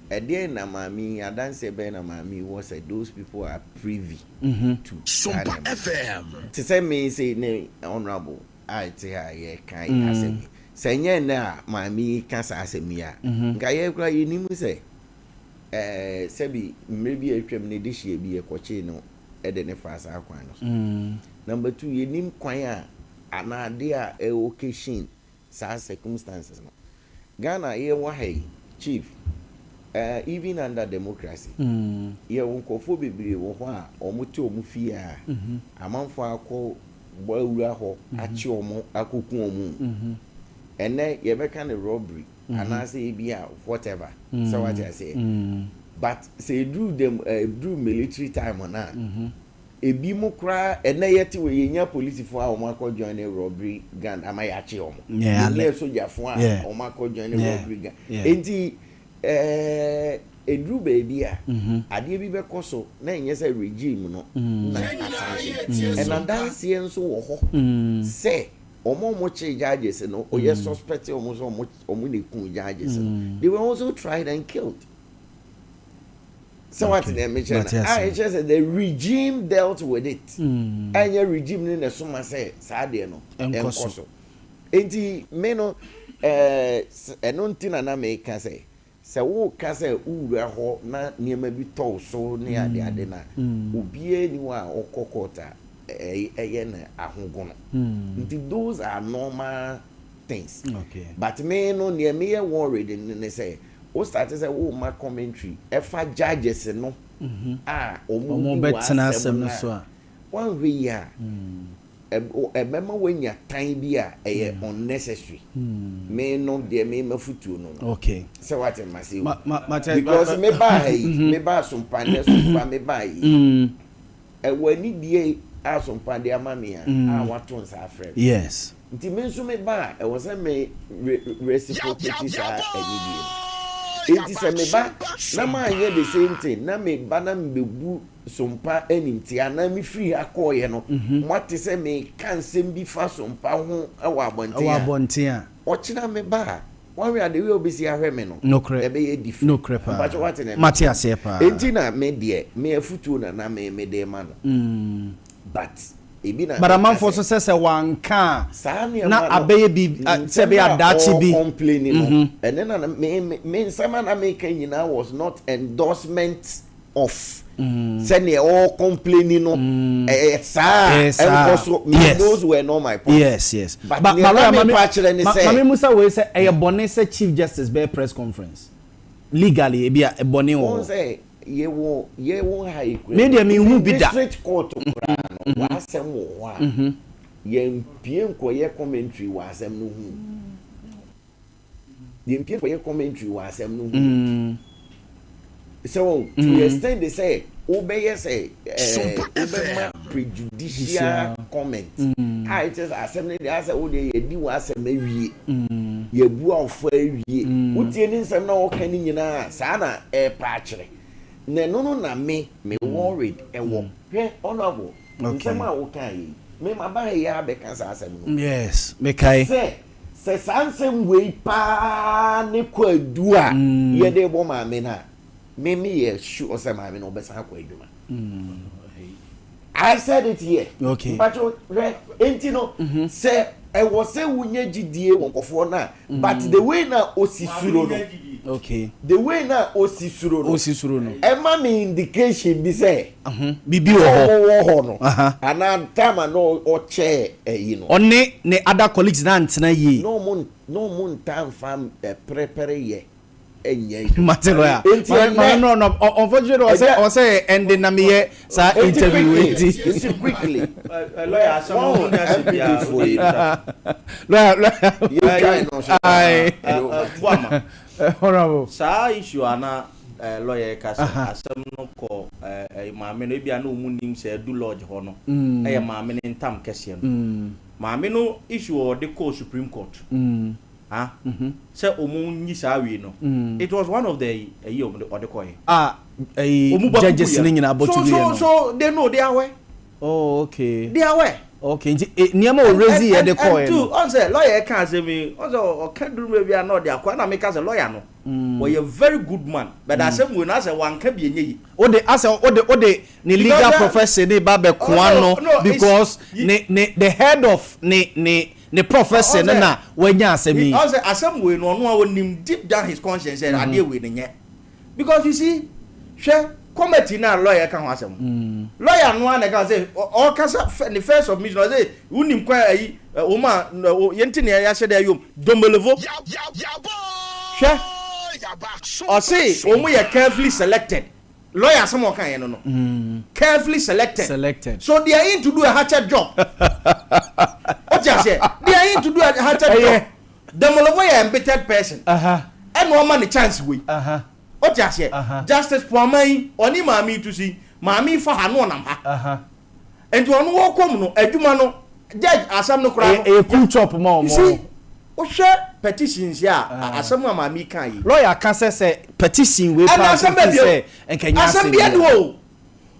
ɛdeɛn na maame yi, adanseɛ bɛn na maame yi wɔ sɛ those people are privy to saa Sompa nneɛma no? FM. Te sɛ me sei ne Honourable a ɛte ha a yɛreka asɛm yi, sɛ ɛnyɛ nnɛ a maame yi ka saa asɛm yi a, nka yɛn koraa yɛnnim sɛ ɛɛ sɛbi mmerɛ bi a atwam no dehyeɛ bi yɛkɔkyee no de no faa saa kwan no so. Number two, yɛnnim kwan a anaa adeɛ a ɛ occasion saa circumstances no. Ghana yɛwɔ ha yi, Chief, eh, even under democracy, yɛwɔ nkurɔfoɔ bebree wɔ hɔ a wɔte wɔn fie a amanfoɔ akɔ bɔ awura hɔ akye wɔn akɔku wɔn. Ɛnnɛ yɛbɛka no robbery anaasɛ ebi a whatever, sɛ wate aseɛ. But sɛ ɛduru dem, ɛduru military time no a, Ebi mo koraa ɛnɛ yɛte wei yɛnya polisifoɔ a wɔn akɔ join ne robbery gang ama yɛakye wɔn. Yɛnya sogyafoɔ a wɔn akɔ join ne robbery gang. Enti ɛɛ eduru baabi a adeɛ bi bɛkɔ so na ɛnyɛ sɛ regime no na asanction. Ɛna adanseɛ nso wɔ hɔ sɛ wɔn a wɔkyee judges no yɛ suspect wɔn sɛ wɔn na ekum judges no. They were also tried and killed. Sɛ wate deɛ mekyerɛ no a, ɛkyerɛ sɛ the regime dealt with it. Mm. Ɛnyɛ regime no na ɛsoma sɛ saa deɛ no ɛnkɔ so. Enti me no ɛɛ ɛno nti na na meka sɛ sɛ woka sɛ wowura hɔ na nneɛma bi tɔ wo so ne mm. ade ade na mm. obiara ni hɔ a ɔkɔ court a ɛyɛ no ahogono. Mm. Nti those are normal things. Okay. But me no nea meyɛ worried ne sɛ Wo starte sɛ wo ma commentary ɛfa judges no a ɔmo di w'asɛm no a, woanhwɛ yie a ɛbɛma woanya tan bi a ɛyɛ unnecessary. Me no deɛ me m'afutuo no no. Sɛ woate mase o. Because me baa ha yi, me baa Sompa nnɛ Sompa me baa yi. Ɛwɔ anidie a Sompa de ama me a, a wato nsa afrɛ me. Yes. Nti me nso me ba a, ɛwɔ sɛ me re reciprocate saa anidie no. Enti sɛ me ba na manyɛ the same thing, na me ba na mebɛbu Sompa animtia anaa me firi ha kɔeɛ no, moate sɛ meka nsɛm bi fa Sompa ho wɔ abɔnten Wɔ a, abɔnten a. ɔkyena me ba a, Woahwɛ a the way wobɛsi ahwɛ me no Nokorɛ, ɛbɛyɛ different. nokorɛ paa. Mpakyɛ woate nea Mate mekyerɛ no? aseɛ paa. Enti na me deɛ me afutuo na na me mede rema no but ebi na But meka amanfoɔ sɛ nso sɛ sɛ wanka a saa na nneɛma no abɛyɛ biribi a sɛ nsɛm ɛbɛyɛ no a a daakye bi. ɔrecomplaini no ɛno na na me me me nsɛm a na meka nyinaa was not endorsement of sɛdeɛ ɔɔ complaini no ɛyɛ saa a ɛnkɔ so me those were not my points yes yes but nea na me pa kyerɛ ne sɛ maame musa wei sɛ ɛyɛ bɔne sɛ chief justice bɛyɛ press conference legally ebi a bɔne wɔ hɔ sɛ yɛwɔ yɛwɔ ha yi kura me deɛ me hu bi da district court koraa no w'asɛm wɔ hɔ a. Yɛmpue nkɔyɛ commentary wɔ asɛm no ho. Yɛmpue nkɔyɛ commentary wɔ asɛm no ho. Sɛ wɔn to the extent sɛ wobɛyɛ sɛ ɛɛ wobɛma prejudicial comment a ɛkyerɛ sɛ asɛm no deɛ asɛ wo deɛ yɛdi w'asɛm awie, yɛbu awofo awie. Wotie ne nsɛm na ɔka ne nyinaa saa na ɛrepa akyerɛ. Na ɛno no na me me worried ɛwɔ. Hwɛ honourable. Nsɛm a wokae yi, me maba ha yi ara bɛka saa asɛm no. Yes, mekae. Sɛ, sɛ saa nsɛm wei paa ne kwaadu a yɛde rebɔ maame no a, me meyɛ sure sɛ maame no ɔbɛsan akɔ adwuma. I said it here. Okay. Mpakyɛw, hwɛ, enti no, sɛ ɛwɔ sɛ wonya gyidie wɔ nkurɔfoɔ no a, but the way na osi suro no, Okay. the way na osi suro no, Osi suro no. ɛma me indication bi sɛ, Biribi wɔ hɔ. Ɔmo wɔ hɔ no, Aha. anaa time a na ɔkyɛɛ ɛyi no. Ɔne ne other colleagues no antena yie. Na ɔmo na ɔmo ntaa nfa pɛrɛpɛrɛ yɛ nyɛ adwuma. Mate lawyer. Enti Maame ɛnnɛ. maame no no unfortunately ɔsɛ Ɛgya. ɔsɛ ɛnde na meyɛ saa Enti interview wei quickly, nti. enti quickly. Lawyer asɛm no Wɔn ɔmo nyɛ asɛm NPP biara foɔ yi. Lawyer lawyer. Yɛtwae no nso. Aye. Boama. Honourable. Saa issue a na lawyer reka sɛ asɛm no kɔ maame no ebia na ɔmu nim sɛ adu lodge hɔ no ɛyɛ maame no ntam kɛseɛ no. Maame no issue a ɔde kɔɔ Supreme Court ah sɛ ɔmu nyi saa wei no it was one of the ɛyi ɔmo de ɔde kɔɛ. A ɛyi Ɔmu bɔ judges kuku no yɛ. nyinaa bɔ So tugu yɛ so no. so they know they are aware. Oh okay. They are aware. Okay nti eh, nneɛma a ɔrezi yɛ de kɔɛ And two, no. ɔn sɛ lawyer ɛka asɛm yi, ɔn sɛ ɔka duru baabi a na ɔde akɔ, ɛna meka sɛ lawyer no, ɔyɛ very good man, but asɛm wei no asɛ wanka bi ɛnyɛ yie. Wode asɛ wode wode ne Because legal eh, profession ne ba bɛkoa oh, no no, it's, because yi, ne ne the head of ne ne ne ɔn profession no sɛ, na wanya asɛm yi. ɔn sɛ asɛm wei no ɔno a ɔnim deep down his conscience sɛ adeɛ wei no nyɛ. Because you see, hwɛ committee na lawyer ka ho asɛm. Lawyer no ara na ɛka sɛ ɔkasa ne first submission ɔsɛ wonim kwan ayi wɔn a yɛn ti na yɛahyɛ dɛ ayom Domelevo. Hwɛ ɔse wɔn yɛ carefully selected. Lawyer asɛm a ɔka yɛ no no carefully selected. Selected. So they are in to do a hatchet job. O ti aseɛ they are in to do a hatchet job. Domelevo yɛ embittered person ɛna ɔma ne chance wei wote aseɛ Justice Poaman yi ɔne maame yi to si maame yi fa ha na ɔnam ha nti ɔno wɔkɔ mu no adwuma no judge asɛm no koraa no ɛyɛ cool chop ma ɔmo. You see wohwɛ petitions yi a asɛm a maame yi kan yi. Lawyer ka sɛ sɛ petition wei ɛna paa asɛm sɛ bɛ bio sɛ nka nyɛ asɛm asɛm bi bi ɛni hɔ o.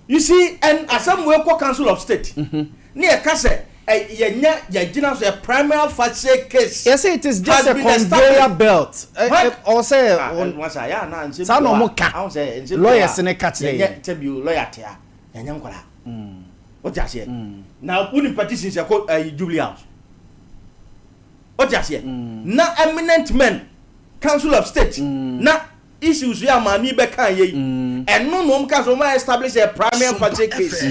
You see, and asɛm wei kɔ Council of State ne yɛka sɛ ɛ yɛnya yɛgyina so yɛ prima facie case Yɛsɛ it is just has a been conveyor established. belt. Ɛ When ɛ ɔsɛ ah wɔn wasa yɛ ana nsɛm saa bi na wɔ wɔn a ka ahun sɛ nsɛm bi wɔ lawyers a ne ka kyerɛ yɛnyɛ yɛn. sɛ bi lawyer te a yɛnyɛ nkwadaa. Wote aseɛ? Na wonim petitions ɛkɔ ɛyi Jubilee House. Wote aseɛ? Na eminent men Council of State na Issues yi a maame yi bɛkaa yɛ yi, ɛno na wɔn ka sɛ wɔn establish a prima facie case.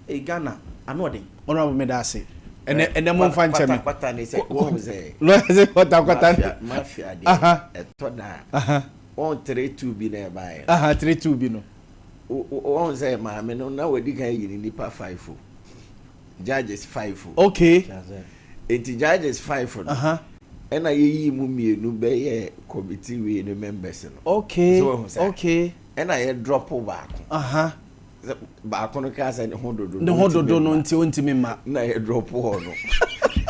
Ei Ghana, ano ɔden. Honourable meda ase. Ɛnɛ ɛnɛ mo nfa nkyɛ me. Kwata ne sɛ wɔn sɛ. Lawyer sɛ kwata kwata. Mafia mafia deɛ ɛtɔ da a wɔn 3-2 bi na ɛbaeɛ no. 3-2 bi no. Wɔn sɛ maame no na wadi kan ayi ne nipa 5 o. Judges 5 o. Okay. Enti judges 5 no. Ɛna yɛyii mu mienu bɛyɛɛ committee wei no members no. Okay, So wahu saa? okay. Ɛna yɛ drop baako. Aha. Sɛ baako no kaa sɛ ne ho dodo Ne no ho ɔntumi dodo no mma. nti ɔntumi mma. Na yɛ drop hɔ no.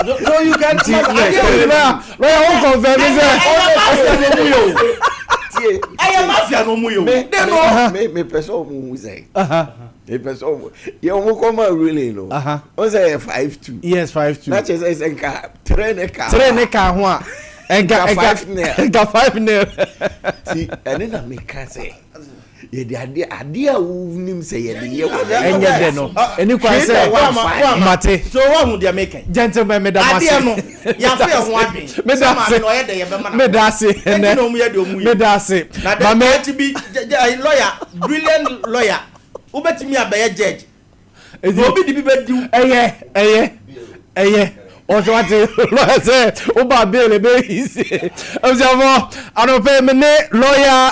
So, so you can Nti, adeɛ wei lawyer, lawyer wo confirm sɛ. Ɛyɛ mafia na ɔmo yɛ o. Tie, Ɛyɛ mafia na ɔmo yɛ o. Me, They know. me, me, mepɛ sɛ ɔmo hu sɛ. Mepɛ sɛ ɔmo yɛ ɔmo kɔ ma ruling no. Ɔn sɛ yɛ 5-2. Yes, 5-2. Na kyerɛ sɛ sɛ nka three ne ka. Three ne ka ho a. Nka 5-0. Nka 5-0. Ti ɛne na meka sɛ yɛde adeɛ adeɛ a wonim sɛ yɛde yɛ wɔ dɛ. Ɛnyɛ dɛ no. Ɛni kwan sɛ mate. So wɔn ho deɛ meka. Gentleman meda mo ase. Adeɛ no yɛafe ɛho adwen. Meda ase. Sɛ maame no ɔyɛ dɛ yɛbɛma na. Meda ase. Ɛnti na ɔmo yɛ deɛ ɔmo yɛ. Meda ase. Na dɛ ti bi lawyer brilliant lawyer wobɛtumi abɛyɛ judge. Na obi de bi bɛdi wo. Ɛyɛ ɛyɛ ɛyɛ ɔsɛ wate lawyer sɛ woba bail ɛbɛyɛ easy. Abusuafo anɔpɛ me ne lawyer.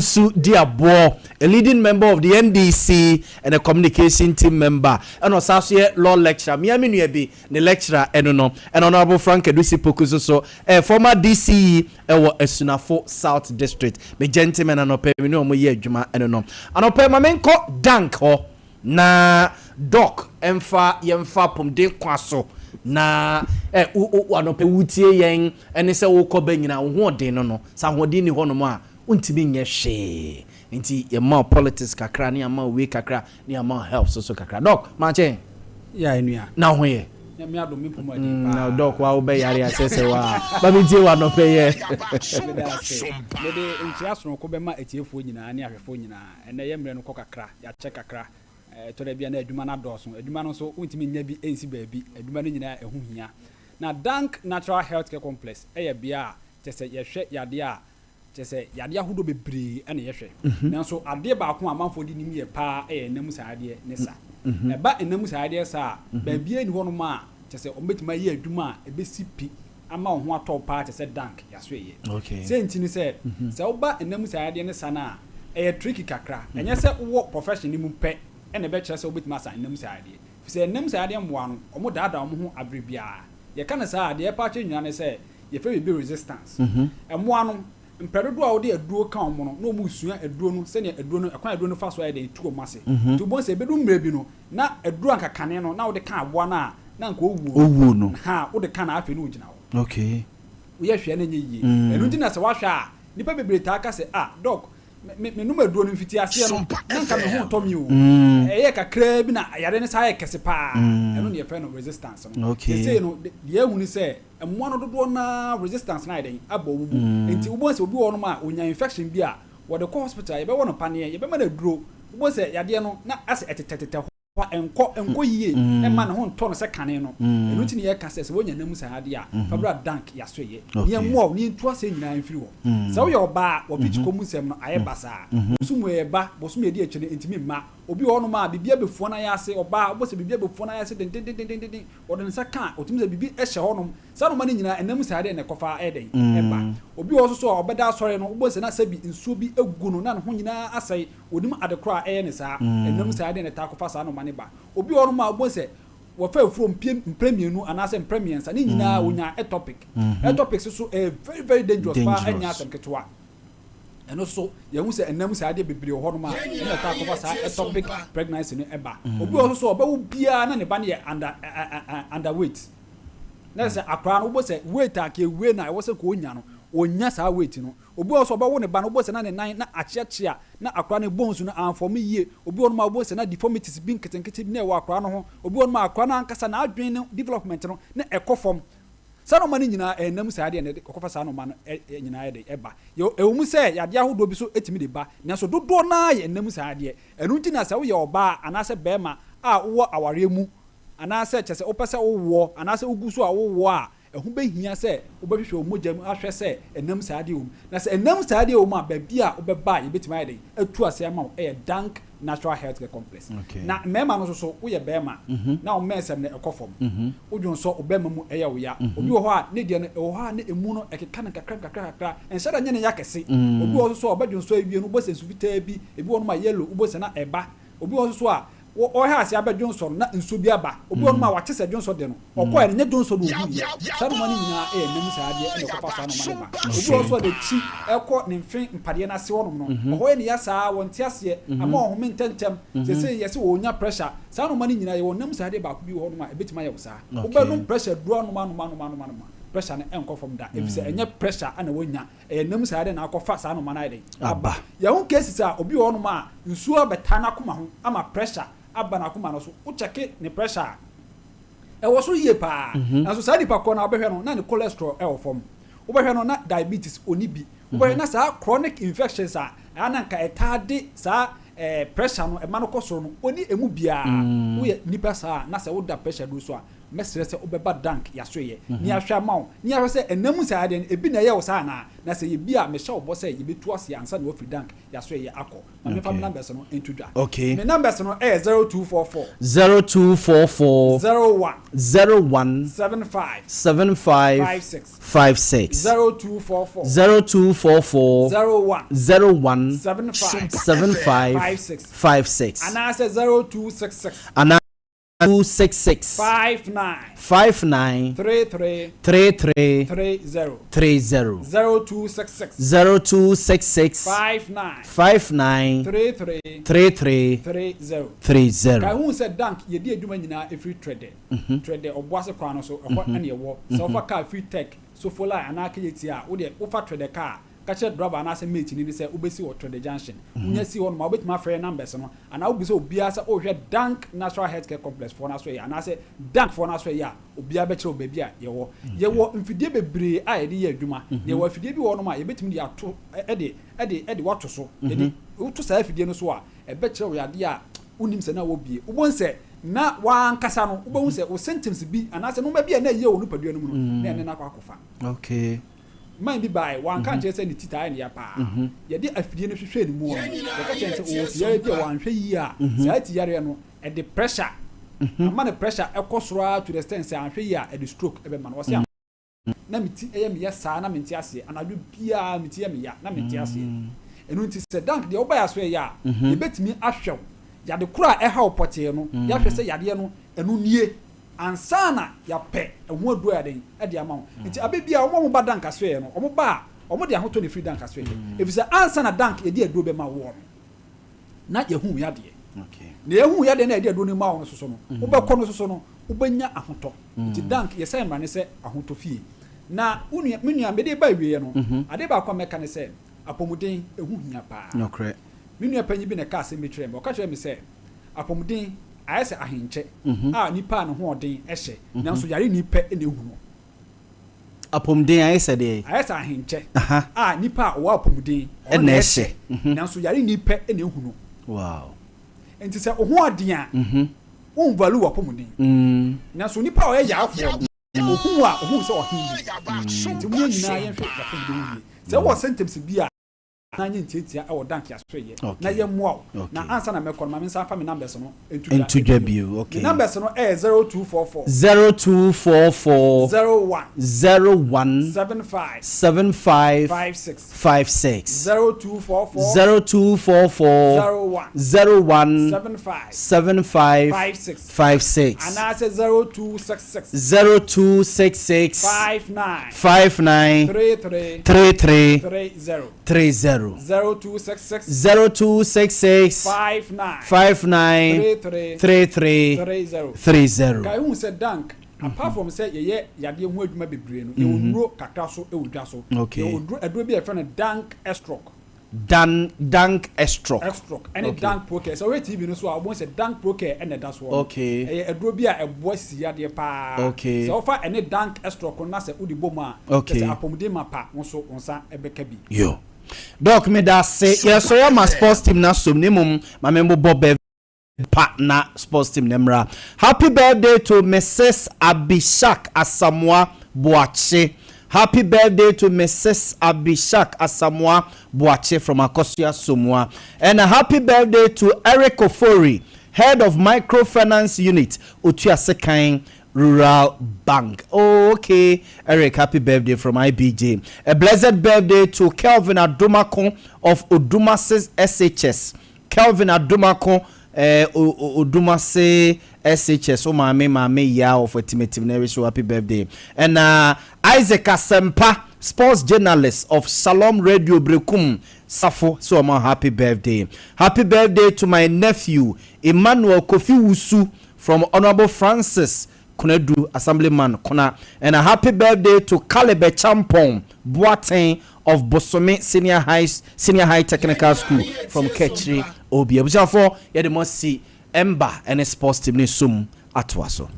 Su Diaboɔ, a leading member of the NDC and a communication team member, ɛna ɔsan so yɛ law lecturer, me ara me nua bi ne lecturer ɛno no, ɛna Honourable Frank Adusi Poku nso so ɛyɛ former DCE ɛwɔ Asunafo South District. Me gentlemen anɔpa yi me ne wɔn yɛ adwuma ɛno no. Anɔpa yi ma menkɔ Dank hɔ na Doc ɛmfa yɛmfa apɔmuden kwa so na ɛ wo wo anɔpa yi wotie yɛn ɛne sɛ wokɔ bɛ nyinaa wo hoɔden no no, sɛ ahoɔden nni hɔnom a Wontumi nyɛ hwee nti yɛma wo politics kakra ne yɛama wo wei kakra ne yɛama wo help soso kakra. Doc, makye? Yeah, nua. Na wo ho yɛ? Nyame adom me mpom adi paa. Na Doc wa wobɛ yare asɛ sɛ wa ba me tie wa nɔpɛ yɛ. Meda ase. Mede nkyea sononko bɛma atiefoɔ nyinaa ne ahwɛfoɔ nyinaa. Ɛnnɛ yɛ mmerɛ no kɔ kakra, yɛakyɛ kakra. Ɛtɔ da bi a na adwuma no adɔɔso. Adwuma no nso wontumi nnya bi nsi baabi. Adwuma no nyinaa ɛho hia. Na Dank Natural Healthcare Complex yɛ bea a kyerɛ sɛ yɛhwɛ yadeɛ a Kyerɛ sɛ, yadeɛ ahodoɔ bebree na yɛhwɛ. Nanso adeɛ baako a amanfoɔ de nim yɛ pa ara yɛ nna mu saa adeɛ ne sa. Ɛba nna mu saa adeɛ sa a, baabiara nni hɔnom a kyerɛ sɛ wɔbɛtumi ayɛ adwuma a ɛbɛsi pi ama wo ho atɔ wo pa ara te sɛ Dank Yasoɛeɛ. Sei nti ne sɛ, sɛ woba nna mu saa adeɛ ne sa no a, ɛyɛ tricky kakra. Ɛnyɛ sɛ wowɔ profession no mu pɛ na ɛbɛkyerɛ sɛ wobɛtumi asa nna mu saa adeɛ. Ɛfiri sɛ nna mu saa adeɛ mmoa no, wɔdaadaa wɔn ho aberɛ biara. Yɛka no saa a, deɛ ɛrepa akyerɛ nyinaa ne sɛ, Yɛfrɛ biribi resistance. Mmoa no, mprɛ dodoɔ a wode aduro ka wɔn no, na wɔresua aduro no sɛdeɛ aduro no, ɛkwan a aduro no fa so ayɛ dɛn tu wɔn ase. Nti wobɛhu sɛ ɛbɛdu mmerɛ bi no, na aduro a anka kane no na wode ka aboa no a na anka ɔwuo Ɔwuo no. Ha, wode ka no a afei na ɔgyina hɔ. Woyɛ hwee a na ɛnyɛ yie. Ɛno nti na sɛ woahwɛ a, nnipa bebree taa ka sɛ, ah, doc, me, menom aduro no mfitiaseɛ no, na anka me ho retɔ me o. Ɛyɛɛ kakraa bi na yareɛ no san ayɛ kɛse pa ara. Ɛno na yɛfrɛ no resistance no. Seesei no, deɛ yɛahu ne sɛ, Mmoa no dodoɔ no ara resistance no ayɛ dɛn aba wɔn mu. Nti wobɛhu sɛ obi wɔ hɔnom a ɔnya infection bi a, wɔde kɔ hospital a, yɛbɛwɔ no paneɛ, yɛbɛma no aduro. Wobɛhu sɛ yadeɛ no na asɛ ɛtetɛtetɛ hɔ a, ɛnkɔ, ɛnkɔ yie, ɛmma ne ho ntɔ no sɛ kane no. Ɛno nti na yɛka sɛ, sɛ woanya nna mu saa adeɛ a, fa bra Dank Yasoeɛ na yɛmmoa wo na yɛntu aseɛ nyinaa mfiri hɔ. Sɛ woyɛ ɔbaa a, w'afikyikɔ mu nsɛm no ayɛ basaa. Bosom reba, bosome a ɛdi akyire no ɛntumi mma. Obi wɔ hɔnom a, biribi abɛfua no ayɛ ase, ɔbaa, wobɛhu sɛ biribi abɛfua no ayɛ ase dendendendenden. Ɔde ne nsa ka a, ɔtumi sɛ biribi hyɛ hɔnom. Saa nnoɔma no nyinaa, ɛnam saa deɛ na ɛkɔfa ɛyɛ dɛn? Ɛba. Obi wɔ hɔ nso so a, ɔbɛda asɔre no, wobɛhu sɛ na sɛbi nsuo bi gu no, na ne ho nyinaa asɛe. Ɔnnim ade korɔ a ɛyɛ no saa. Ɛnam saa deɛ na ɛtaa kɔfa saa nnoɔma no ba. Obi wɔ hɔnom a, wobɛhu sɛ wɔfa afuro mpie mprɛ mmienu anaasɛ mprɛ mmiɛnsa, ne nyinaa ɔnya ectopic. Ectopic nso so ɛyɛ very very dangerous paa, ɛnyɛ asɛm ketewa. Ɛno nso yɛhu sɛ ɛnam saa adeɛ bebree wɔ hɔnom a ɛna ɛtaa kɔfa saa ectopic pregnancy no ɛba. Obi wɔ hɔ nso so ɔbɛwo biara na ne ba no yɛ under under weight. Na sɛ akwaraa no wobɔ sɛ weight a nka ewie na ɛwɔ sɛ nka onya no, onnya saa weight no. Obi wɔ hɔ nso ɔbɛwo ne ba no wobɔ sɛ na ne nan na akyeakyea na akwaraa no bones no anfɔme yie. Obi wɔ hɔnom a wobɔ sɛ na deformities bi nketenkete bi na ɛwɔ akwaraa no ho. Obi wɔ hɔnom a akwaraa no ankasa n'adwene no development no na ɛkɔ fam. Saa nnoɔma no nyinaa ɛnam saa adeɛ na ɛde kɔfa saa nnoɔma no nyinaa ɛde ɛba. Yɛ ɛwɔ mu sɛ yadeɛ ahodoɔ bi nso tumi de ba, nanso dodoɔ no ara yɛ ɛnam saa adeɛ. Ɛno nti na sɛ woyɛ ɔbaa anaasɛ barima a wowɔ awareɛ mu anaasɛ kyerɛ sɛ wopɛ sɛ wowoɔ anaasɛ wogu so a wowoɔ a, ɛho bɛhia sɛ wobɛhwehwɛ wo mogya mu ahwɛ sɛ ɛnam saa adeɛ wɔ mu. Na sɛ ɛnam saa adeɛ wɔ mu a, baabi a wobɛba a yɛbɛtumi ayɛ dɛn atu aseɛ ama wo yɛ Dank Natural Health Care Complex. Na mmarima no nso so, woyɛ barima na wo mmɛnsɛm no ɛkɔ fam, wodwonsɔ wo barima mu ɛyɛ wo ya. Obi wɔ hɔ a ne deɛ no ɛwɔ hɔ a ne emu no ɛkeka no nkakra nkakra kakra, ɛnhyɛ da nyɛ ne ya kɛse. Obi wɔ hɔ nso so a ɔbɛdwonsɔ awie no wobɛhu sɛ nsu fitaa bi, ebi wɔ hɔnom a yellow wobɛhu sɛ na ɛba. Obi wɔ hɔ nso so a ɔreha ase abɛdwonsɔ no na nsuo bi aba. Obi wɔ hɔnom a wate sɛ dwonsɔ de no, ɔkɔeɛ no nyɛ dwonsɔ na ɔhuiɛ. Saa nnoɔma no nyinaa yɛ nna mu saa adeɛ na ɛkɔfa saa nnoɔma no ba. Obi wɔ hɔ nso a n'akyi kɔ ne mfe mpadeɛ no ase hɔnom no, ɛhɔ yɛ ne ya saa, ɔnte aseɛ, ama ɔhome ntɛmntɛm. Seesei yɛse ɔrenya pressure. Saa nnoɔma no nyinaa yɛwɔ nna mu saa adeɛ baako bi wɔ hɔnom a ɛbɛtumi ayɛ wo saa. Wobɛnom pressure aduro anom anom anom anom anom a, pressure no ɛnkɔ fam da ɛfiri sɛ ɛnyɛ pressure na woanya. Ɛyɛ nam saa dɛn na akɔfa saa noma no ayɛ dɛn aba. Yɛho cases a obi wɔ hɔnom a nsuo abɛtaa n'akoma ho ama pressure aba n'akoma no so. Wo check ne pressure a, ɛwɔ soro yie paa. Nanso saa nipa korɔ no a wobɛhwɛ no na ne cholesterol ɛwɔ fam. Wobɛhwɛ no na diabetes ɔnni bi. Wobɛhwɛ na saa chronic infections a ɛa na nka ɛtaa de saa pressure no ɛma no kɔ soro no ɔnni ɛmu biara. Woyɛ nipa saa a na sɛ woda pressure duro so a, mɛsrɛ sɛ wobɛba Dank Yasoeɛ na yɛahwɛ ama wo, na yɛahwɛ sɛ ɛnam mu saa adeɛ no, ebi na ɛyɛ wo saa anaa? Na sɛ ɛyɛ bi a, mehyɛ wo bɔ sɛ yɛbɛtu aseɛ ansa na woafiri Dank Yasoeɛ akɔ. Ma memfa me numbers no nto dwa. Okay. Me numbers no yɛ 0244. 0244. 01. 01. 75. 75. 56. 56. 0244. 0244. 01. 01. 75. 75. 56. 56. Anaasɛ 0266. Anaa 266. 59. 59. 33. 33. 30. 30. 0266. 0266. 59. 59. 33. 33. 30. 30. Kae hu sɛ Dank yɛdi adwuma nyinaa ɛfiri Trɛdɛ. Trɛdɛ Ɔboase kwan no so, ɛhɔ na yɛwɔ. Sɛ wofa kaa firi Tech, Sofoline anaa Kejetia a, wo deɛ wofa Trɛdɛ kaa a, ka kyerɛ driver anaasɛ mate ni no sɛ wobɛsi wɔ Trɛdɛ Junction. Wonya si hɔ nom a, wobɛtumi afrɛ yɛn numbers no anaa wobisa obiara sɛ worehwɛ Dank Natural Health Care Complex foɔ no asoɛeɛ anaasɛ Dank foɔ no asoɛeɛ a, obiara bɛkyerɛ wo baabi a yɛwɔ. Yɛwɔ mfidie bebree a yɛde yɛ adwuma. Yɛwɔ afidie bi wɔ hɔnom a yɛbɛtumi de ato de de de woato so. Yɛde woto saa afidie no so a, ɛbɛkyerɛ wo yadeɛ a wonnim sɛ na wɔ bie. Wobɛhu sɛ na w'ankasa no, wobɛhu sɛ wo symptoms bi anaasɛ nnoɔma bi a na ɛyɛ wɔ nipadua no mu no, na ɛne no akɔ akɔfa. Okay. Man bi baeɛ, wanka ankyerɛ sɛ ne ti taa yɛ no ya paa. Yɛde afidie no hwehwɛɛ ne mu no, yɛka kyerɛɛ no sɛ ɔwɔ ti yareɛ bi a wanhwɛ yie a, saa ti yareɛ no, ɛde pressure, ama ne pressure kɔ soro ara to the extent sɛ anhwɛ yie a, ɛde stroke bɛma no. Ɔse ampa. Na me ti yɛ me ya saa na mente aseɛ. Anadwo biara me ti yɛ me ya na mente aseɛ. Ɛno nti sɛ dank deɛ woba yɛ aso ɛyɛ a, yɛbɛtumi ahwɛ wo yade korɔ a ɛha wo pɔtee no, yɛahwɛ sɛ yadeɛ no ɛno nie ansa na yɛapɛ ɛho aduro a yɛdɛn ɛde ama wo. Nti abɛ biara wɔn a wɔba dank asoɛeɛ no, wɔn ba a, wɔn de ahotɔ na ɛfiri dank asoɛeɛ. Ɛfiri sɛ ansa na dank yɛde aduro bɛma woɔ no, na yɛahu wo yadeɛ. Na yɛahu wo yadeɛ no a yɛde aduro no ma wo no soso no, wobɛkɔ no soso no, wobɛnya ahotɔ. Nti dank yɛsɛ mmara ne sɛ ahotɔ fie. Na wo nua, me nua, mede reba awieɛ no, adeɛ baako a mɛka ne sɛ, apɔmuden, ɛho hia paa. Me nua panyin bi na ɛkaa asɛm bi kyerɛɛ me. Ɔka kyerɛɛ me sɛ, apɔmuden ayɛ sɛ ahenkyɛ a nipa a ne ho ɔden hyɛ, nanso yareni pɛ na ehu no. Apɔmuden ayɛ sɛ deɛn? Ayɛ sɛ ahenkyɛ a nipa a ɔwɔ apɔmuden ɔno na ɛhyɛ, nanso yareni pɛ na ehu no. Wow. Nti sɛ wo ho ɔden a, wo nvalue w'apɔmuden. Nanso nipa a ɔyɛ yarefoɔ no, ohu wo a, ohu wo sɛ ɔhen bi. Nti mo yɛn nyinaa yɛnhwɛ y'apɔmuden ho yie. Sɛ wowɔ symptoms bi a, na nyɛ ntiatia wɔ dank asoɛyɛ na yɛ mmoa wo. Na ansa na mɛkɔ no ma me nsan fa me numbers no nto dwa bio. Me numbers no ɛyɛ 0244. 0244. 01. 01. 75. 75. 56. 56. 0244. 0244. 01. 01. 75. 75. 56. 56. Anaasɛ 0266. 0266. 59. 59. 33. 33. 30. 30. 0266. 0266. 59. 59. 33. 33. 30. 30. Kae hu sɛ dank apart from sɛ yɛyɛ yadeɛ ho adwuma bebree no, yɛwɔ nnuro kakra so wɔ dwa so. Okay. Yɛwɔ nnuro aduro bi a yɛfrɛ no dank estroc. Dan dank estroc. Estroc ɛne okay. Dank procare. Sɛ wohwɛ TV no so a wobɛhu sɛ dank procare ɛna ɛda soɔ no. Okay. Ɛyɛ aduro bi a ɛboa sisi yadeɛ paa. Okay. Sɛ wofa ɛne dank estroc no na sɛ wode bɔ mu a, okay. kyerɛ sɛ apɔmuden mapa wo nso wo nsa bɛka bi. Yo. Doc meda ase. Yɛsɔre ama sports team no asom na mmom ma me mbobɔ bɛ pa na sports team no mmra. Happy birthday to Mrs Abishak Asamoah Boakye Happy birthday to Mrs Abishak Asamoah Boakye from Akosua Somoa Ɛna happy birthday to Eric Ofori head of microfinance unit Otuasekan Rural Bank Oh okay Eric happy birthday from IBJ A blessed birthday to Kelvin Adomako of Odumase SHS Kelvin Adomako eh Odumase SHS wo maame maame Yaa of Atimatim na wish wo happy birthday ɛna Isaac Asempa sports journalist of Shalom Radio Berekum Safo sɛ ɔma wo happy birthday Happy birthday to my nephew Emmanuel Kofi Wusu from Honourable Francis Konadu Assemblyman Kona and a happy birthday to Caleb Acheampong Boateng of Bosome Senior High Senior High Technical School from Kɛkyire Obi. Abusuafoɔ yɛde mo asi Ɛmba ne Sports Team ne som atoa so.